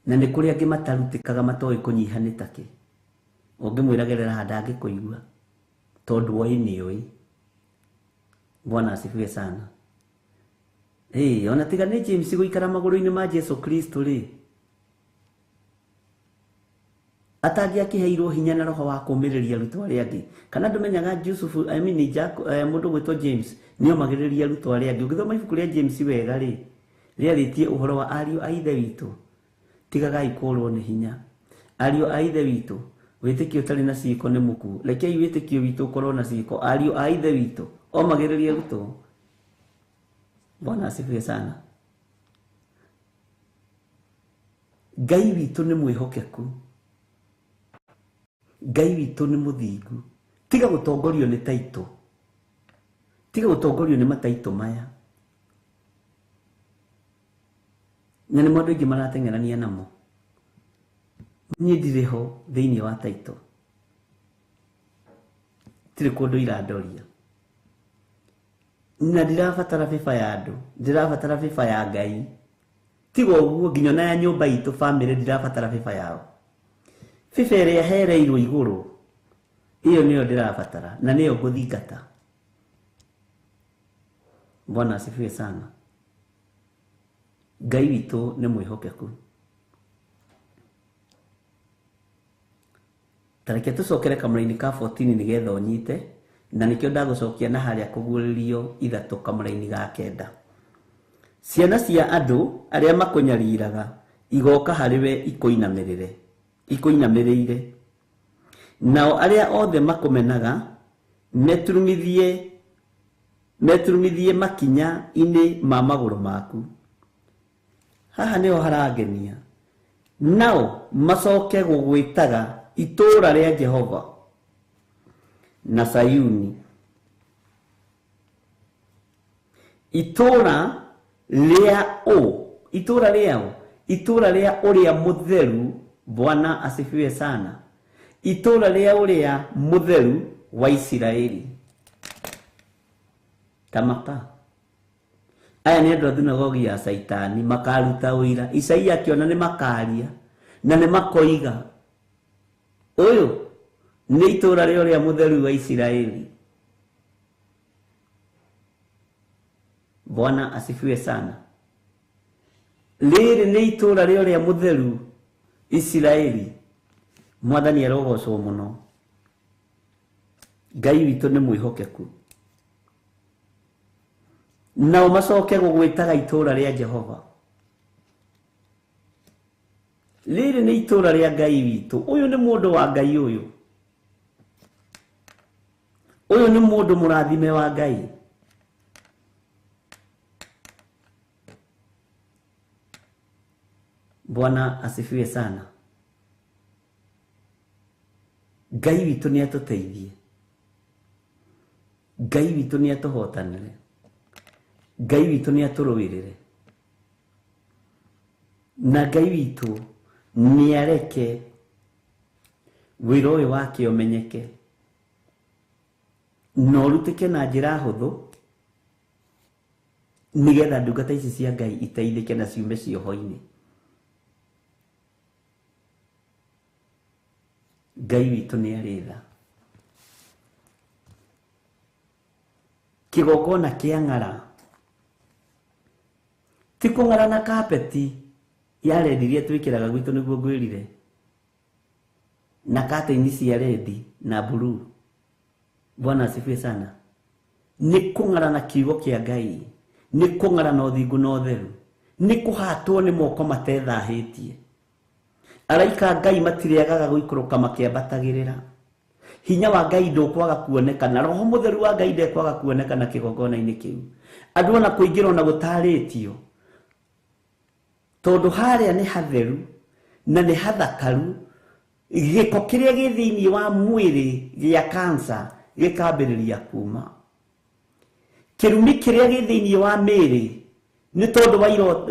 na nĩ kũrĩ angĩ matarutĩkaga matoĩ kũnyiha nĩ takĩ. Ũngĩmwĩra gerera haha ndangĩkũigua tondũ oĩ nĩ oĩ. Bwana asifiwe sana. Ĩĩ, ona tiga nĩ James gũikara magũrũ-inĩ ma Jesu Kristo rĩ, atangĩakĩheirwo hinya na roho wa kũũmĩrĩria arutwo arĩa angĩ. Kana ndũmenyaga Jusufu, I mean Jack, mũndũ gwĩtwo James nĩomagĩrĩria arutwo arĩa angĩ. Ũngĩthoma ibuku rĩa James wega rĩ, rĩarĩtie ũhoro wa ariũ a ithe witũ. Tigagai kũũrwo nĩ hinya. Ariũ a ithe witũ, wĩtĩkio ũtarĩ na ciĩko nĩ mũkuũ. Rekei wĩtĩkio witũ ũkorwo na ciĩko. Ariũ a ithe witũ, omagĩrĩria arutwo. Bwana asifiwe sana. Ngai witũ nĩ mwĩhokeku. Ngai witũ nĩ mũthingu. Tiga gũtongorio nĩ taitũ. Tiga gũtongorio nĩ mataitũ maya. Na nĩmo andũ aingĩ marateng'erania namo. Niĩ ndirĩ ho thĩinĩ wa taitũ. Tirĩ kũndũ irandoria. Na ndirabatara bĩba ya andũ, ndirabatara bĩba ya Ngai. Tiga ũguo nginya ona ya nyũmba itũ family ndirabatara bĩba yao. Bĩba ĩrĩa hereirwo igũrũ, ĩyo nĩyo ndĩrabatara na nĩyo ngũthingata. Bwana asifiwe sana. Ngai witũ nĩ mwĩhokeku. Ta reke tũcokere kamũra-inĩ ka 14 nĩgetha ũnyite, na nĩkĩo ndagũcokia na harĩa kũguũrĩrio ithatũ kamũra-inĩ ga 9. Ciana cia andũ arĩa makũnyariraga igoka harĩ we ikũinamĩrĩre, ikũinamĩrĩire. Nao arĩa othe makũmenaga meturumithie makinya-inĩ ma magũrũ maku. Haha nĩho harangenia. Nao macoke gũgwĩtaga itũũra rĩa Jehova na Sayuni, itũũra rĩa ũ, itũũra rĩa ũ, itũũra rĩa ũrĩa mũtheru. Bwana asifiwe sana. Itũũra rĩa ũrĩa mũtheru wa Isiraeli. Tamaka. Aya nĩ andũ a thunagogi ya Caitani, makaruta ũira. Isaia akĩona nĩ makaria na nĩ makoiga, ũyũ nĩ itũũra rĩa ũrĩa mũtheru wa Isiraeli. Bwana asifiwe sana. Rĩrĩ nĩ itũũra rĩa ũrĩa mũtheru Isiraeli. Mwathani arogocwo mũno. Ngai witũ nĩ mwĩhokeku. Nao macoke gũgwĩtaga itũũra rĩa Jehova. Rĩrĩ nĩ itũũra rĩa Ngai witũ. Ũyũ nĩ mũndũ wa Ngai ũyũ. Ũyũ nĩ mũndũ mũrathime wa Ngai. Bwana asifiwe sana. Ngai witũ nĩ atũteithie. Ngai witũ nĩ atũhotanĩre. Ngai witũ nĩ atũrũĩrĩre. Na Ngai witũ nĩ areke wĩra ũyũ wake ũmenyeke na ũrutĩke na njĩra hũthũ, nĩgetha ndungata ici cia Ngai iteithĩke na ciume cioho-inĩ. Ngai witũ nĩ arĩ tha. Kĩgongona kĩa ng'ara ti kũng'ara na kapeti ya rendi iria twĩkĩraga gwitũ nĩguo ngwĩrire, na katĩini cia rendi na blue. Bwana asifiwe sana. Nĩ kũng'ara na kiugo kĩa Ngai, nĩ kũng'ara na ũthingu na ũtheru, nĩ kũhatwo nĩ moko matethahĩtie. Araika Ngai matirĩagaga gũikũrũka makĩambatagĩrĩra. Hinya wa Ngai ndũkwaga kuonekana, roho mũtheru wa Ngai ndekwaga kuonekana kĩgongona-inĩ kĩu. Andũ ona kũingĩra ona gũtarĩtio, tondũ harĩa nĩ hatheru na nĩ hathakaru. Gĩko kĩrĩa gĩ thĩinĩ wa mwĩrĩ gĩa cancer gĩkambĩrĩria kuma. Kĩrumi kĩrĩa gĩ thĩinĩ wa mĩĩrĩ nĩ tondũ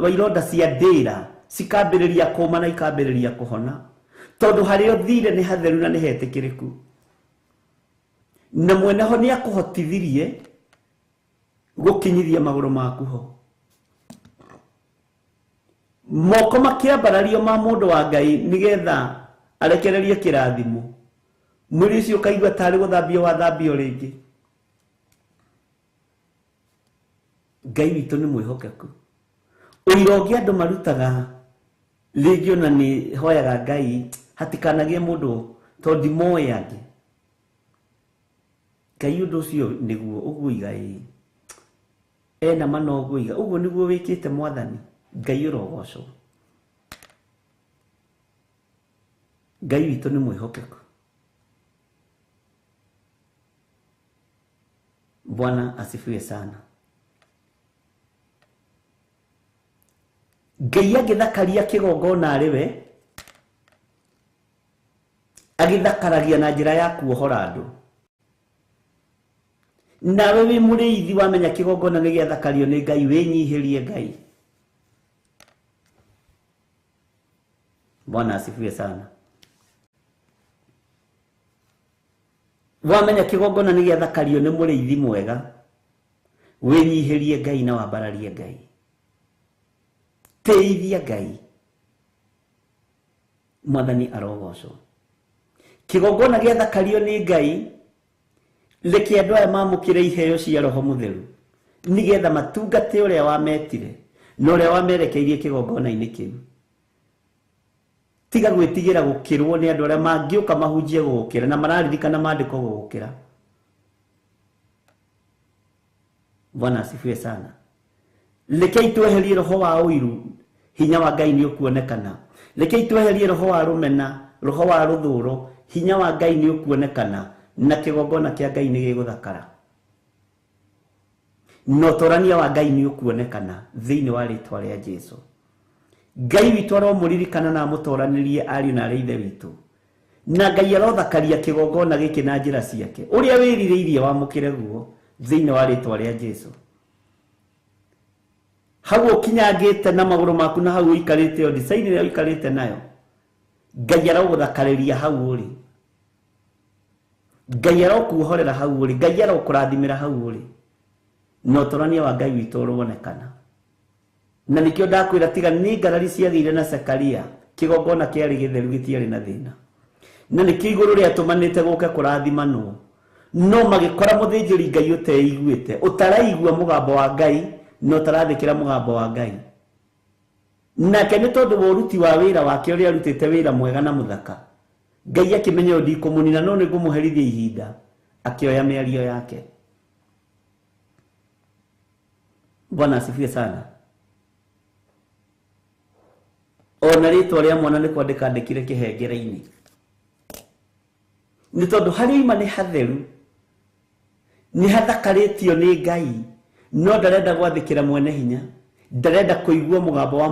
wa ironda cia ndĩra cikambĩrĩria kũma na ikambĩrĩria kũhona, tondũ harĩa ũthire nĩ hatheru na nĩ hetĩkĩrĩku. Na mwene ho nĩ akũhotithirie gũkinyithia magũrũ maku ho. Moko makĩambarario ma mũndũ wa Ngai nĩgetha arekererie kĩrathimo, mwĩrĩ ũcio ũkaigua tarĩ gũthambio wathambio rĩngĩ. Ngai witũ nĩ mwĩhokeku. Ũira ũngĩ andũ marutaga rĩngĩ ona nĩ hoyaga Ngai hatikanagie mũndũ tondũ ndimoĩ angĩ. Ngai ũndũ ũcio nĩguo ũguo iga ĩĩ. Ena ma no ũguo iga ũguo nĩguo wĩkĩte Mwathani. Ngai ũrogocwo. Ngai witũ nĩ mwĩhokeku. Bwana asifiwe sana. Ngai agĩthakaria kĩgongona arĩ we, agĩthakaragia na njĩra ya kuohora andũ. Nawe wĩ mũrĩithi wamenya kĩgongona nĩ gĩathakario nĩ Ngai, wĩnyihĩrie Ngai. Bwana asifiwe sana. Wamenya kĩgongona nĩ gĩathakario nĩ mũrĩithi mwega, wĩnyihĩrie Ngai na wambararie Ngai. Teithia Ngai. Mwathani arogocwo. Kĩgongona gĩathakario nĩ Ngai, reke andũ aya mamũkĩre iheo cia Roho Mũtheru nĩgetha matungate ũrĩa wametire na ũrĩa wamerekeirie kĩgongona-inĩ kĩu. Tiga gwĩtigĩra gũkĩrwo nĩ andũ arĩa mangĩũka mahunjie gũgũkĩra na mararirikana maandĩko gũgũkĩra. Bwana asifiwe sana. Rekei tweherie roho wa ũiru, hinya wa Ngai nĩ ũkuonekana. Rekei tweherie roho wa rũmena, roho wa rũthũro, hinya wa Ngai nĩ ũkuonekana na kĩgongona kĩa Ngai nĩ gĩgũthakara. Na ũtorania wa Ngai nĩ ũkuonekana thĩinĩ wa rĩtwa rĩa Jesũ. Ngai witũ aromũririkana na amũtoranĩrie ariũ na arĩ ithe witũ. Na Ngai arothakaria kĩgongona gĩkĩ na njĩra ciake. Ũrĩa wĩrirĩirie wamũkĩre guo thĩinĩ wa rĩtwa rĩa Jesũ. Hau ũkinyangĩte na magũrũ maku na hau ũikarĩte o design ĩrĩa ũikarĩte nayo, Ngai arogũthakarĩria hau ũrĩ. Ngai arokuohorera hau ũrĩ. Ngai arokũrathimĩra hau ũrĩ. Na ũtorania wa Ngai witũ ũronekana. Na nĩkĩo ndakwĩra tiga nĩ ngarari ciagĩire na Zekaria, kĩgongona kĩarĩ gĩtheru gĩtiarĩ na thĩna. Na nĩkĩo igũrũ rĩatũmanĩte gũke kũrathimanwo. No magĩkora mũthĩnjĩri Ngai ũteiguĩte, ũtaraigua mũgambo wa Ngai na ũtarathĩkĩra mũgambo wa Ngai. Nake nĩ tondũ wa ũruti wa wĩra wake ũrĩa arutĩte wĩra mwega na mũthaka, Ngai akĩmenya ũyũ ndikũmũnina no nĩngũmũherithia ihinda, akĩoya mĩario yake. Bwana asifiwe sana. Ona rĩtwa rĩa mwana nĩ kwandĩka andĩkire kĩhengere-inĩ. Nĩ tondũ harĩa oima nĩ hatheru, nĩ hathakarĩtio nĩ Ngai, no ndarenda gwathĩkĩra mwene hinya, ndarenda kũigua mũgambo wa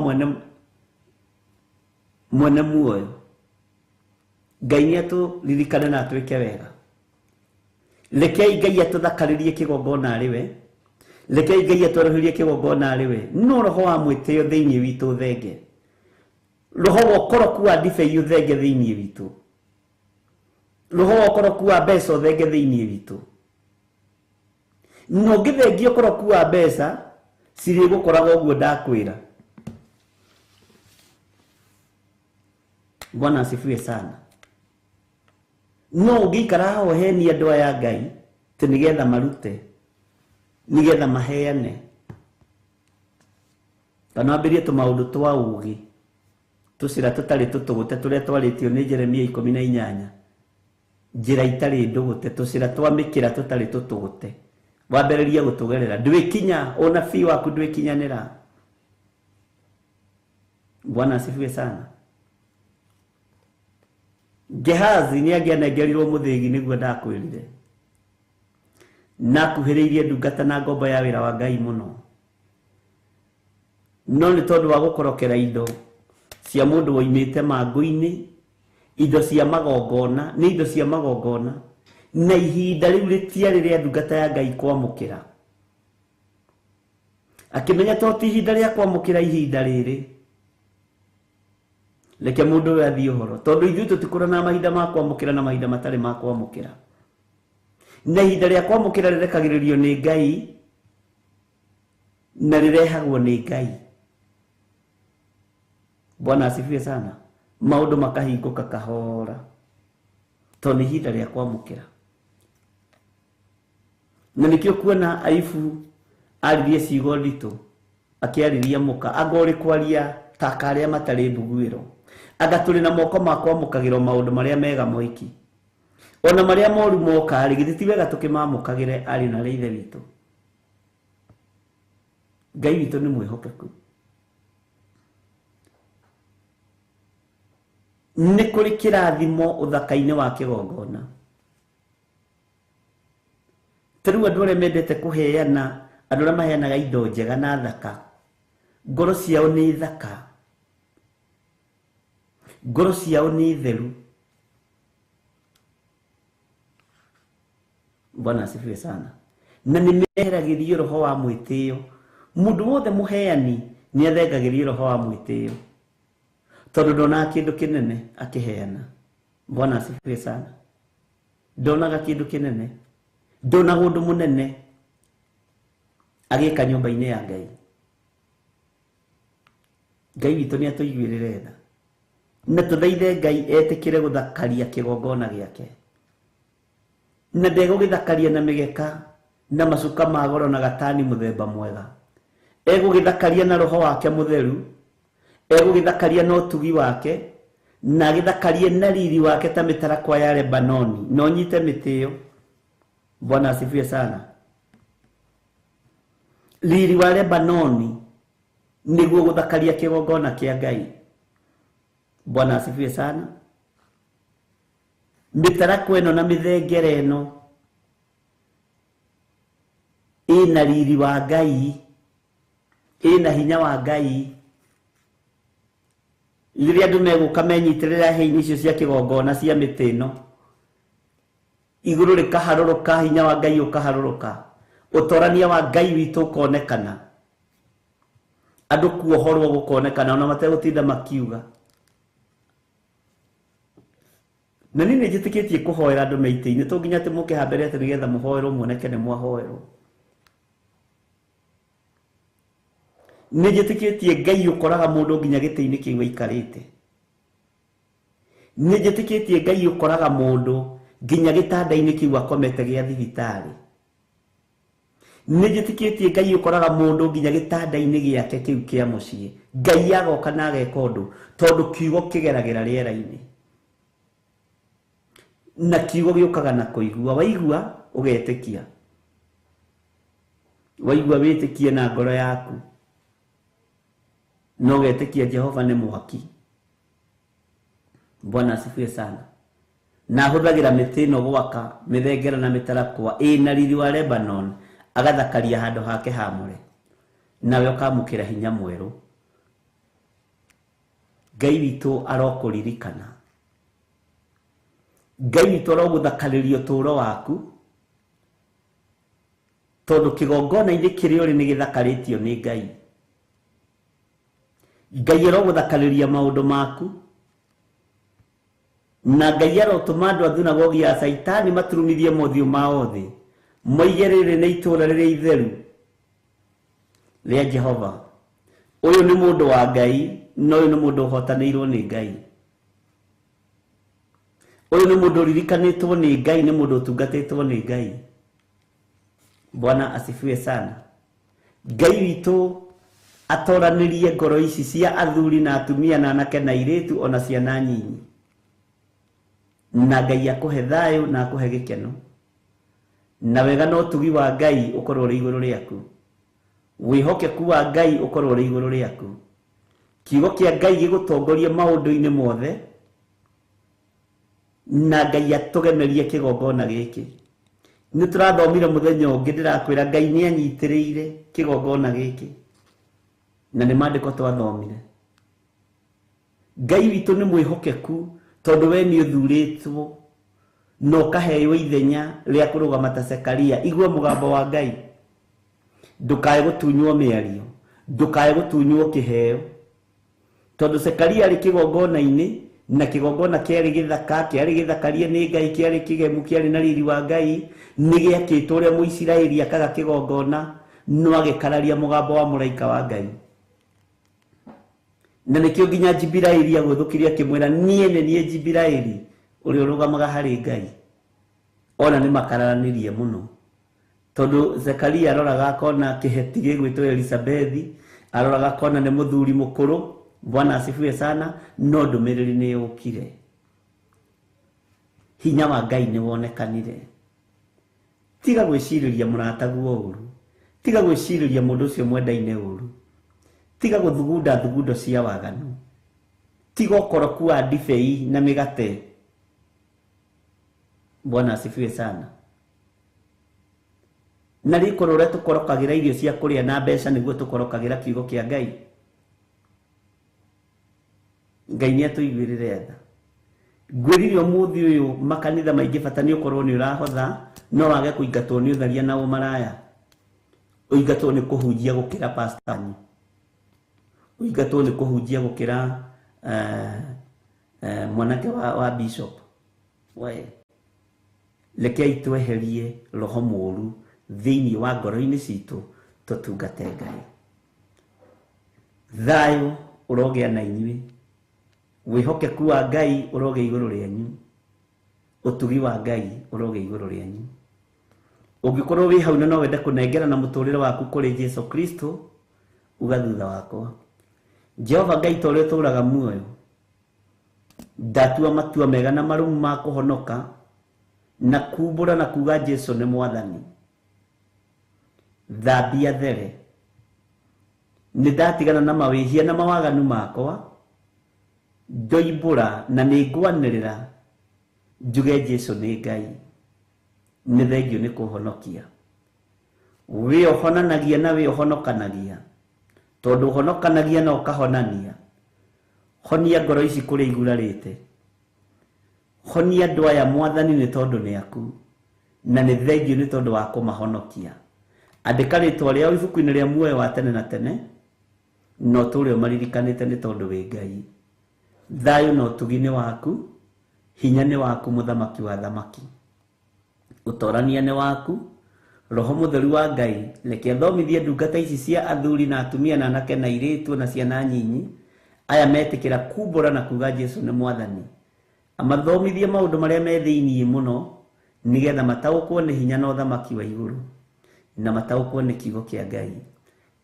mwene muoyo. Ngai nĩ atũririkane na atwĩke wega. Rekei Ngai atũthakarĩrie kĩgongona arĩ we. Rekei Ngai atwerũhĩrie kĩgongona arĩ we. No roho wa mwĩtĩo thĩinĩ witũ ũthenge. Roho wa ũkoroku wa ndibei ũthenge thĩinĩ witũ. Roho wa ũkoroku wa mbeca ũthenge thĩinĩ witũ. Na ũngĩthengia ũkoroku wa mbeca cirĩgũkoraga ũguo ndakwĩra. Bwana asifiwe sana. No ũngĩikara haha ũhenie andũ aya Ngai atĩ nĩgetha marute, nĩgetha maheane, kana wambĩrĩrie tũmaũndũ twa ũũgĩ, tũcĩra tũtarĩ tũtũgũte tũrĩa twarĩtio nĩ Jeremia 18, njĩra itarĩ ndũgũte, tũcĩra twa mĩkĩra tũtarĩ tũtũgũte, wambĩrĩrie gũtũgerera, ndwĩkinya ũnabii waku ndwĩkinyanĩra. Bwana asifiwe sana. Gehazi nĩ angĩanengerirwo mũthĩgi nĩguo ndakwĩrire. Na akuhĩrĩirie ndungata na ngombo ya wĩra wa Ngai mũno. No nĩ tondũ wa gũkorokera indo cia mũndũ woimĩte mangũ-inĩ, indo cia magongona, nĩ indo cia magongona, na ihinda rĩu rĩtiarĩ rĩa ndungata ya Ngai kwamũkĩra. Akĩmenya to ti ihinda rĩa kwamũkĩra ihinda rĩrĩ, reke mũndũ ũyũ athiĩ ũhoro, tondũ ithuĩ tũtikũranaga mahinda ma kwamũkĩra na mahinda matarĩ ma kwamũkĩra. Na ihinda rĩa kwamũkĩra rĩrekagĩrĩrio nĩ Ngai na rĩrehagwo nĩ Ngai. Bwana asifiwe sana. Maũndũ makahingũka kahora tondũ nĩ ihinda rĩa kwamũkĩra. Na nĩkĩo kuona Aibu Aririe ciugo nditũ akĩarĩria mũka anga ũrĩ kwaria ta karĩa matarĩ mbuguĩro anga tũrĩ na moko ma kwamũkagĩrwo maũndũ marĩa mega moiki ona marĩa moru moka rĩ githĩ ti wega tũkĩmamũkagĩre ariũ na arĩa ithe witũ. Ngai witũ nĩ mwĩhokeku. Nĩ kũrĩ kĩrathimo ũthaka-inĩ wa kĩgongona. Ta rĩu andũ arĩa mendete kũheana, andũ arĩa maheanaga indo njega na thaka, ngoro ciao nĩ thaka, ngoro ciao nĩ theru. Bwana asifiwe sana. Na nĩ meheragĩrio roho wa mwĩtĩo. Mũndũ wothe mũheani nĩ athengagĩrio roho wa mwĩtĩo tondũ ndonaga kĩndũ kĩnene akĩheana. Bwana asifiwe sana. Ndonaga kĩndũ kĩnene, ndonaga ũndũ mũnene agĩka nyũmba-inĩ ya Ngai. Ngai witũ nĩ atũiguĩrĩre tha na tũthaithe Ngai etĩkĩre gũthakaria kĩgongona gĩake, na ndegũgĩthakaria na mĩgeka na macuka ma goro na gatani mũthemba mwega. Egũgĩthakaria na roho wake mũtheru, egũgĩthakaria na ũtugi wake, na agĩthakarie na riri wake ta mĩtarakwa ya Lebanoni. Na ũnyite mĩtĩ ĩyo. Bwana asifiwe sana. Riri wa Lebanoni nĩguo gũthakaria kĩgongona kĩa Ngai. Bwana asifiwe sana. Mĩtarakwa ĩno na mĩthengere ĩno ĩna riri wa Ngai, ĩna hinya wa Ngai. Rĩrĩa andũ megũka menyitĩrĩra hĩa-inĩ icio cia kĩgongona cia mĩtĩ ĩno, igũrũ rĩkaharũrũka, hinya wa Ngai ũkaharũrũka, ũtorania wa Ngai witũ ũkonekana, andũ kuohorwo gũkonekana ona mategũtinda makiuga. Na niĩ nĩ njĩtĩkĩtie kũhoera andũ me itĩ-inĩ, to nginya atĩ mũke haha mbere atĩ nĩgetha mũhoerwo muoneke nĩ mwahoerwo. Nĩ njĩtĩkĩtie Ngai ũkoraga mũndũ nginya gĩtĩ-inĩ kĩu aikarĩte. Nĩ njĩtĩkĩtie Ngai ũkoraga mũndũ nginya gĩtanda-inĩ kĩu akomete gĩa thibitarĩ. Nĩ njĩtĩkĩtie Ngai ũkoraga mũndũ nginya gĩtanda-inĩ gĩake kĩu kĩa mũciĩ. Ngai agoka na ageka ũndũ tondũ kiugo kĩgeragĩra rĩera-inĩ, na kiugo gĩũkaga na kũigua. Waigua ũgetĩkia, waigua wĩtĩkie na ngoro yaku, na ũgetĩkia Jehova nĩ mwaki. Bwana asifiwe sana. Na ahũthagĩra mĩtĩ ĩno gwaka mĩthengera na mĩtarakwa ĩna riri wa Lebanon, agathakaria handũ hake hamũre, nawe ũkamũkĩra hinya mwerũ. Ngai witũ arokũririkana, Ngai witũ arogũthakarĩria ũtũũro waku, tondũ kĩgongona-inĩ kĩrĩa ũrĩ nĩ gĩthakarĩtio nĩ Ngai. Ngai arogũthakarĩria maũndũ maku, na Ngai arotũma andũ a thunagogi ya Caitani maturumithie mothiũ mao thĩ, moige rĩrĩ nĩ itũũra rĩrĩa itheru rĩa Jehova. Ũyũ nĩ mũndũ wa Ngai, na ũyũ nĩ mũndũ ũhotanĩirwo nĩ Ngai. Ũyũ nĩ mũndũ ũririkanĩtwo nĩ Ngai, nĩ mũndũ ũtungatĩtwo nĩ Ngai. Bwana asifiwe sana. Ngai witũ atoranĩrie ngoro ici cia athuri na atumia na anake na airĩtu ona ciana nyinyi, na Ngai akũhe thayũ na akũhe gĩkeno, na wega na ũtugi wa Ngai ũkorwo ũrĩ igũrũ rĩaku, wĩhokeku wa Ngai ũkorwo ũrĩ igũrũ rĩaku, kiugo kĩa Ngai gĩgũtongorie maũndũ-inĩ mothe, na Ngai atũgemerie kĩgongona gĩkĩ. Nĩ tũrathomire mũthenya ũngĩ, ndĩrakwĩra Ngai nĩ anyitĩrĩire kĩgongona gĩkĩ, na nĩ maandĩko twathomire. Ngai witũ nĩ mwĩhokeku tondũ we nĩ ũthurĩtwo na ũkaheo ithenya rĩa kũrũgama ta Zekaria. Igua mũgambo wa Ngai, ndũkae gũtunywo mĩario, ndũkae gũtunywo kĩheo, tondũ Zekaria arĩ kĩgongona-inĩ, na kĩgongona kĩarĩ gĩthaka, kĩarĩ gĩthakarie nĩ Ngai, kĩarĩ kĩgemu, kĩarĩ na riri wa Ngai, nĩ gĩakĩtwo ũrĩa Mũisiraeli akaga kĩgongona, no agĩkararia mũgambo wa mũraika wa Ngai. Na nĩkĩo nginya Jibiraeli agũthũkirie akĩmwĩra, niĩ nĩ niĩ Jibiraeli ũrĩa ũrũgamaga harĩ Ngai. Ona nĩ makararanĩrie mũno. Tondũ Zekaria aroraga akona kĩheti gĩgwĩtwo Elizabethi, aroraga akona nĩ mũthuri mũkũrũ. Bwana asifiwe sana. No ndũmĩrĩri nĩ yũkire, hinya wa Ngai nĩ wonekanire. Tiga gwĩcirĩria mũrataguo ũru, tiga gwĩcirĩria mũndũ ũcio mwendaine ũru, tiga gũthugunda thugundo cia waganu, tiga ũkoroku wa ndibei na mĩgate. Bwana asifiwe sana. Na rĩkorwo ũrĩa tũkorokagĩra irio cia kũrĩa na mbeca nĩguo tũkorokagĩra kiugo kĩa Ngai. Ngai nĩ atũiguĩrĩre tha. Ngwĩrire ũmũthĩ ũyũ makanitha maingĩ bata nĩ ũkorwo nĩ ũrahotha, no wage kũingatwo nĩ ũtharia na ũmaraya. Ũingatwo nĩ kũhunjia gũkĩra pastor wanyu, ũingatwo nĩ kũhunjia gũkĩra mwanake wa bishop. We rekei tweherie roho mũru thĩinĩ wa ngoro-inĩ citũ, tũtungate Ngai. Thayũ ũrogĩa na inyuĩ, wĩhokeku wa Ngai ũrogĩa igũrũ rĩanyu, ũtugi wa Ngai ũrogĩa igũrũ rĩanyu. Ũngĩkorwo wĩ hau na no wende kũnengera na mũtũrĩre waku kũrĩ Jesu Kristo, uga thutha wakwa, Jehova Ngai ta ũrĩa ũtũũraga muoyo, ndatua matua mega na marũmu ma kũhonoka na kumbũra na kuga Jesu nĩ Mwathani. Thambia there, nĩ ndatigana na mawĩhia na mawaganu makwa, ndoimbũra na nĩ ngwanĩrĩra njuge Jesu nĩ Ngai. Nĩ thengio nĩ kũhonokia. Wĩ ũhonanagia na wĩ ũhonokanagia, tondũ ũhonokanagia na ũkahonania. Honia ngoro ici kũrĩa igurarĩte, honia andũ aya Mwathani nĩ tondũ nĩ aku, na nĩ thengio nĩ tondũ wa kũmahonokia. Andĩka rĩtwa rĩao ibuku-inĩ rĩa muoyo wa tene na tene, na ũtũũre ũmaririkanĩte nĩ tondũ wĩ Ngai. Thayũ na ũtugi nĩ waku, hinya nĩ waku, mũthamaki wa thamaki. Ũtorania nĩ waku, Roho Mũtheru wa Ngai. Reke athomithie ndungata ici cia athuri na atumia na anake na airĩtu na ciana nyinyi, aya metĩkĩra kumbũra na kuga Jesu nĩ Mwathani. Amathomithie maũndũ marĩa me thĩiniĩ mũno, nĩgetha mataũkwo nĩ hinya na ũthamaki wa igũrũ, na mataũkwo nĩ kiugo kĩa Ngai.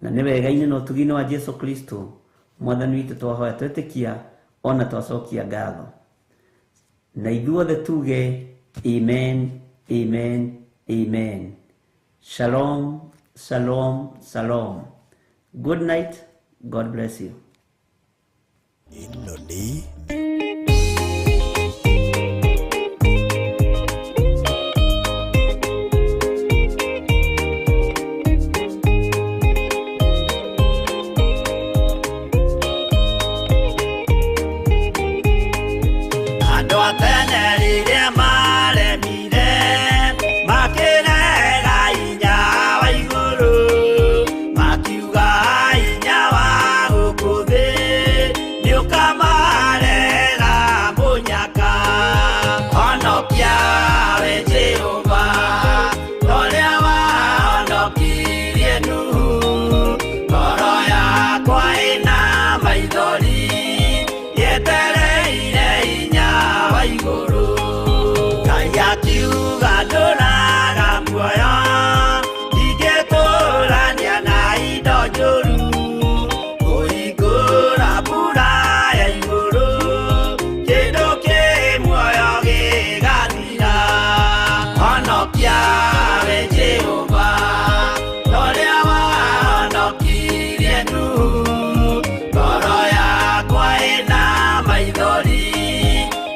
Na nĩ wega-inĩ na ũtugi-inĩ wa Jesu Kristo Mwathani witũ twahoya twetĩkia ona twacokia ngatho. Na ithuothe tuge amen, amen, amen. Shalom, shalom, shalom. Good night. God bless you. Ĩno nĩ Andũ a tene rĩrĩa maremire, makĩrega hinya wa igũrũ, makiuga hinya wa gũkũ thĩ nĩũkamarega mũnyaka. Honokia we Jehova, ũrĩa wahonokirie Nuhu. Ngoro yakwa ĩna maithori, yetereire hinya wa igũrũ. Ngai akiuga ndũraga muoyo, ndingĩtũrania na indo njũru. Kũhingũra mbura ya igũrũ, kĩndũ kĩ muoyo gĩgathira. Honokia we Jehova, ũrĩa wahonokirie Nuhu. Ngoro yakwa ĩna maithori,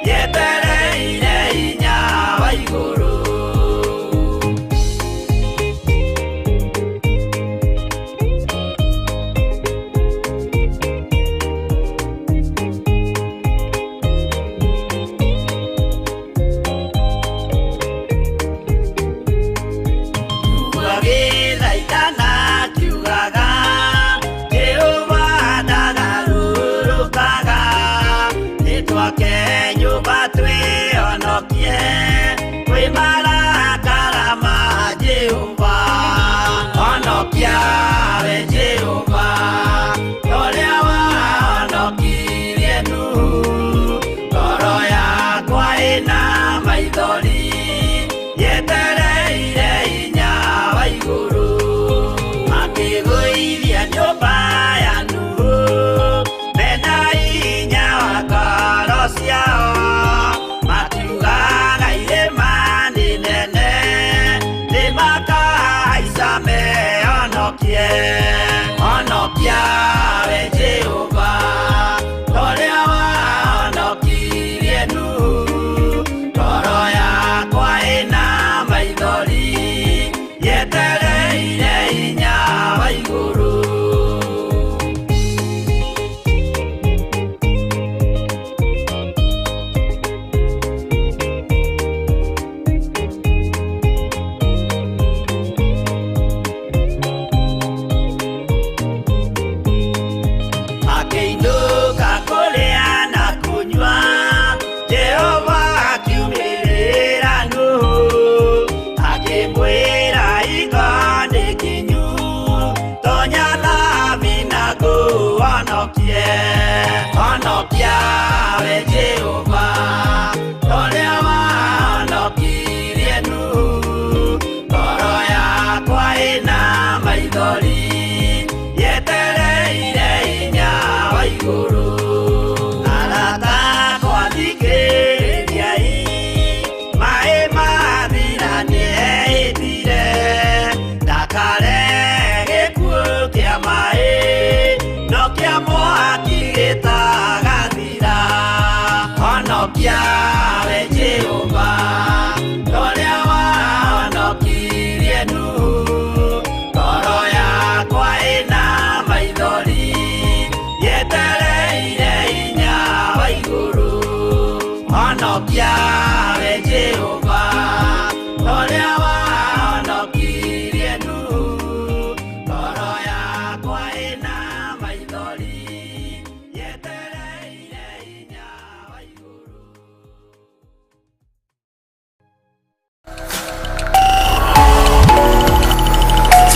yetereire hinya wa igũrũ. Agĩthaithana akiugaga, Jehova ndagarũrũkaga. Nĩtwake nyũmba twĩhonokie kwĩ marakara ma Jehova. Honokia we Jehova, ũrĩa wahonokirie Nuhu. Ngoro yakwa ĩna maithori,